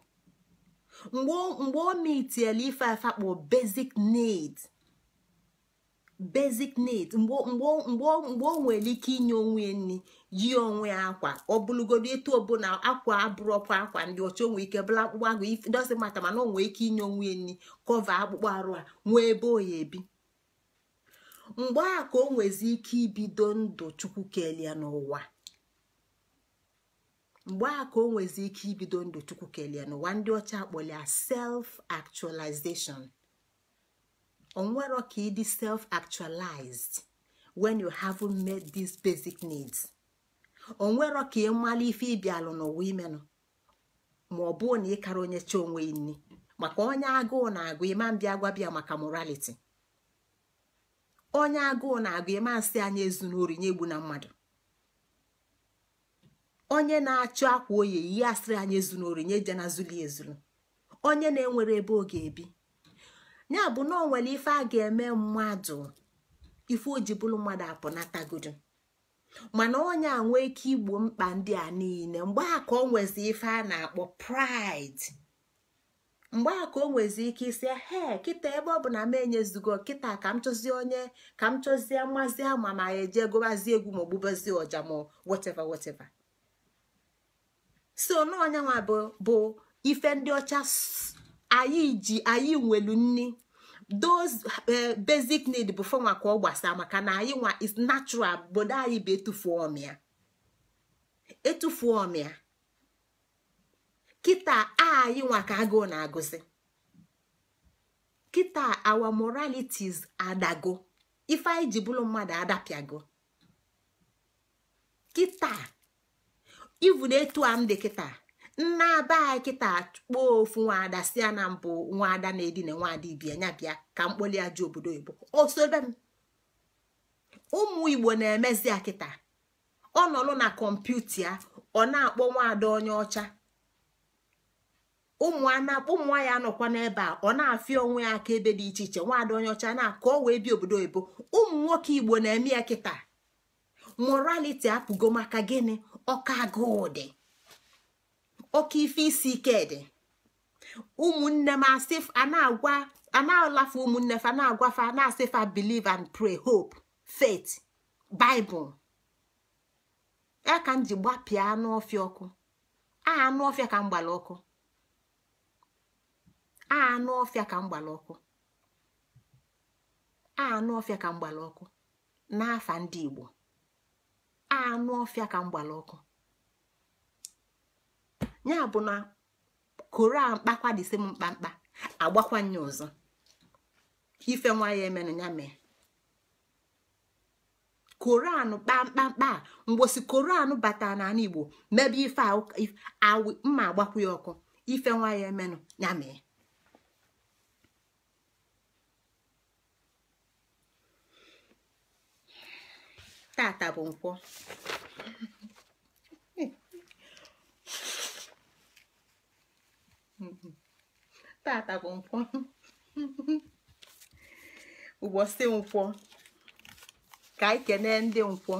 Mgbe o mitiela ife afakpo basic need, basic need, mgbe o nwere ike inye onwe ya nri, yi onwe ya akwa, ọ bụlụgodo etu ọbụla akwa abụrọkwa akwa ndị ọcha, o nwee ike bụla akpụkpọ agụ doesn't matter, mana o nwee ike inye onwe ya nri, kọva akpụkpọ arụ a, nwee ebe o ya ebi. Mgbe a ka o nwezi ike ibido ndụ Chukwu kelie n'ụwa. Mgbe a ka o nwezi ike ibido ndụ Chukwu kelie n'ụwa, ndị ọcha akpọlia self-actualization. O nwero ka ịdị self-actualized when you haven't met these basic needs. Onwero ka ịmala ife ịbịalụ n'ụwa imenụ ma ọ bụ na ịkara onye chi onwe nni, maka onye agụụ na-agụ ịma mbịa gwa bịa maka morality. Onye agụụ na-agụ ịma nsị anya ezu n'ori nye egbu na mmadụ. Onye na-achọ akwa oyi yi asịrị anya ezu n'ori nye je na zuli ezulu. Onye na-enwere ebe ọ ga-ebi. Ya bụ na o nwere ife a ga-eme mmadụ, ife o ji bụrụ mmadụ apụnatagodo. Mana onye a nwee ike igbo mkpa ndị a niile, mgbe a ka o nwezi ife a na-akpọ pride. Mgbe a ka o nwezi ike isi he kịta ebe ọ bụ na m enyezugo kịta ka m chọzie onye ka m chọzie mmazi ama ma ya eje gobazie egwu ma ogbubazie ọja ma whatever whatever. So na onye nwa bụ ife ndị ọcha anyị ji anyị nwelu nni. Those basic need bụ fọnwa ka ọ gbasa, maka na anyị nwa is natural, bodo anyị bụ etufuo ọmịa. Etufuo ọmịa kịta anyị nwa ka agụụ na-agụzi. Kịta our moralities adago, ife anyị ji bụrụ mmadụ adapịago. Kịta even etu a m dị kịta, nna be anyị kịta kpọọ ofu nwaada si ya na mbụ nwaada na-edina nwaada ibia nya bịa ka mkpoli aja obodo oyibo osobe m. Ụmụ igbo na-emezi ya kịta. Ọ nọrọ na kọmputa ya ọ na-akpọ nwaada onye ọcha. Ụmụ ya anọkwa n'ebe a ọ na-afịa onwe ya aka ebe dị iche iche, nwaada onye ọcha na-akọ o wee bi obodo oyibo. Ụmụ nwoke igbo na-eme ya kịta. Morality apụgo maka gịnị? Ọka agụụ dị, oke ife isi ike dị. Ụmụnne m asị a na-alafe ụmụnne fa na-agwa fa na-asị fa believe and pray, hope, faith, Bible. Ya ka m ji gbapịa anụ ọfịa ọkụ. Anụ ọfịa ka m gbara ọkụ. Anụ ọfịa ka m gbara ọkụ. Anụ ọfịa ka m gbara ọkụ n'afa ndị Igbo. Anụ ọfịa ka m gbara ọkụ. Ya bụ na Koran mkpakwa dịsị m mkpamkpa agbakwanye ọzọ. Ife nwa ya emenụ ya mee. Koran kpamkpamkpa mgbosi Koran batara n'ala Igbo mebe ife mma agbakwu ya ọkụ. Ife nwa ya emenụ ya mee. Tata bụ nkwọ. Tata bụ nkwọ. Ụbọchị nkwọ ka anyị kene ndị nkwọ.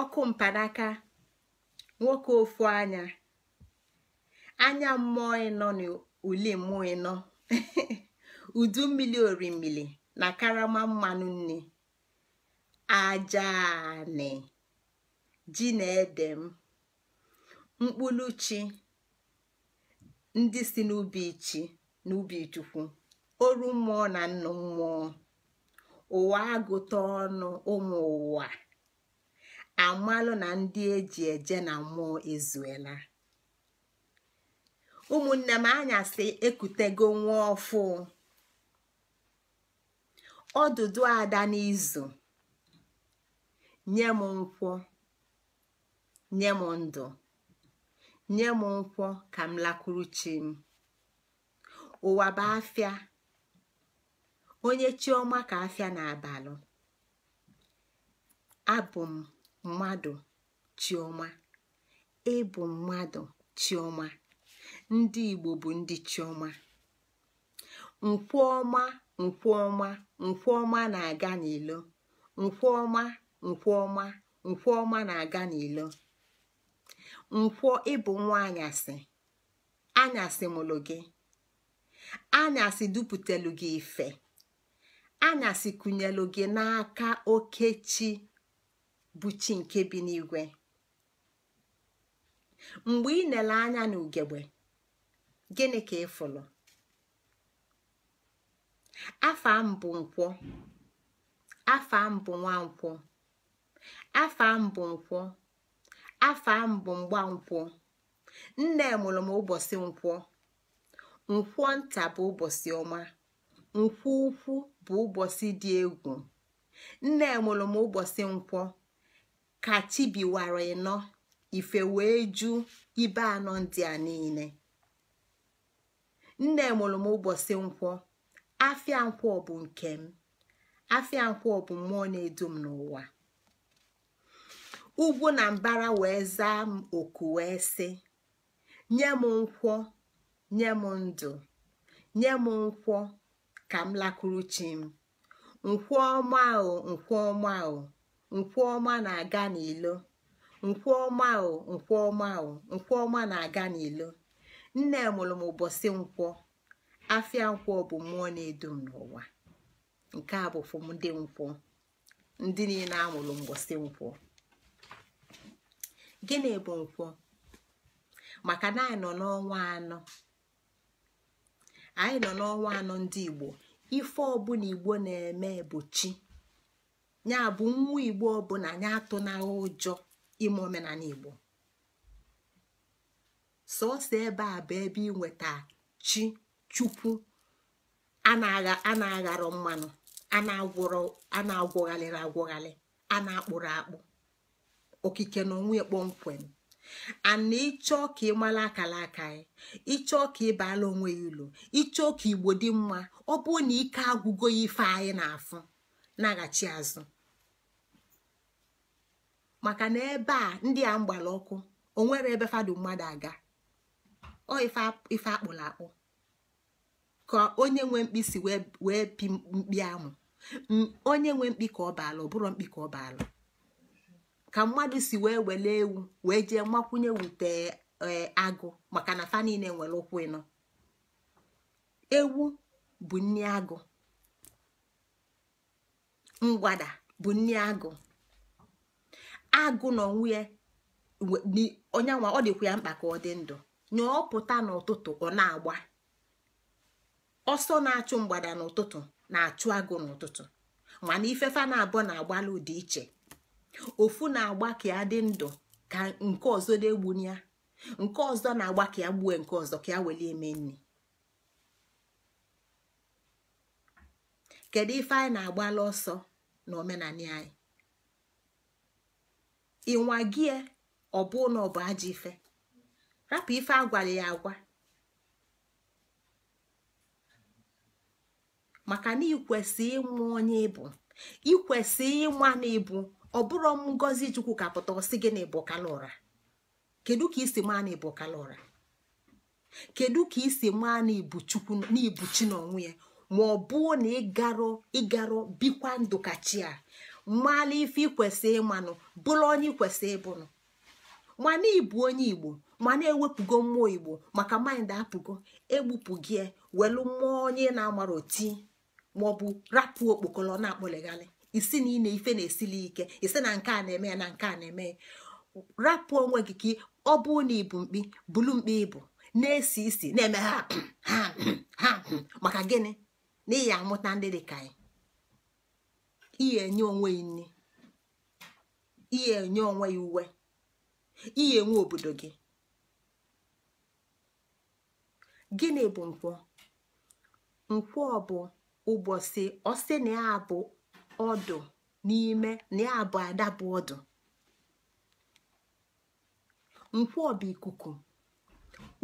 Ọkụ mpanaka, nwoke ofu anya, anya mmụọ ịnọ na uli mmụọ ịnọ, udu mmiri orimili na karama mmanụ nni, aja anị, ji na ede m, mkpụrụ chi ndị si n'ubi chi n'ubi chukwu, oru mmụọ na nnu mmụọ, ụwa agụta ọnụ ụmụ ụwa, amalụ na ndị eji eje na mmụọ ezuela. Ụmụnne m, anyasị ekutego nwa ọfụ, ọdụdụ ada n'izu, nye m nkwọ, nye m ndụ, nye m nkwọ ka m lakwuru chi m. Ụwa bụ afịa, onye chiọma ka afịa na-abalụ. Abụ m mmadụ chiọma, ịbụ mmadụ chiọma, ndị Igbo bụ ndị chiọma. Nkwọ ọma, nkwọ ọma, nkwọ ọma na-aga n'ilo. Nkwọ ọma, nkwọ ọma, nkwọ ọma na-aga n'ilo. Nkwọ ịbụ nwa anyasị, anyasị mụlụ gị, anyasị dupụtelu gị ife, anyasị kụnyelu gị n'aka okechi bụ chi nke bi n'igwe. Mgbe ị nele anya n'ugegbe, gịnị ka ị fụlụ? Afa m bụ nkwọ, afa m bụ nwankwọ, afa m bụ nkwọ, afa m bụ mgbankwọ. Nne mụrụ m ụbọchị nkwọ. Nkwọ nta bụ ụbọchị ọma, Nkwọ ukwu bụ ụbọchị dị egwu. Nne mụrụ m ụbọchị nkwọ ka chi biwara ịnọ, ife wee ju ibe anọ ndị a niile. Nne mụrụ m ụbọchị nkwọ, afịa nkwọ bụ nke m, afịa nkwọ bụ mmụọ na-edu m n'ụwa. Ugwu na mbara wee zaa m oku wee sị, nye m nkwọ, nye m ndụ, nye m nkwọ ka m lakwuru chi m. Nkwọ ọma o, nkwọ ọma o, nkwọ ọma na-aga n'ilo. Nkwọ ọma o, nkwọ ọma o, nkwọ ọma na-aga n'ilo. Nne mụrụ m ụbọchị nkwọ, afịa nkwọ bụ mmụọ na-edu m n'ụwa. Nke a bụ fọm ndị nkwọ, ndị niile amụrụ mbọsị nkwọ. Gịnị bụ nkwọ? Maka na anyị nọ n'ọnwa anọ, anyị nọ n'ọnwa anọ ndị Igbo. Ife ọbụla Igbo na-eme bụ chi. Ya bụ nwa Igbo ọbụla anya atụnaghị ụjọ ime omenala Igbo. Sọọsọ ebe a bụ ebe inweta chi chukwu a na-agharọ mmanụ, a na-agwọghalịrị agwọghalị, a na-akpụrụ akpụ, okike na onwe kpọmkwem. Ana ịchọọ ka ị mara akara aka anyị, ịchọọ ka ị baala onwe ya ụlọ, ịchọọ ka Igbo dị mma, ọ bụrụ na ike agwụgo ya ife anyị na-afụ, naghachi azụ. Maka na ebe a ndị a mgbara ọkụ, o nwere ebe fadụ mmadụ aga. Ọ ife akpụrụ akpụ ka onye nwe mkpi si wee pi mkpi amụ. Onye nwe mkpi ka ọ baala, ọ bụrụ mkpi ka ọ baala. Ka mmadụ si wee wele ewu wee jee makwunye wute agụ, maka na fa niile nwere ụkwụ ịnọ. Ewu bụ nni agụ, mgbada bụ nni agụ. Agụ na onwe ya onyanwa ọ dịkwa ya mkpa ka ọ dị ndụ. Nye ọ pụta n'ụtụtụ ọ na-agba ọsọ, na-achụ mgbada n'ụtụtụ, na-achụ agụ n'ụtụtụ. Mana ifefa na-abụọ na-agbalụ dị iche. Ofu na-agba ka ya dị ndụ ka nke ọzọ na-egbu ya, nke ọzọ na-agba ka ya gbue nke ọzọ ka ya welie eme nri. Kedu ife anyị na-agbala ọsọ na omenala anyị? Ịnwa gị ọ bụ na ọ bụ ajọ ife, rapụ ife agwala ya agwa. Maka na ikwesị ịmụ onye ịbụ, ikwesị ịma na ịbụ. Ọ bụrụ ngozi Chukwu ka pụta ọsị gị na ịbụ kalụra. Kedu ka isi maa na ịbụ kalụra? Kedu ka isi maa na ịbụ Chukwu, na ịbụ chi n'onwe ya? Ma ọ bụ na ịgarọ bikwa ndụ ka chi a, mmalụ ife ikwesị ịmanụ, bụrụ onye ikwesị ịbụnụ. Mana ịbụ onye Igbo, mana ewepụgo mmụọ Igbo, maka mind apụgo, egbupụ gị welu mmụọ onye na-amara oti, maọbụ rapụ okpokolo na-akpọleghalị. Isi na ị na ife na-esili ike, isi na nke a na-eme ya na nke a na-eme ya. Rapụ onwe gị ka ọ bụ na ịbụ mkpi, bulu mkpi ịbụ, na-esi isi na-eme ha ha ha. Maka gịnị? Na ị ya amụta ndị dị ka anyị. Ihe enye onwe ya nri, ihe enye onwe ya uwe, ihe enwe obodo gị. Gịnị bụ nkwọ? Nkwọ bụ ụbọchị ọsị na ya bụ ọdụ n'ime, na ya bụ ada bụ ọdụ. Nkwọ bụ ikuku,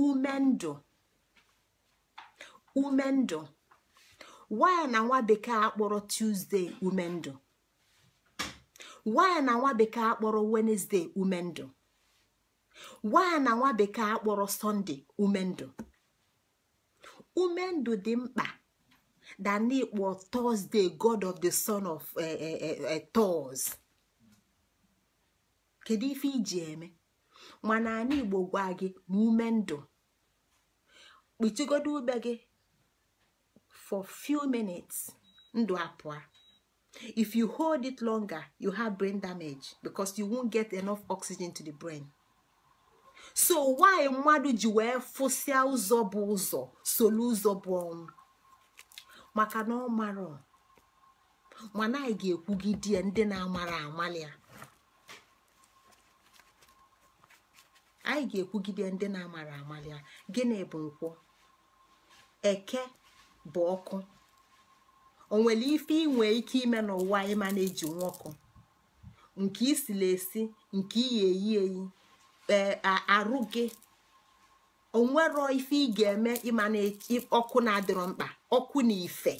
ume ndụ, ume ndụ. Waya na nwa bekee akpọrọ Tuesday ume ndụ, waya na nwa bekee akpọrọ Wednesday ume ndụ, waya na nwa bekee akpọrọ Sunday ume ndụ. Ume ndụ dị mkpa than ịkpọ Thursday god of the son of Thors. Kedu ife iji eme? Mana anyị Igbo gwa gị na ume ndụ, kpuchigodo ube gị for few minutes, ndụ apụa. If you hold it longer, you have brain damage because you won't get enough oxygen to the brain. So why mmadụ ji wee fụsịa ụzọ bụ ụzọ, solu ụzọ bụ ọnwụ? Maka na ọ mara. Mana anyị ga-ekwugide ya, ndị na-amara amali ya. Anyị ga-ekwugide ndị na-amara amali ya. Gịnị bụ nkwọ? Eke bụ ọkụ, O nwere ife inwe ike ime n'ụwa ịma na-eji nwoke nke isili esi nke iyi eyi eyi arụ gị onwero ife ị ga-eme ịma na ọkụ na-adịrọ mkpa ọkụ na ife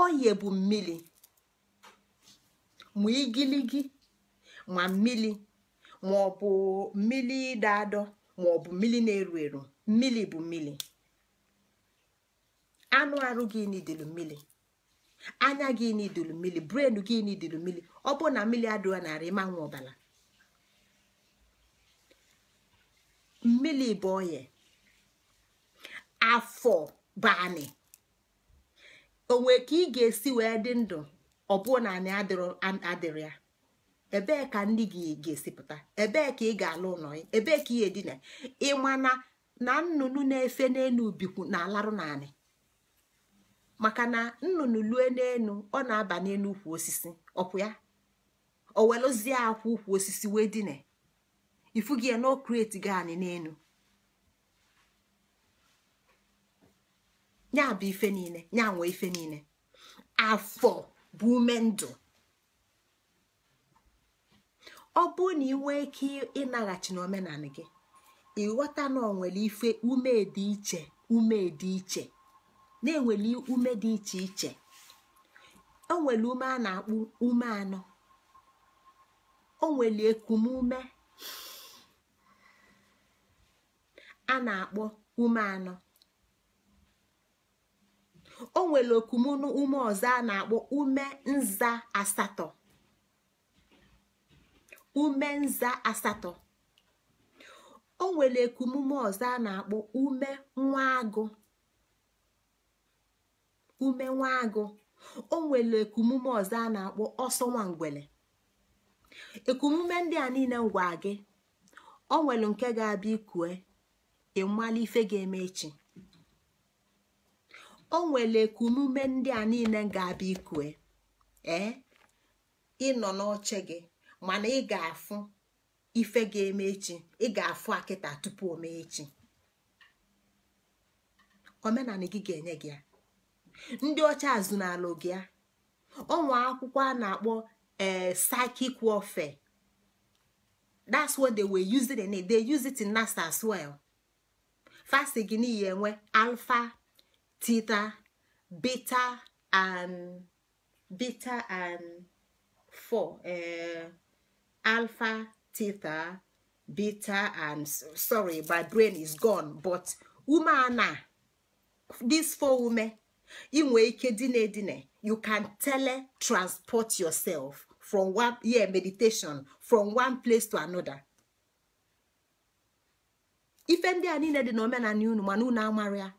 oye bụ mmiri ma igiligi ma mmiri ma ọ bụ mmiri dado ma ọ bụ mmiri na-eru eru mmiri bụ mmiri anụ arụ gị nidelu mmiri anya gị nidelu mmiri brain gị nidelu mmiri ọ bụ na mmiri adịghị narị ịma nwa ọbara mmiri bụ oye afọ bụ anị onwe ka ị ga-esi wee dị ndụ ọ bụ na anị adịrị ya ebee ka ndị gị ga-esi pụta ebee ka ị ga-alụ ụlọ ebee ka ị edina ịma na nnụnụ na-efe n'elu bikwu na-alarụ naanị maka na nnụnụ lue n'elu ọ na-aba n'elu ukwu osisi ọkwụ ya o welụzie akwụ ukwu osisi wee dine ifu gị na o kreti gị anị n'elu ya bụ ife niile ya nwee ife niile afọ bụ ume ndụ ọ bụ na ị nwee ike ịnaghachi n'omenala gị ịghọta na ọ nwere ife ume dị iche ume dị iche na-enwere ume dị iche iche o nwere ume a na-akpụ ume anọ o nwere ekumume a na-akpọ ume anọ o nwere okumunu ume ọzọ a na-akpọ ume nza asatọ ume nza asatọ o nwere ekumume ọzọ a na-akpọ ume nwa agụ ume nwa agụ o nwere ekumume ọzọ a na-akpọ ọsọ nwa ngwele ekumume ndị a niile ngwa gị o nwere nke ga-abịa ikue ịmala ife ga-eme echi o nwere ekumume ndị a niile ga-abịa ikue ịnọ n'oche gị mana ị ga-afụ ife ga-eme echi ị ga-afụ akịta tupu o mee echi omenala gị ga-enye gị ya ndị ọcha azụnalụ gị ya ọnwa akwụkwọ a na-akpọ psychic warfare. That's what they were using in it. They use it in NASA as well. Fasi gị n'ihi enwe alpha, theta, beta and 4 alpha, theta, beta and sorry, my brain is gone, but ume these four ume inwe ike dine dine, you can teletransport yourself from one meditation from one place to another. Ife ndị a niile dị n'omenala unu mana unu amara ya.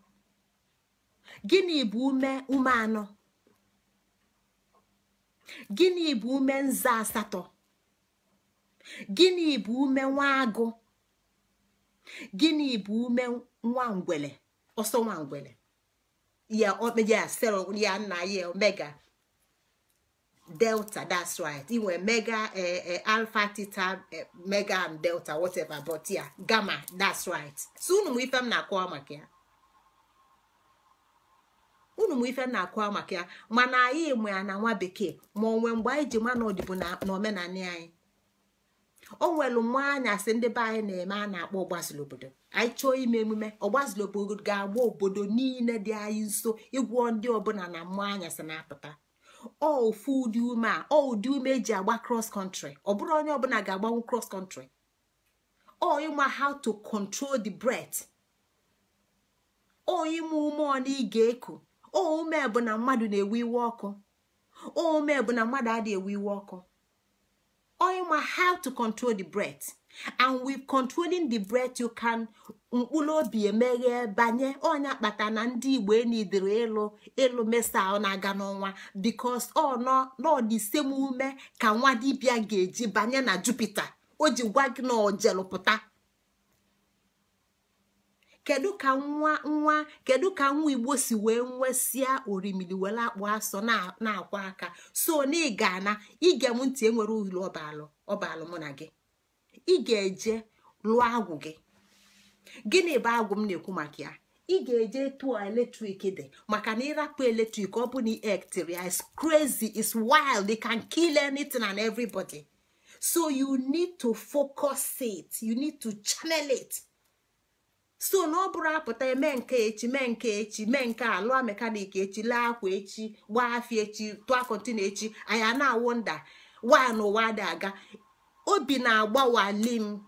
Gịnị bụ ume ume anọ? Gịnị bụ ume nza asatọ? Gịnị bụ ume nwa agụ? Gịnị bụ ume nwa ngwele? Ọsọ nwa ngwele. Ya omega sero ya na ya omega delta, that's right. Inwe mega alpha, theta, mega and delta, whatever, but yeah, gamma, that's right. So unu mụ ife m na-akọwa maka ya. Unu mụ ife m na-akọwa maka ya, mana anyị mụ ya na nwa bekee ma onwe mgbe anyị ji ma na ọdịbụ na omenala anyị. O nwere nwa anyasị ndị be anyị na-eme a na-akpọ ọgbazụlụ obodo. Anyị chọọ ime emume ọgbazụlụ obodo ga-agba obodo niile dị anyị nso ịgwọ ndị ọbụla na mmụọ anyasị na-apụta. Ọ ofu ụdị ume a, ọ ụdị ume eji agba cross country. Ọ bụrụ onye ọbụla ga-agbanwu cross country. Ọ ịma how to control the breath. Ọ ịma ume ọ na ị ga-eku. Ọ ume bụ na mmadụ na-ewe iwe ọkụ. Ọ ume bụ na mmadụ adịghị ewe iwe ọkụ. Ọ ịma how to control the breath. And with controlling the breath, you can mkpụrụ obi emeghe banye onye akpata na ndị Igbo enidiri ịlụ mesa ọ na-aga n'ọnwa because ọ nọ n'ọdị same ume ka nwa dibịa ga-eji banye na Jupiter o ji gwa gị na ojelụpụta. Kedu ka nwa kedu ka nwa Igbo si wee nwesịa orimili were akpụ asọ na-akwa aka so na ị ga-ana ige m ntị enwere ulu ọbalụ mụ na gị ị ga-eje lụọ agwụ gị. Gịnị bụ agwụ m na-ekwu maka ya? Ị ga-eje tụọ eletrik dị maka na ịrapụ eletrik ọ bụ na ektiri ya is crazy, is wild, it can kill anything and everybody. So you need to focus it, you need to channel it. So na ọ bụrụ apụta eme nke echi, mee nke echi, mee nke a, lụọ mekanik echi, lee akwa echi, gbaa afịa echi, tụọ kọntịna echi, anyị a na-awọnda wa n'ụwa dị aga. Obi na-agbawali m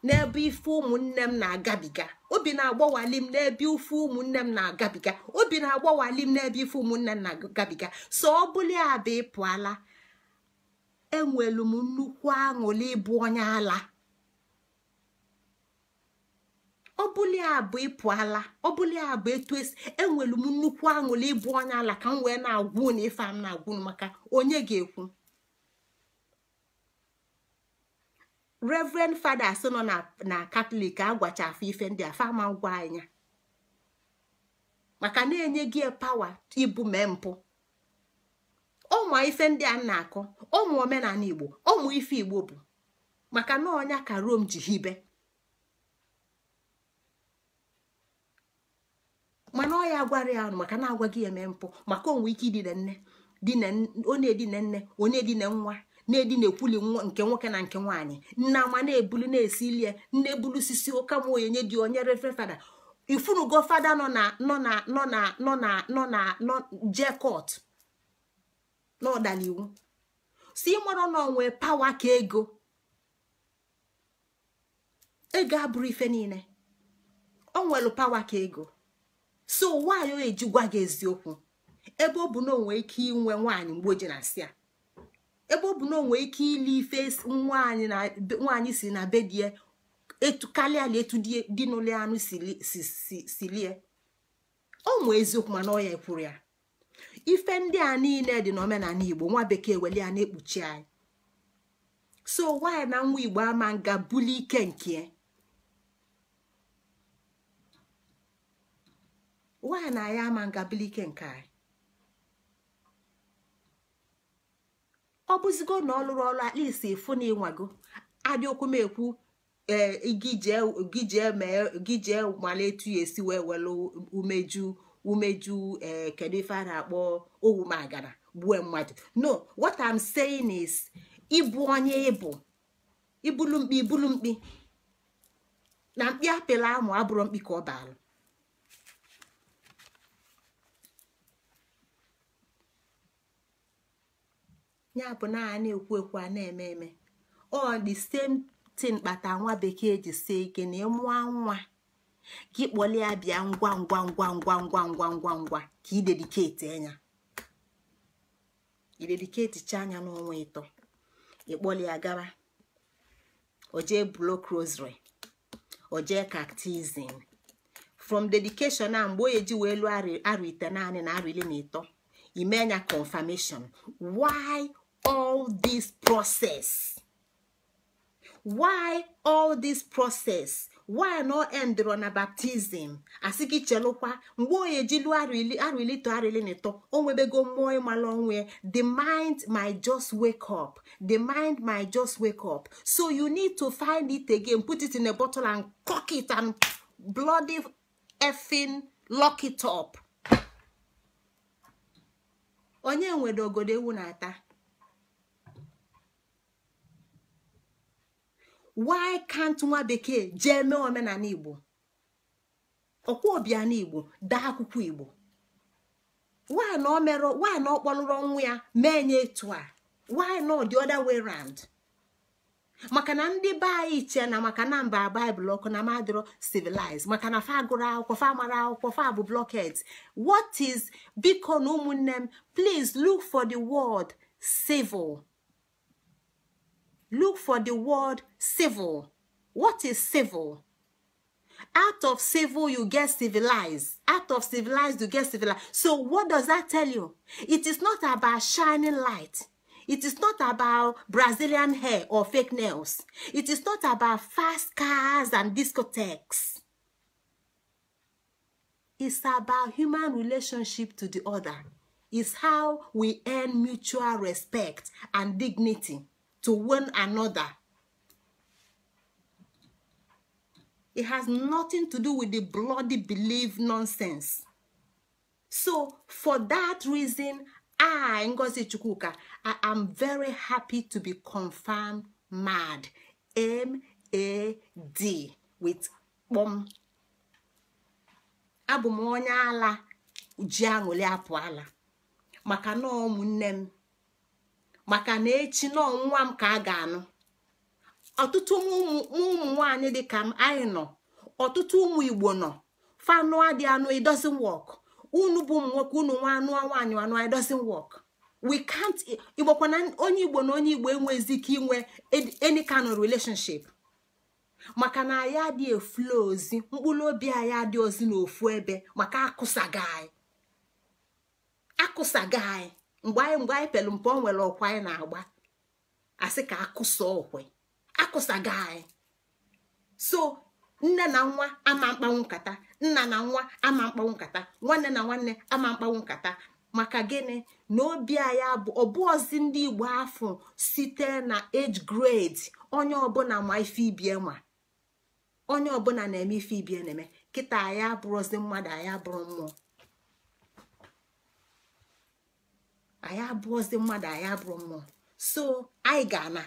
n'ebe ife ụmụnne m na-agabiga. Obi na-agbawali m n'ebe ife ụmụnne m na-agabiga. Obi na-agbawali m n'ebe ife ụmụnne m na-agabiga. So ọ bụla ya bụ ịpụala, enwelu m nnukwu aṅụrị ịbụ onye ala. Ọ bụla ya bụ ịpụala, ọ bụla ya bụ etu esi, enwelu m nnukwu aṅụrị ịbụ onye ala ka m wee na-agwụ na ife m na-agwụ maka onye ga-ekwu. Reverend Fathers nọ na Katọlik agwacha afọ ife ndị a fama ngwa anya maka na-enye gị pawa ịbụ mee mpụ. Ụmụ ife ndị a na-akọ, ụmụ omenala Igbo, ụmụ ife Igbo bụ maka na ọnya ka Rome ji hibe. Mana ọ ya gwara ya ọnụ maka na agwa gị eme mpụ, maka onwe ike idina nne, ọ na-edina nne, ọ na-edina nwa, na-edina ekwuli nke nwoke na nke nwaanyị, nna ma na-ebulu na-esi ilie, nne ebulu sisi ụka ma onye dị onye Reverend Fada. Ifunugo fada nọ na nọ na nọ na nọ na nọ na nọ jekọt n'ọdala iwu si ịmara na onwe pawa ka ego. Ego abụrụ ife niile, o nwere pawa ka ego. So nwaanyị o eji gwa gị eziokwu, ebe ọ bụ na onwe ike inwe nwaanyị mgbe o ji na asị a, ebe ọ bụ na onwe ike ili ife nwaanyị na nwaanyị si na be die etu karịa ala etu di n'ụlọ anụ si lie. O nwee eziokwu mana ọ ya ekwuru ya. Ife ndị a niile dị n'omenala Igbo, nwa bekee weli ya na-ekpuchi anyị. So nwaanyị na nwa Igbo ama nga buli ike nke nwaanyị na ya ama nga buli ike nke anyị. Ọ bụzigo na ọ lụrụ ọrụ at least ịfụ na ịnwago adị okwu m ekwu gị jee mala etu ya esi wee welu umeju kedu ife a na-akpọ owumagana gbue mmadụ. No, what I'm saying is ịbụ onye ịbụ ibulu mkpi, ibulu mkpi na mkpi apịla amụ abụrụ mkpi ka ọ baalụ. Ya bụ na a na-ekwu ekwu a na-eme eme. Ọ the same thing kpata nwa bekee ji sie ike na ịmụa nwa gị kpọlie ya bịa ngwa ngwa ngwa ngwa ngwa ngwa ngwa ngwa ka ị dediketi anya, ị dediketi cha anya n'ọnwa ịtọ, ịkpọlie ya gawa o jee block rosary, o jee catechism. From dedication a mgbe o eji wee lụọ arụ ite naanị na arụ 13, ime anya confirmation. Why all this process? Why all this process? Why no end na baptism? Asị gị chelụkwa mgbe onye ji lụọ arụ 13 arụ 13, o nwebego mmụọ ịmala onwe. The mind might just wake up. The mind might just wake up. So you need to find it again, put it in a bottle and cock it and bloody effing lock it up. Onye nwere ogodo ewu na-ata. Why can't nwa bekee jee mee omenala Igbo? Ọkwa ọbịa n'Igbo daa akwụkwọ Igbo. Why na o mere, why na ọ kpọlụrụ ọnwụ ya mee nye etu a? Why not the other way round? Maka na ndị be anyị che na maka na mba Baịbụl ọkụ na madịrọ civilized, maka na fa gụrụ akwụkwọ, fa mara akwụkwọ, fa bụ blockheads. What is, biko na ụmụnne m, please look for the word civil. Look for the word civil. What is civil? Out of civil, you get civilized. Out of civilized, you get civilized. So what does that tell you? It is not about shining light. It is not about Brazilian hair or fake nails. It is not about fast cars and discotheques. It's about human relationship to the other. It's how we earn mutual respect and dignity to one another. It has nothing to do with the bloody belief nonsense. So for that reason, I, Ngozi Chukwuka, I am very happy to be confirmed mad. M-A-D with bom. Abụ m onye ala ji aṅụli apụ ala. Maka na ụmụnne m, maka na echi na nwa m ka a ga-anụ. Ọtụtụ ụmụ nwaanyị dị ka m anyị nọ, ọtụtụ ụmụ Igbo nọ, fanụ adị anụ, it doesn't work. Unu bụ ụmụ nwoke, unu nwa anụ nwaanyị anụ, it doesn't work. We can't. Igbokwa na onye Igbo na onye Igbo enwezi ike inwe any kind of relationship. Maka na anyị adị efulu ozi, mkpụrụ obi anyị adị ozi n'ofu ebe, maka akụsaga anyị. Akụsaga anyị. Mgbe anyị pelu mpe, o nwere ọkwa anyị na-agba. Asị ka akụsa ọkwe. Akụsaga anyị. So nne na nwa ama mkpanwu nkata, nna na nwa ama mkpanwu nkata, nwanne na nwanne ama mkpanwu nkata. Maka gịnị? Na obi anyị bụ ọbụọzi ndị Igbo afọ site na age grade, onye ọbụla ma ife ibie ma onye ọbụla na-eme ife ibie na-eme. Kịta anyị abụrụzi mmadụ, anyị abụrụ mmụọ. Anyị abụrụzi mmadụ, anyị abụrụ mmụọ. So anyị ga-ana.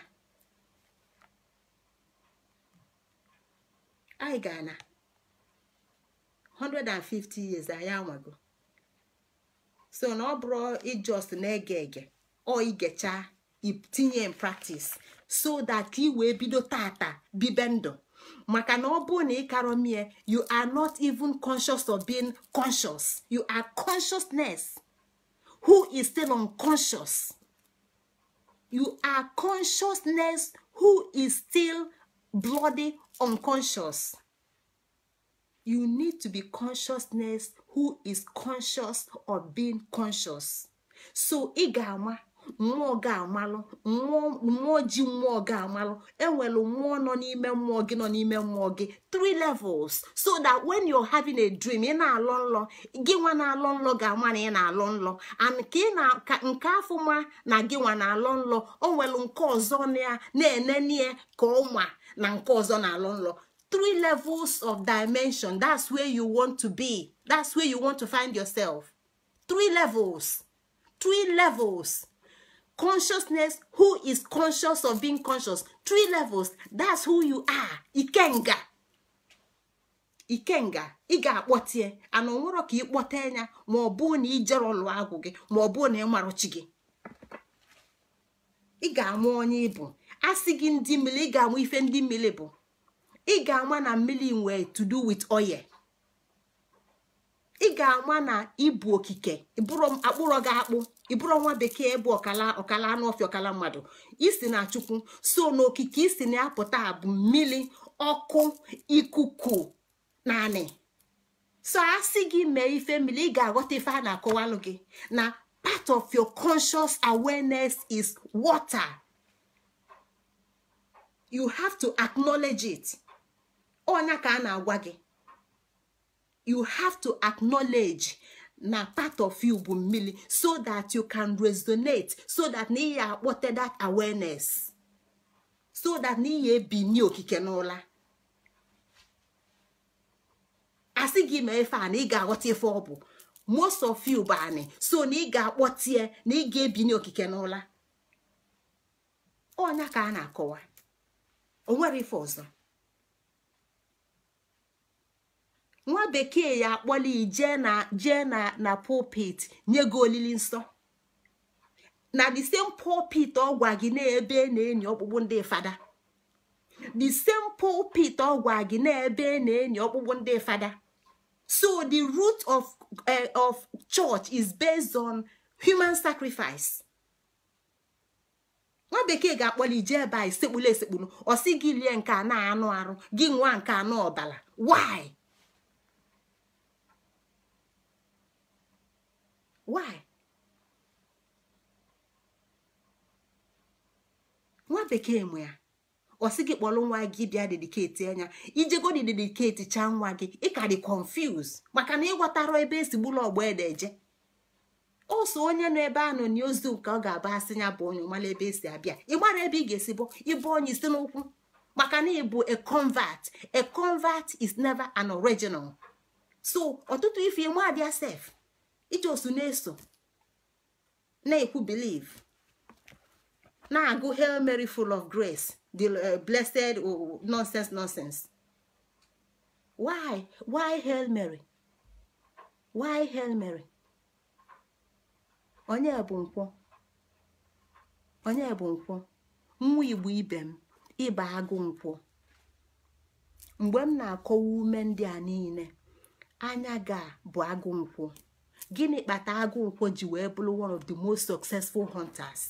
Anyị ga-ana 150 years anyị anwago. So na ọ bụrụ ijos na-ege ege ọ igecha itinye in practice so that ka ị wee bido tata bibe ndụ. Maka na ọ bụrụ na ị karọ mie, you are not even conscious of being conscious. You are consciousness who is still unconscious. You are consciousness who is still bloody unconscious. You need to be consciousness who is conscious of being conscious. So ị ga-ama mmụọ ga-amalụ, mmụọ ji mmụọ ga-amalụ, enwelu mmụọ nọ n'ime mmụọ gị nọ n'ime mmụọ gị, 3 levels, so that when you're having a dream, ị na-alọ nlọ, gị nwa na-alọ nlọ ga-ama na ị na-alọ nlọ, and ka nke afọ ma na gị nwa na-alọ nlọ, o nwelu nke ọzọ na-enenie ka ọnwa na nke ọzọ na-alọ nlọ. 3 levels of dimension. That's where you want to be. That's where you want to find yourself. 3 levels. 3 levels. Consciousness who is conscious of being conscious. 3 levels. That's who you are. Ikenga. Ikenga. Ị ga-akpọtie. Ana onwero ka ịkpọte anya ma ọ bụ na ijere lụọ agwụ gị ma ọ bụ na ịmarochi gị. Ị ga-amụ onye ịbụ. Asị gị ndị mmiri, ị ga-amụ ife ndị mmiri bụ. Ị ga-ama na mmiri nwee to do with oil. Ị ga-ama na ibu okike, ịbụrụ akpụrọ gị akpụ, ịbụrụ nwa bekee bụ ọkala ọkala anụ ọfịa ọkala mmadụ. Isi na Chukwu, so n'okike isi na-apụta bụ mmiri, ọkụ, ikuku, na anị. So asị gị mee ife mmiri, ị ga-aghọta ife a na-akọwalụ gị na part of your conscious awareness is water. You have to acknowledge it. Onya ka a na-agwa gị. You have to acknowledge na part of you bụ mmiri so that you can resonate, so that na iya akpọte that awareness, so that na iya ebini okike n'ụla. Asị gị mee ife a na ị ga-aghọta ife ọ bụ. Most of you bụ anị, so na ị ga-akpọtie na ị ga-ebini okike n'ụla. Onya ka a na-akọwa. O nwere ife ọzọ. Nwa bekee ya akpọla ije na pulpit nye gị olili nsọ. Na the same pulpit ọ gwa gị na-ebe na-enyi ọkpụkpụ ndị fada. The same pulpit ọ gwa gị na-ebe na-enyi ọkpụkpụ ndị fada. So the root of church is based on human sacrifice. Nwa bekee ga-akpọla ije ebe a isekpulu esekpulu, ọ sị gị lie nke a na-anụ arụ, gị nwa nke anụ ọbala. Why? Why? Nwa bekee mụ ya ọ sị gị kpọrọ nwa gị bịa dediketi anya. Ijego dị dediketi chaa nwa gị, ị ka dị confused maka na ịghọtara ebe esi gburu ọgba ede eje. Ọsọ onye nọ ebe a nọ n'ozu nke ọ ga-aba asị ya bụ onye mara ebe esi abịa. Ị mara ebe ị ga-esi bụ ịbụ onye isi n'ụkwụ Maka na ịbụ a convert. A convert is never an original. So ọtụtụ ife ịma adịa sef iji osu na-eso na-ekwu believe na-agụ Hail Mary full of grace, the blessed nonsense nonsense. Why Hail Mary? Why Hail Mary? Onye bụ nkwọ? Onye bụ nkwọ? Nwa Igbo ibe m, ịba agụ nkwọ. Mgbe m na-akọwa ume ndị a niile, anya ga bụ agụ nkwọ. Gịnị kpata agụ nkwọ ji wee bụrụ one of the most successful hunters?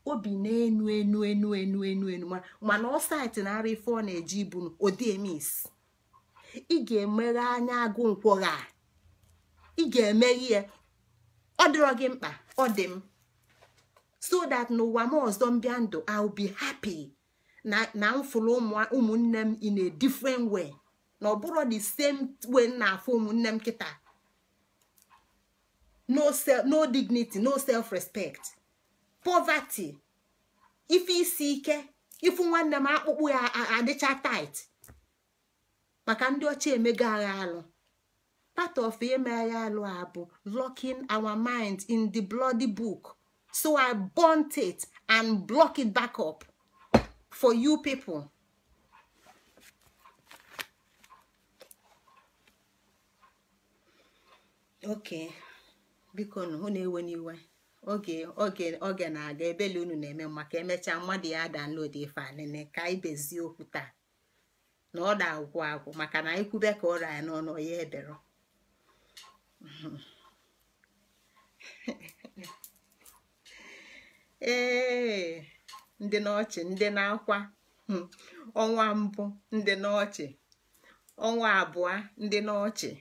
Obi na-enu enu enu enu enu enu, mana ọ saịtị na-ara ife ọ na-eji ibu odiemis. Ị ga-emeghe anya agụ nkwọ gha, ị ga-emeghe ya. Ọ dịrọ gị mkpa, ọ dị m, so that n'ụwa m ọzọ mbịa ndụ, I'll be happy na m fụrụ ụmụnne m in a different way, na ọ bụrụ the same way m na-afụ ụmụnne m kịta. No dignity, no self-respect, poverty, ife isi ike, ifu nwanne m akpụkpụ ya adịcha tight maka ndị ọcha emego agha alụ. Part of ime agha alụ a bụ locking our mind in the bloody book. So I burnt it and block it back up for you people. Okay, biko nụ unu ewe n'iwe. Oge na-aga ebele unu na-eme maka emechaa mmadụ ya download ife a nene ka anyị bezie okwu taa na ọ da-agwụ agwụ, maka na anyị kwube ka ọrịa ya n'ọnụ ya ebero. Ee, ndị n'ọchị, ndị na-akwa. Ọnwa mbụ ndị n'ọchị, ọnwa abụọ ndị n'ọchị,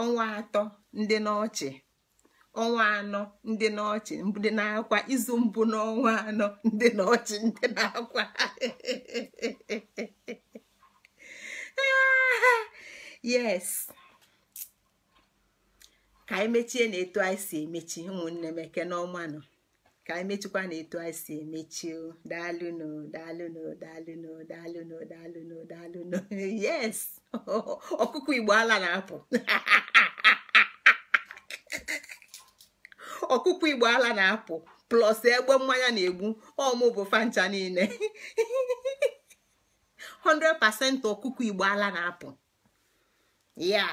ọnwa atọ ndị n'ọchị, ọnwa anọ ndị n'ọchị, ndị na-akwa. Izu mbụ n'ọnwa anọ ndị n'ọchị, ndị na-akwa. Yes, ka anyị mechie na etu anyị si emechi. Ụmụnne m, eke n'ọma nọ, ka anyị mechikwa na etu anyị si emechi. Daalụnụ, daalụnụ, daalụnụ, daalụnụ, daalụnụ, daalụnụ. Yes, ọkụkọ Igbo ala na-apụ. Ọkụkọ Igbo ala na-apụ plus egbe mmanya na-egbu ọmụ bụ fancha niile. 100% ọkụkọ Igbo ala na-apụ. Ya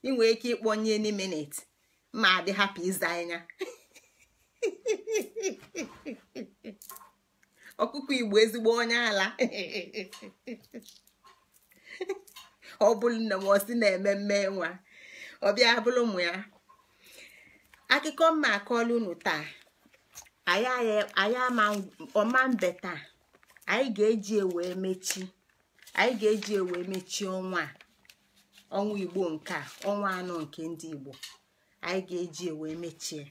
ị nwere ike ịkpọnye any minute ma adị hapụ ịza anya. Ọkụkọ Igbo ezigbo onye ala. Ọ bụrụ na m ọsị na-eme mme nwa ọ bịa bụrụ ụmụ ya. Akụkọ mma akọọla unu taa, anyị ọma mbe taa, anyị ga-eji wee mechi, anyị ga-eji wee mechi ọnwa ọnwa Igbo nke a, ọnwa anọ nke ndị Igbo, anyị ga-eji wee mechie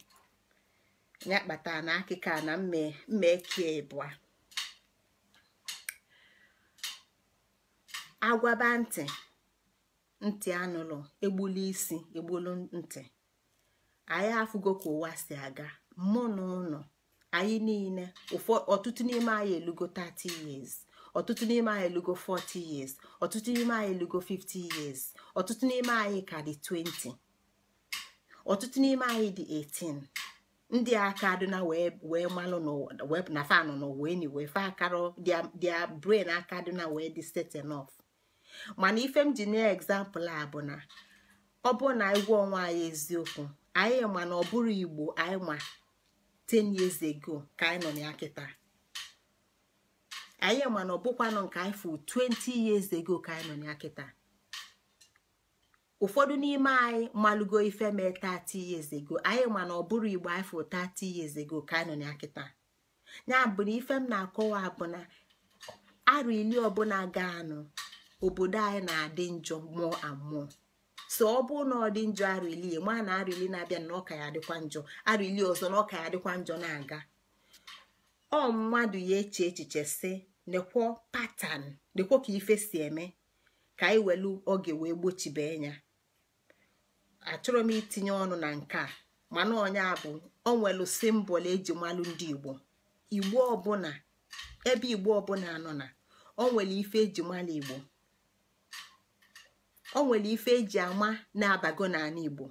ya. Kpatara na akụkọ a na mme kie ịbụa. Agwaba ntị, ntị anụlụ, egbulu isi, egbulu ntị. Anyị afụgo ka ụwa si aga. Mụ na ụnọ anyị niile, ọtụtụ n'ime anyị elugo 30 years, ọtụtụ n'ime anyị elugo 40 years, ọtụtụ n'ime anyị elugo 50 years, ọtụtụ n'ime anyị ka dị 20, ọtụtụ n'ime anyị dị 18. Ndị aka adịna wee malụ na fa nọ n'ụwa enyi wee fa akarọ their brain aka adịna wee dị set enough. Mana ife m ji nye example a bụ na ọ bụ na anyị gwa onwe anyị eziokwu, anyị ma na ọ bụrụ Igbo anyị ma 10 years ago ka anyị nọ na ya kịta. Anyị ma na ọ bụkwanụ nke anyị fụ 20 years ago ka anyị nọ na ya kịta. Ụfọdụ n'ime anyị malụgo ife mee 30 years ago, anyị ma na ọ bụrụ Igbo anyị fụ 30 years ago ka anyị nọ na ya kịta. Ya bụ na ife m na-akọwa bụ na arọ iri ọbụla ga-anụ obodo anyị na-adị njọ mmụọ amụọ. So ọ bụrụ na ọ dị njọ arọ iri, ma na arọ iri na-abịa na ọka ya adịkwa njọ, arọ iri ọzọ na ọka ya adịkwa njọ na-aga. Ọ mmadụ ya eche echiche sị nekwo patan, nekwo ka ife si eme, ka anyị welu oge wee gbochibe ya. Achọrọ m itinye ọnụ na nke a, mana onye a bụ o nwelu simbọl eji malụ ndị Igbo. Igbo ọbụla Ebe Igbo ọbụla nọ na o nwere ife eji mara Igbo, o nwere ife eji ama na-abago n'ala Igbo,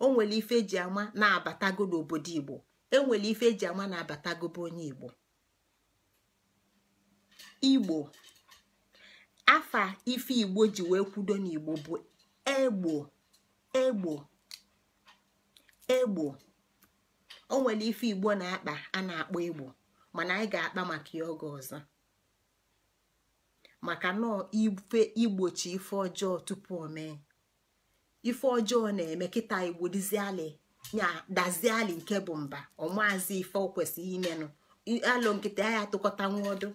o nwere ife eji ama na-abatago n'obodo Igbo, e nwere ife eji ama na-abatago bụ onye Igbo. Igbo afa ife Igbo ji wee kwudo n'Igbo bụ egbo egbo egbo. O nwere ife Igbo na-akpa a na-akpọ egbo, mana anyị ga-akpa maka ya oge ọzọ, maka nọọ ife igbochi ife ọjọọ tupu o mee. Ife ọjọọ na-eme kịta Igbo diziali nya daziali nke bụ mba ọmaazi ife o kwesịrị imenụ alụ nkịta ya atụkọta nwaọdụ.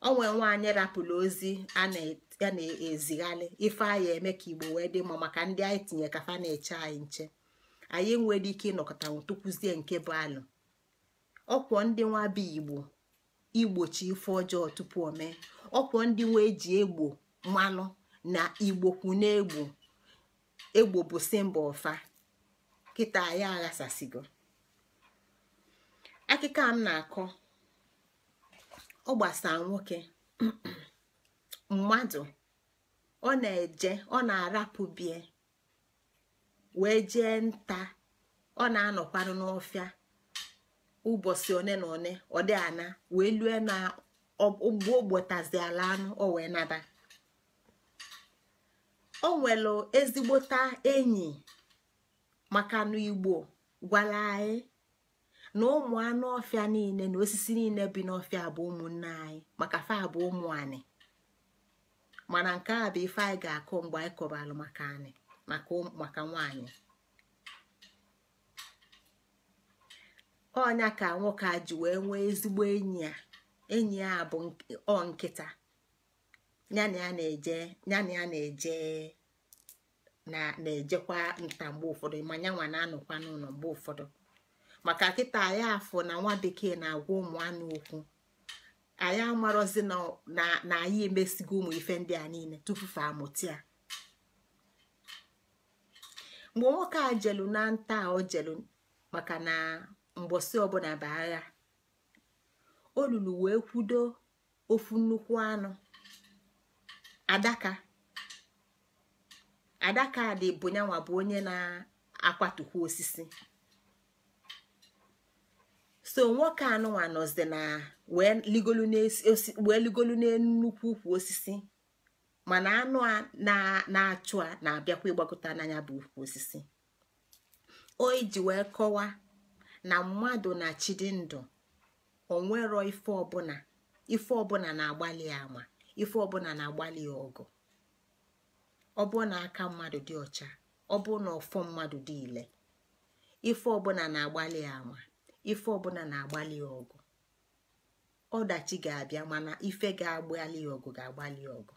Onwe nwaanyị rapụrụ ozi a na-ezigharị ife anyị eme ka Igbo wee dị mma, maka ndị anyị tinye ka fa na-eche anyị nche. Anyị nwere ike ịnọkọta tụkwuzie nke bụ alụ. Ọkwọ ndị nwa bụ Igbo igbochi ife ọjọọ tupu o mee. Ọkwọ ndị nwe eji egbo mmanụ na Igbo kwu n'egbo. Egbo bụ simba ọfa. Kịta ya aghasasigo. Akụkọ m na-akọ ọ gbasara nwoke mmadụ. Ọ na-eje, ọ na-arapụ bie wee jee nta. Ọ na-anọkwarụ n'ọfịa ụbọchị one na one, ọ dị ana wee lue na mgbe o gbotaziala anụ o wee naba. O nwere ezigbota enyi, maka na Igbo gwara anyị na ụmụ anụ ọfịa niile na osisi niile bi n'ọfịa bụ ụmụnne anyị, maka fa bụ ụmụ anyị. Mana nke a bụ ife anyị ga-akọ mgbe anyị kọbalụ maka anyị, maka nwaanyị. Ọnya ka nwoke a ji wee nwee ezigbo enyi ya. Enyi ya bụ ọ nkịta. Ya na ya na-eje na-ejekwa nta mgbe ụfọdụ, ma nyanwa na-anọkwa n'ụlọ mgbe ụfọdụ. Maka kịta ya afọ na nwa bekee na-agwa ụmụ anụ okwu, anyị amarọzi na anyị emesigo ụmụ ife ndị a niile tupu fa amụta ya. Mgbe nwoke a jelu na nta, o jelu maka na mgbọsị ọbụla bụ agha, o lulu wee kwudo ofu nnukwu anụ adaka. Adaka dị bụ nyanwa bụ onye na-akwatukwu osisi. So nwoke anụnwa nọzi na wee ligolu n'elu nnukwu ukwu osisi, mana anụ a na-achụ a na-abịakwa ịgbakọta n'anya bụ ukwu osisi. O ji wee kọwa na mmadụ na chi dị ndụ, onwero ife ọbụla, ife ọbụla na-agbalị ya ama, ife ọbụla na-agbalị ya ọgụ. Ọ bụ na aka mmadụ dị ọcha, ọ bụ na ọfọ mmadụ dị ile, ife ọbụla na-agbalị ya ama, ife ọbụla na-agbalị ya ọgụ. Ọdachi ga-abịa, mana ife ga-agbalị ya ọgụ ga-agbalị ya ọgụ.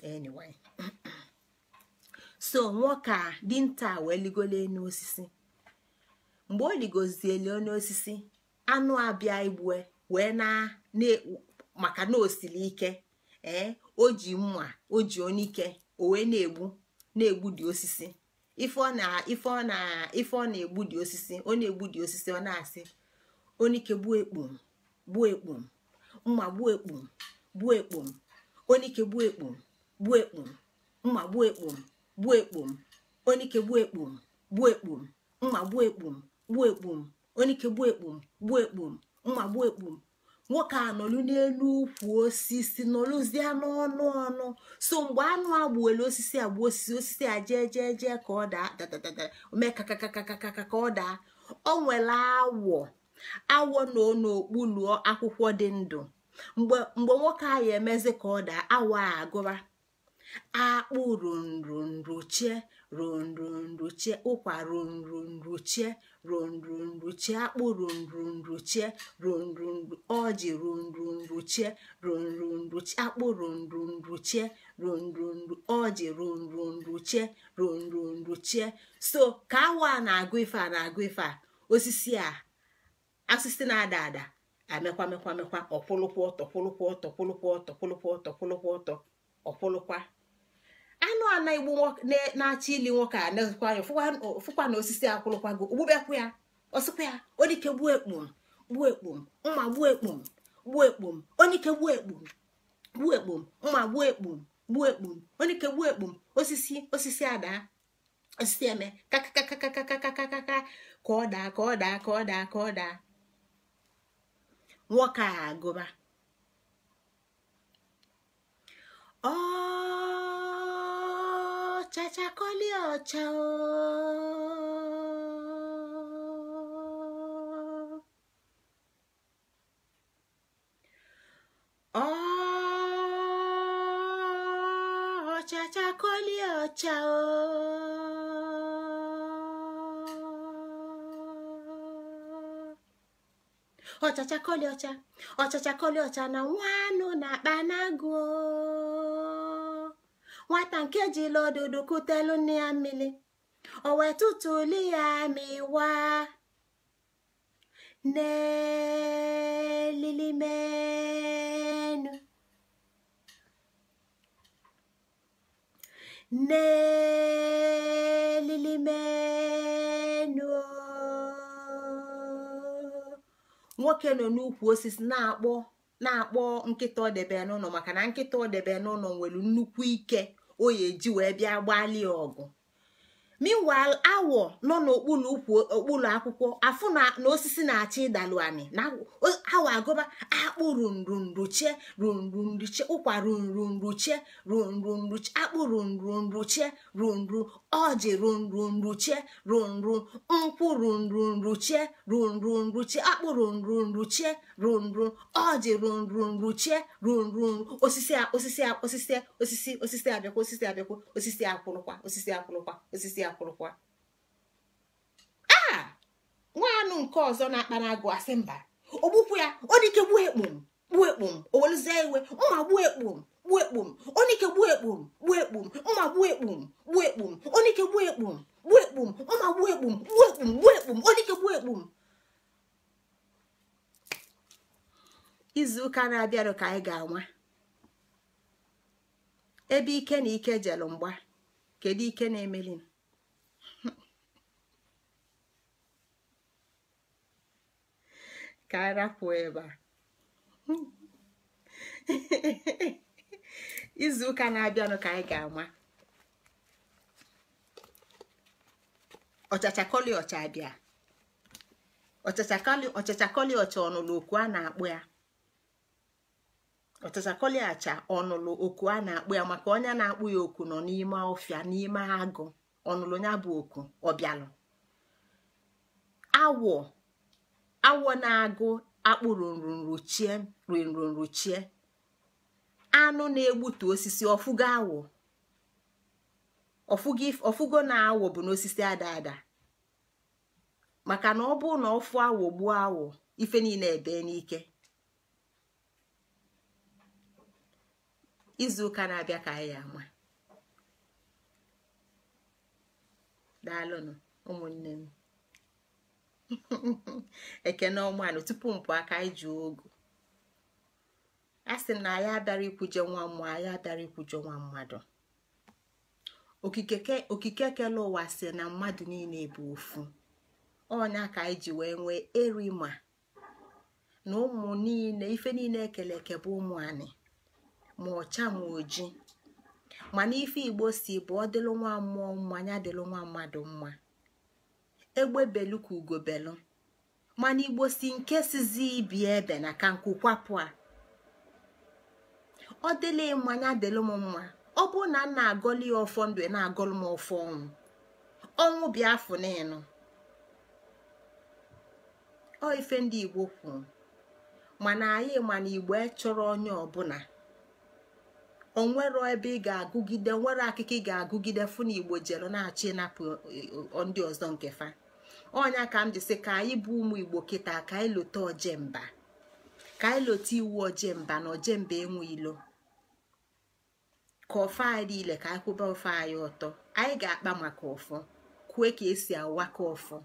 Anyway, so nwoke a dinta wee ligolo enu osisi. Mgbe o ligozielu enu osisi, anụ abịa igbue wee na maka na o siri ike, o ji mma, o ji onike, o wee na-egbu dị osisi. Ife ọ na-egbu dị osisi, ọ na-egbu dị osisi, ọ na-asị onike gbuo ekpum, gbuo ekpum, mma gbuo ekpum, gbuo ekpum, onike gbuo ekpum, gbuo ekpum, mma gbuo ekpum, gbuo ekpum, onike gbuo ekpum, gbuo ekpum, mma gbuo ekpum, gbuo ekpum, onike gbuo ekpum, gbuo ekpum, mma gbuo ekpum. Nwoke a nọlụ n'elu ukwu osisi, nọlụzie n'ọnụ ọnụ. So mgbe anụ a gbuelu osisi a gbuo osisi, osisi a jee jee jee ka ọ daa, dadadada, mee kakakakakaka ka ọ daa. O nwere awọ, awọ nọ n'okpuru akwụkwọ dị ndụ. Mgbe nwoke a ya emezi ka ọ daa, awọ a agụba akpụ runrunruchie runrunruchie, ụkwa runrunruchie runrunruchie, akpụ runrunruchie runrunru, ọjị runrunruchie runrunruchie, akpụ runrunruchie runrunru, ọjị runrunruchie runrunruchie. So ka awọ a na-agụ ife a na-agụ ife a, osisi a asịsị na-ada ada amekwa mekwa mekwa, ọkwụlụkwa ọtọ kwụlụkwa ọtọ kwụlụkwa ọtọ kwụlụkwa ọtọ kwụlụkwa ọtọ ọkwụlụkwa. Anụ a na-egbu na-achọ ili nwoke a na-ezikwa anya fụkwa na osisi akwụlụkwago, ogbubekwu ya. Ọsịkwa ya onike gbuo ekpum gbuo ekpum mma gbuo ekpum gbuo ekpum onike gbuo ekpum gbuo ekpum mma gbuo ekpum gbuo ekpum onike gbuo ekpum osisi osisi ada osisi eme kakakakakakakakaka ka ọ daa ka ọ daa ka ọ daa ka ọ daa. Nwoke a agụba ọchachakọli ọcha ọchachakọli ọcha ọchachakọli ọcha ọchachakọli ọcha na nwanụ na-akpa n'agụ nwata nke jila ọdụdụ kutelu nne ya mmiri o wee tụtụli ya mịwa n'elilimenu n'elilimenu. Nwoke nọ n'ukwu osisi na-akpọ nkịta ọdebe n'ụlọ maka na nkịta ọdebe n'ụlọ nwere nnukwu ike o ya eji wee bịa gbalie ọgụ. Meanwhile awọ nọ n'okpuru ukwu okpuru akwụkwọ afụ na osisi na-achọ ịdalụ anị na awọ agụba akpụ rurunruchie rurunruchie ụkwa rurunruchie rurunruchie akpụ rurunruchie ruru ọjị rurunruchie ruru nkwụ rurunruchie rurunruchie akpụ rurunruchie ruru ọjị rurunruchie ruru osisi osisi osisi osisi osisi abịakwa osisi abịakwa osisi akwụrụkwa osisi akwụrụkwa osisi akwụrụkwa. A nwaanụ nke ọzọ na-akpa n'agụ asị mba ogbukwu ya onike gbuo ekpum gbuo ekpum oweluzie iwe mma gbuo ekpum gbuo ekpum onike gbuo ekpum gbuo ekpum mma gbuo ekpum gbuo ekpum onike gbuo ekpum gbuo ekpum mma gbuo ekpum gbuo ekpum gbuo ekpum onike gbuo ekpum. Izu ụka na-abịarụ ka anyị ga-anwa ebe ike na ike jelu mgba. Kedu ike na-emeli? Ka anyị rapụ ebe a. Izu ụka na-abịanụ ka anyị ga-ama ọchachakọli ọcha abịa ọchachakọli ọcha ọnụlụ oku a na-akpụ ya ọchachakọli acha ọnụlụ oku a na-akpụ ya maka onye na-akpụ ya oku nọ n'ime ọfịa n'ime agụ ọnụlụ ya bụ oku ọbịalụ. Awọ awọ na-agụ akpụ rurunruchie rurunruchie anụ na-egbutu osisi ọfụgo awọ ọfụgo na awọ bụ n'osisi ada ada maka na ọ bụ na ọfụ awọ gbuo awọ ife niile ebe n'ike. Izu ụka na-abịa ka anyị ama. Daalụnụ ụmụnne m. Ekene ọmanụ tupu mpụ aka anyị ji ogu a sị na anyị abịara ikwuje nwa mmụọ anyị abịara ikwuje nwa mmadụ. Okike kele ụwa sị na mmadụ niile bụ ofu. Ọnya ka anyị ji wee nwee erima na ụmụ niile ife niile ekele eke bụ ụmụ anyị ma ọcha ma oji mana ife igbo si bụ ọ dịlụ nwa mmụọ mma ya dịlụ nwa mmadụ mma. Egbe belu ka ugo belu mana igbo si nke sizi ibi ebe na ka nku kwapụ a ọ dịlị mma ya dịlụ m mma. Ọ bụ na nna agọli ya ọfọ ndụ na-agọlụ m ọfọ ọnwụ ọnwụ bịa afọ n'ịnụ ọ ife ndị igbo kwuru. Mana anyị mana igbo chọrọ onye ọbụla onwero ebe ị ga-agụgide nwere akụkọ ị ga-agụgide fụ na igbo jere na-achọ ịnapụ ndị ọzọ nke fa. Ọnya ka m ji sị ka anyị bụ ụmụ igbo kịta ka anyị lote ojemba ka anyị lote iwu ojemba na ojemba enwe ilo ka ọfọ anyị niile ka anyị kwụba ọfọ anyị ọtọ. Anyị ga-akpa maka ọfọ kwue ka esi awaka ọfọ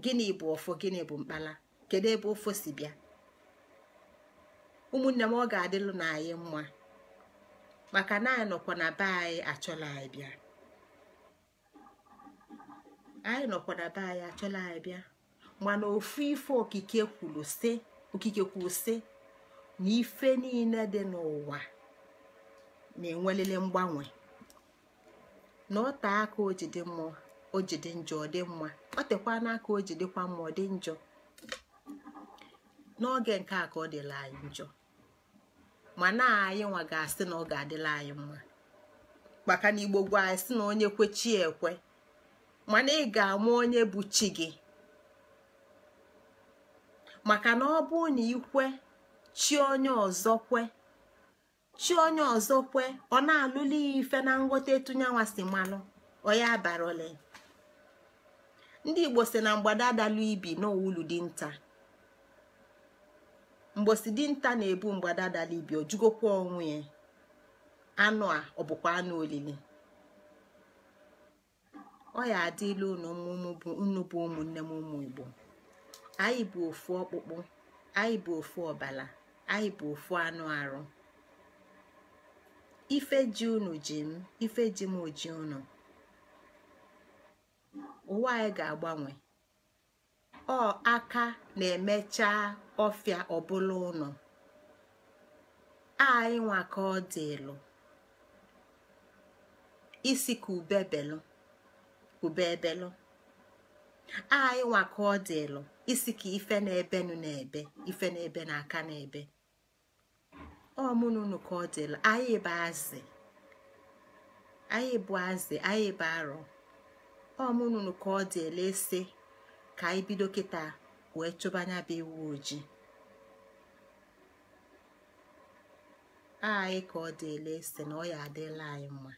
gịnị bụ ọfọ gịnị bụ mkpala kedu ebe ọfọ si bịa. Ụmụnne m ọ ga-adịlụ na anyị mma maka na anyị nọkwa na be anyị achọla anyị bịa anyị nọkwa na be anyị achọla anyị bịa. Mana ofu ife okike kwuru sị, okike kwuru sị na ife niile dị n'ụwa na-enwelele mgbanwe, na ọ taa aka o ji dị mma, o ji dị njọ ọ dị mma, ọ tekwa n'aka o ji dịkwa mma ọ dị njọ. N'oge nke a ka ọ dịla anyị njọ, mana anyị nwa ga-asị na ọ ga-adịla anyị mma, maka na Igbo gwa anyị sị na onye kwe chi ekwe. Mana ị ga-ama onye bụ chi gị, maka na ọ bụ na ikwe chi onye ọzọ kwe, chi onye ọzọ kwe, ọ na-alụli ya ife na nghọta etu nyanwa si malụ, ọ ya abarole. Ndị Igbo si na mgbada dalụ ibi n'owulu dinta. Mgbosi dinta na-ebu mgbada dalụ ibi, o jugokwa onwe ya, anụ a ọ bụkwa anụ olili? Ọ ya adịla unu unu bụ ụmụnne m ụmụ Igbo. Anyị bụ ofu ọkpụkpụ, anyị bụ ofu ọbala, anyị bụ ofu anụ arụ. Ife ji unu ji m, ife ji m ji unu. Ụwa anyị ga-agbanwe. Ọ aka na-emecha ọfịa ọbụla ụnọ. Anyị nwa ka ọ dịlụ isi ka ube belụ, ube ebelụ. Anyị nwa ka ọ dịlụ isi ka ife na-ebenu na-ebe, ife na-ebe n'aka na-ebe. Ọ mụ na unu ka ọ dịlụ. Anyị bụ azị, anyị bụ azị, anyị bụ arọ. Ọ mụ na unu ka ọ dịlụ isi ka anyị bido kịta wee chụba anya bụ ewu ojii. Anyị ka ọ dịlụ isi na ọ ya adịla anyị mma.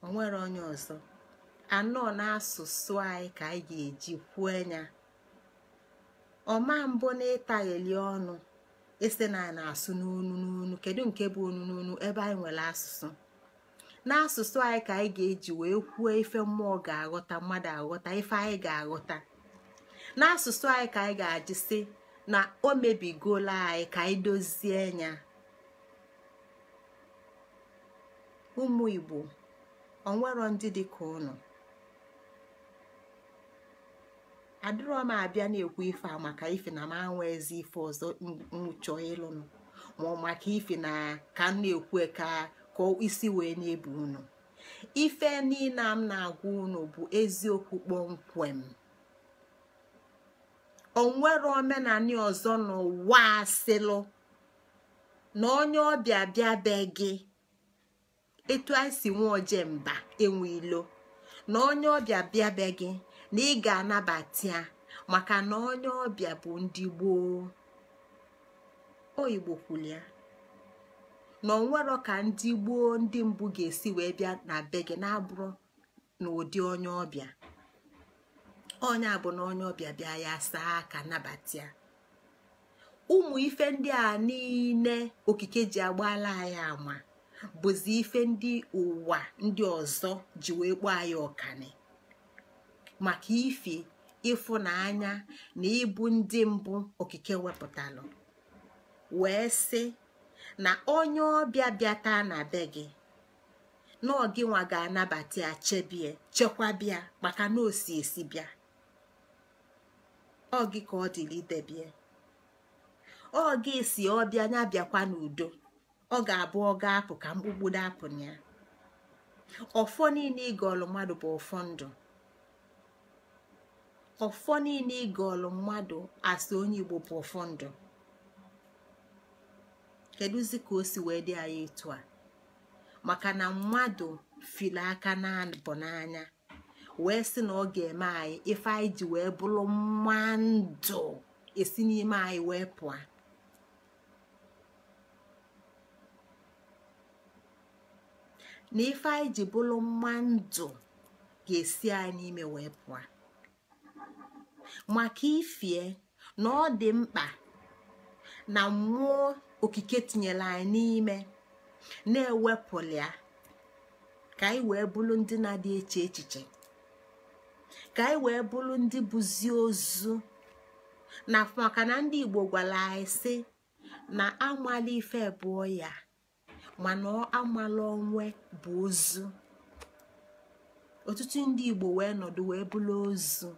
O nwere onye ọzọ anọ n'asụsụ anyị ka anyị ga-eji kwuo ya. Ọma mbụ na ịtagheli ọnụ isi na anyị na-asụ n'onu n'onu. Kedu nke bụ onu n'onu ebe anyị nwere asụsụ? N'asụsụ anyị ka anyị ga-eji wee kwuo ife mmụọ ga-aghọta, mmadụ aghọta, ife anyị ga-aghọta. N'asụsụ anyị ka anyị ga-aji sị na o mebigola anyị ka anyị dozie ya. Ụmụ Igbo, onwero ndị dị ka unu. Adịrọ m abịa na-ekwu ife a maka ife na m anwa ezi ife ọzọ m chọọ ịlụnụ, ma ọ maka ife na ka m na-ekwu ka ka isi wee na-ebu unu. Ife niile m na-agwa unu bụ eziokwu kpọmkwem. Onwere omenani ọzọ n'ụwa asịlụ na onye ọbịa bịa be gị, etu anyị si nwe oje mba enwe ilo, na onye ọbịa bịa be gị na ị ga-anabata ya, maka na onye ọbịa bụ ndị gboo. O Igbo kwuru ya na onwero ka ndị gboo ndị mbụ ga-esi wee bịa na be gị na-abụrụ n'ụdị onye ọbịa. Onye a bụ na onye ọbịa bịa ya saa aka nabata ya. Ụmụ ife ndị a niile okike ji agbala anyị ama bụzi ife ndị ụwa ndị ọzọ ji wee kpọọ anyị ọkani, maka ife ịfụnanya na ịbụ ndị mbụ okike wepụtalụ wee sị na onye ọbịa bịata na be gị na ọ gị nwa ga-anabata ya, chebie, chekwabịa, maka na o si esi bịa. Ọ gị ka ọ dịrị idebie. Ọ gị si ọbịa nya bịakwa n'udo. Ọ ga-abụ ọ ga-apụ ka mkpụkpụ dapụ na ya. Ọfọ niile ịgọlụ mmadụ bụ ọfọ ndụ. Ọfọ niile ịgọlụ mmadụ asị onye Igbo bụ ọfọ ndụ. Kedụzi ka o si wee dị anyị etu a? Maka na mmadụ fili aka na-abụ n'anya wee sị na ọ ga-eme anyị ife anyị ji wee bụrụ mmadụ esi n'ime anyị wee pụọ. Na ife anyị ji bụrụ mmadụ ga-esi anyị n'ime wee pụọ. Maka ifie na ọ dị mkpa na mmụọ okike tinyere anyị n'ime na-ewepụla ya ka anyị wee bụrụ ndị na-adị eche echiche, ka anyị wee bụrụ ndị bụzi ozu. Na maka na ndị Igbo gwara anyị sị na amala ife bụ ya, mana amala onwe bụ ozu. Ọtụtụ ndị Igbo wee nọdụ wee bụrụ ozu.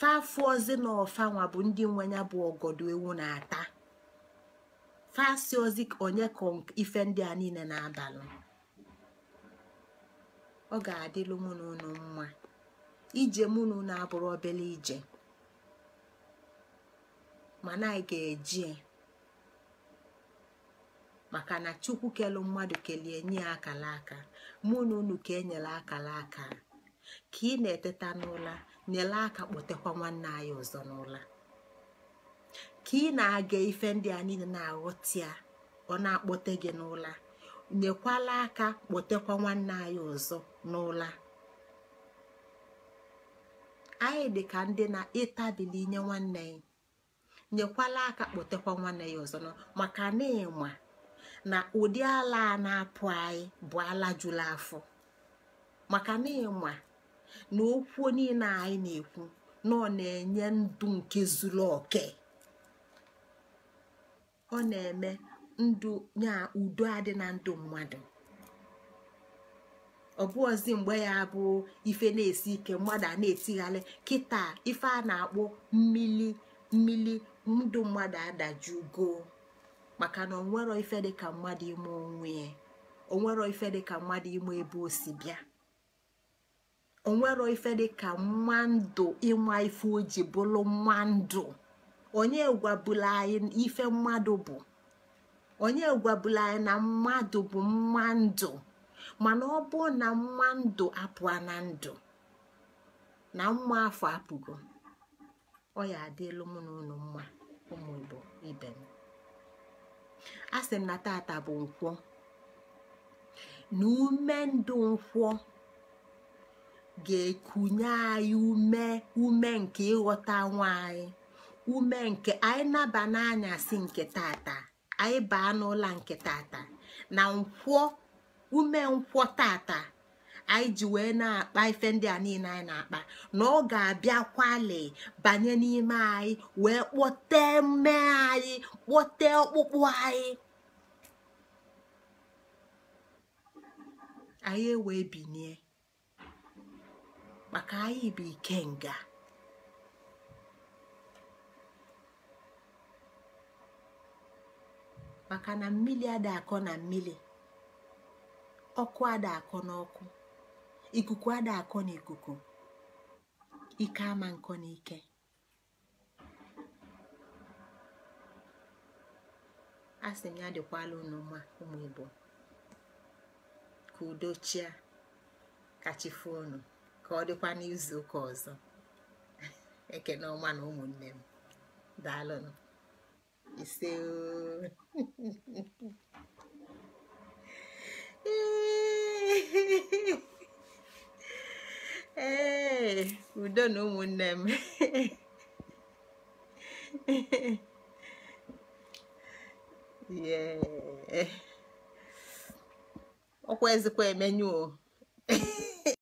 Fafuozi na ọfanwa bụ ndị nwe ya bụ ọgọdọ ewu na-ata. Fasi ozi onye ka ife ndị a niile na-abalụ. Ọ ga-adịlụ mụ na unu mma. Ije mụ na unu abụrụ obele ije, mana anyị ga-eji maka na Chukwu kelu mmadụ kelie nye ya akala aka. Mụ na unu ka enyere akala aka. Ka ị na-eteta n'ụla, nyere aka kpọtekwa nwanne anyị ọzọ n'ụla. Ka ị na-aga ife ndị a niile na-aghọta ya, ọ na-akpọte gị n'ụla, nyekwala aka kpọtekwa nwanne anyị ọzọ n'ụla. Anyị dị ka ndị na-ịtabili nye nwanne ya, nyekwala aka kpọtekwa nwanne ya ọzọ, maka na ịma na ụdị ala a na-apụ anyị bụ ala jụrụ afọ. Maka na ịma na okwu niile anyị na-ekwu na ọ na-enye ndụ nke zuru oke, ọ na-eme ndụ nya udo adị na ndụ mmadụ. Ọ bụọzi mgbe ya bụ ife na-esi ike mmadụ a na-etigharị kịta ife a na-akpọ mmili mmili ndụ mmadụ adajugo. Maka na onwero ife dị ka mmadụ ime onwe ya, onwero ife dị ka mmadụ ime ebe o si bịa, onwero ife dị ka mmadụ ịma ife o ji bụrụ mmadụ. Onye gwabula anyị ife mmadụ bụ, onye gwabula anyị na mmadụ bụ mmadụ. Mana ọ bụ na mmadụ apụa na ndụ, na mma afọ apụgo, ọ ya adịlụ mụ na unu mma ụmụ Igbo ibe m. A sị m na tata bụ nkwọ, na ume ndụ nkwọ ga-ekunye anyị ume, ume nke ịghọta nwa anyị, ume nke anyị naba n'anyasị nke tata, anyị baa n'ụla nke tata, na nkwọ, ume nkwọ tata anyị ji wee na-akpa ife ndị a niile anyị na-akpa, na ọ ga-abịakwali banye n'ime anyị wee kpọte mme anyị, kpọte ọkpụkpụ anyị, anyị ewee binie, maka anyị bụ ikenga. Maka na mmili ada akọ na mmili, ọkụ ada akọ n'ọkụ, ikuku ada akọ n'ikuku, ike ama nkọ n'ike. A sị m ya dịkwala unu mma ụmụ Igbo, ka udo chia, ka chi foo unu, ka ọ dịkwa n'izu ụka ọzọ. Ekene ọma na ụmụnne m, daalụnụ. Ise. Ee, udo na ụmụnne m. Yeah. Ọkwa ezikwa emenyu o.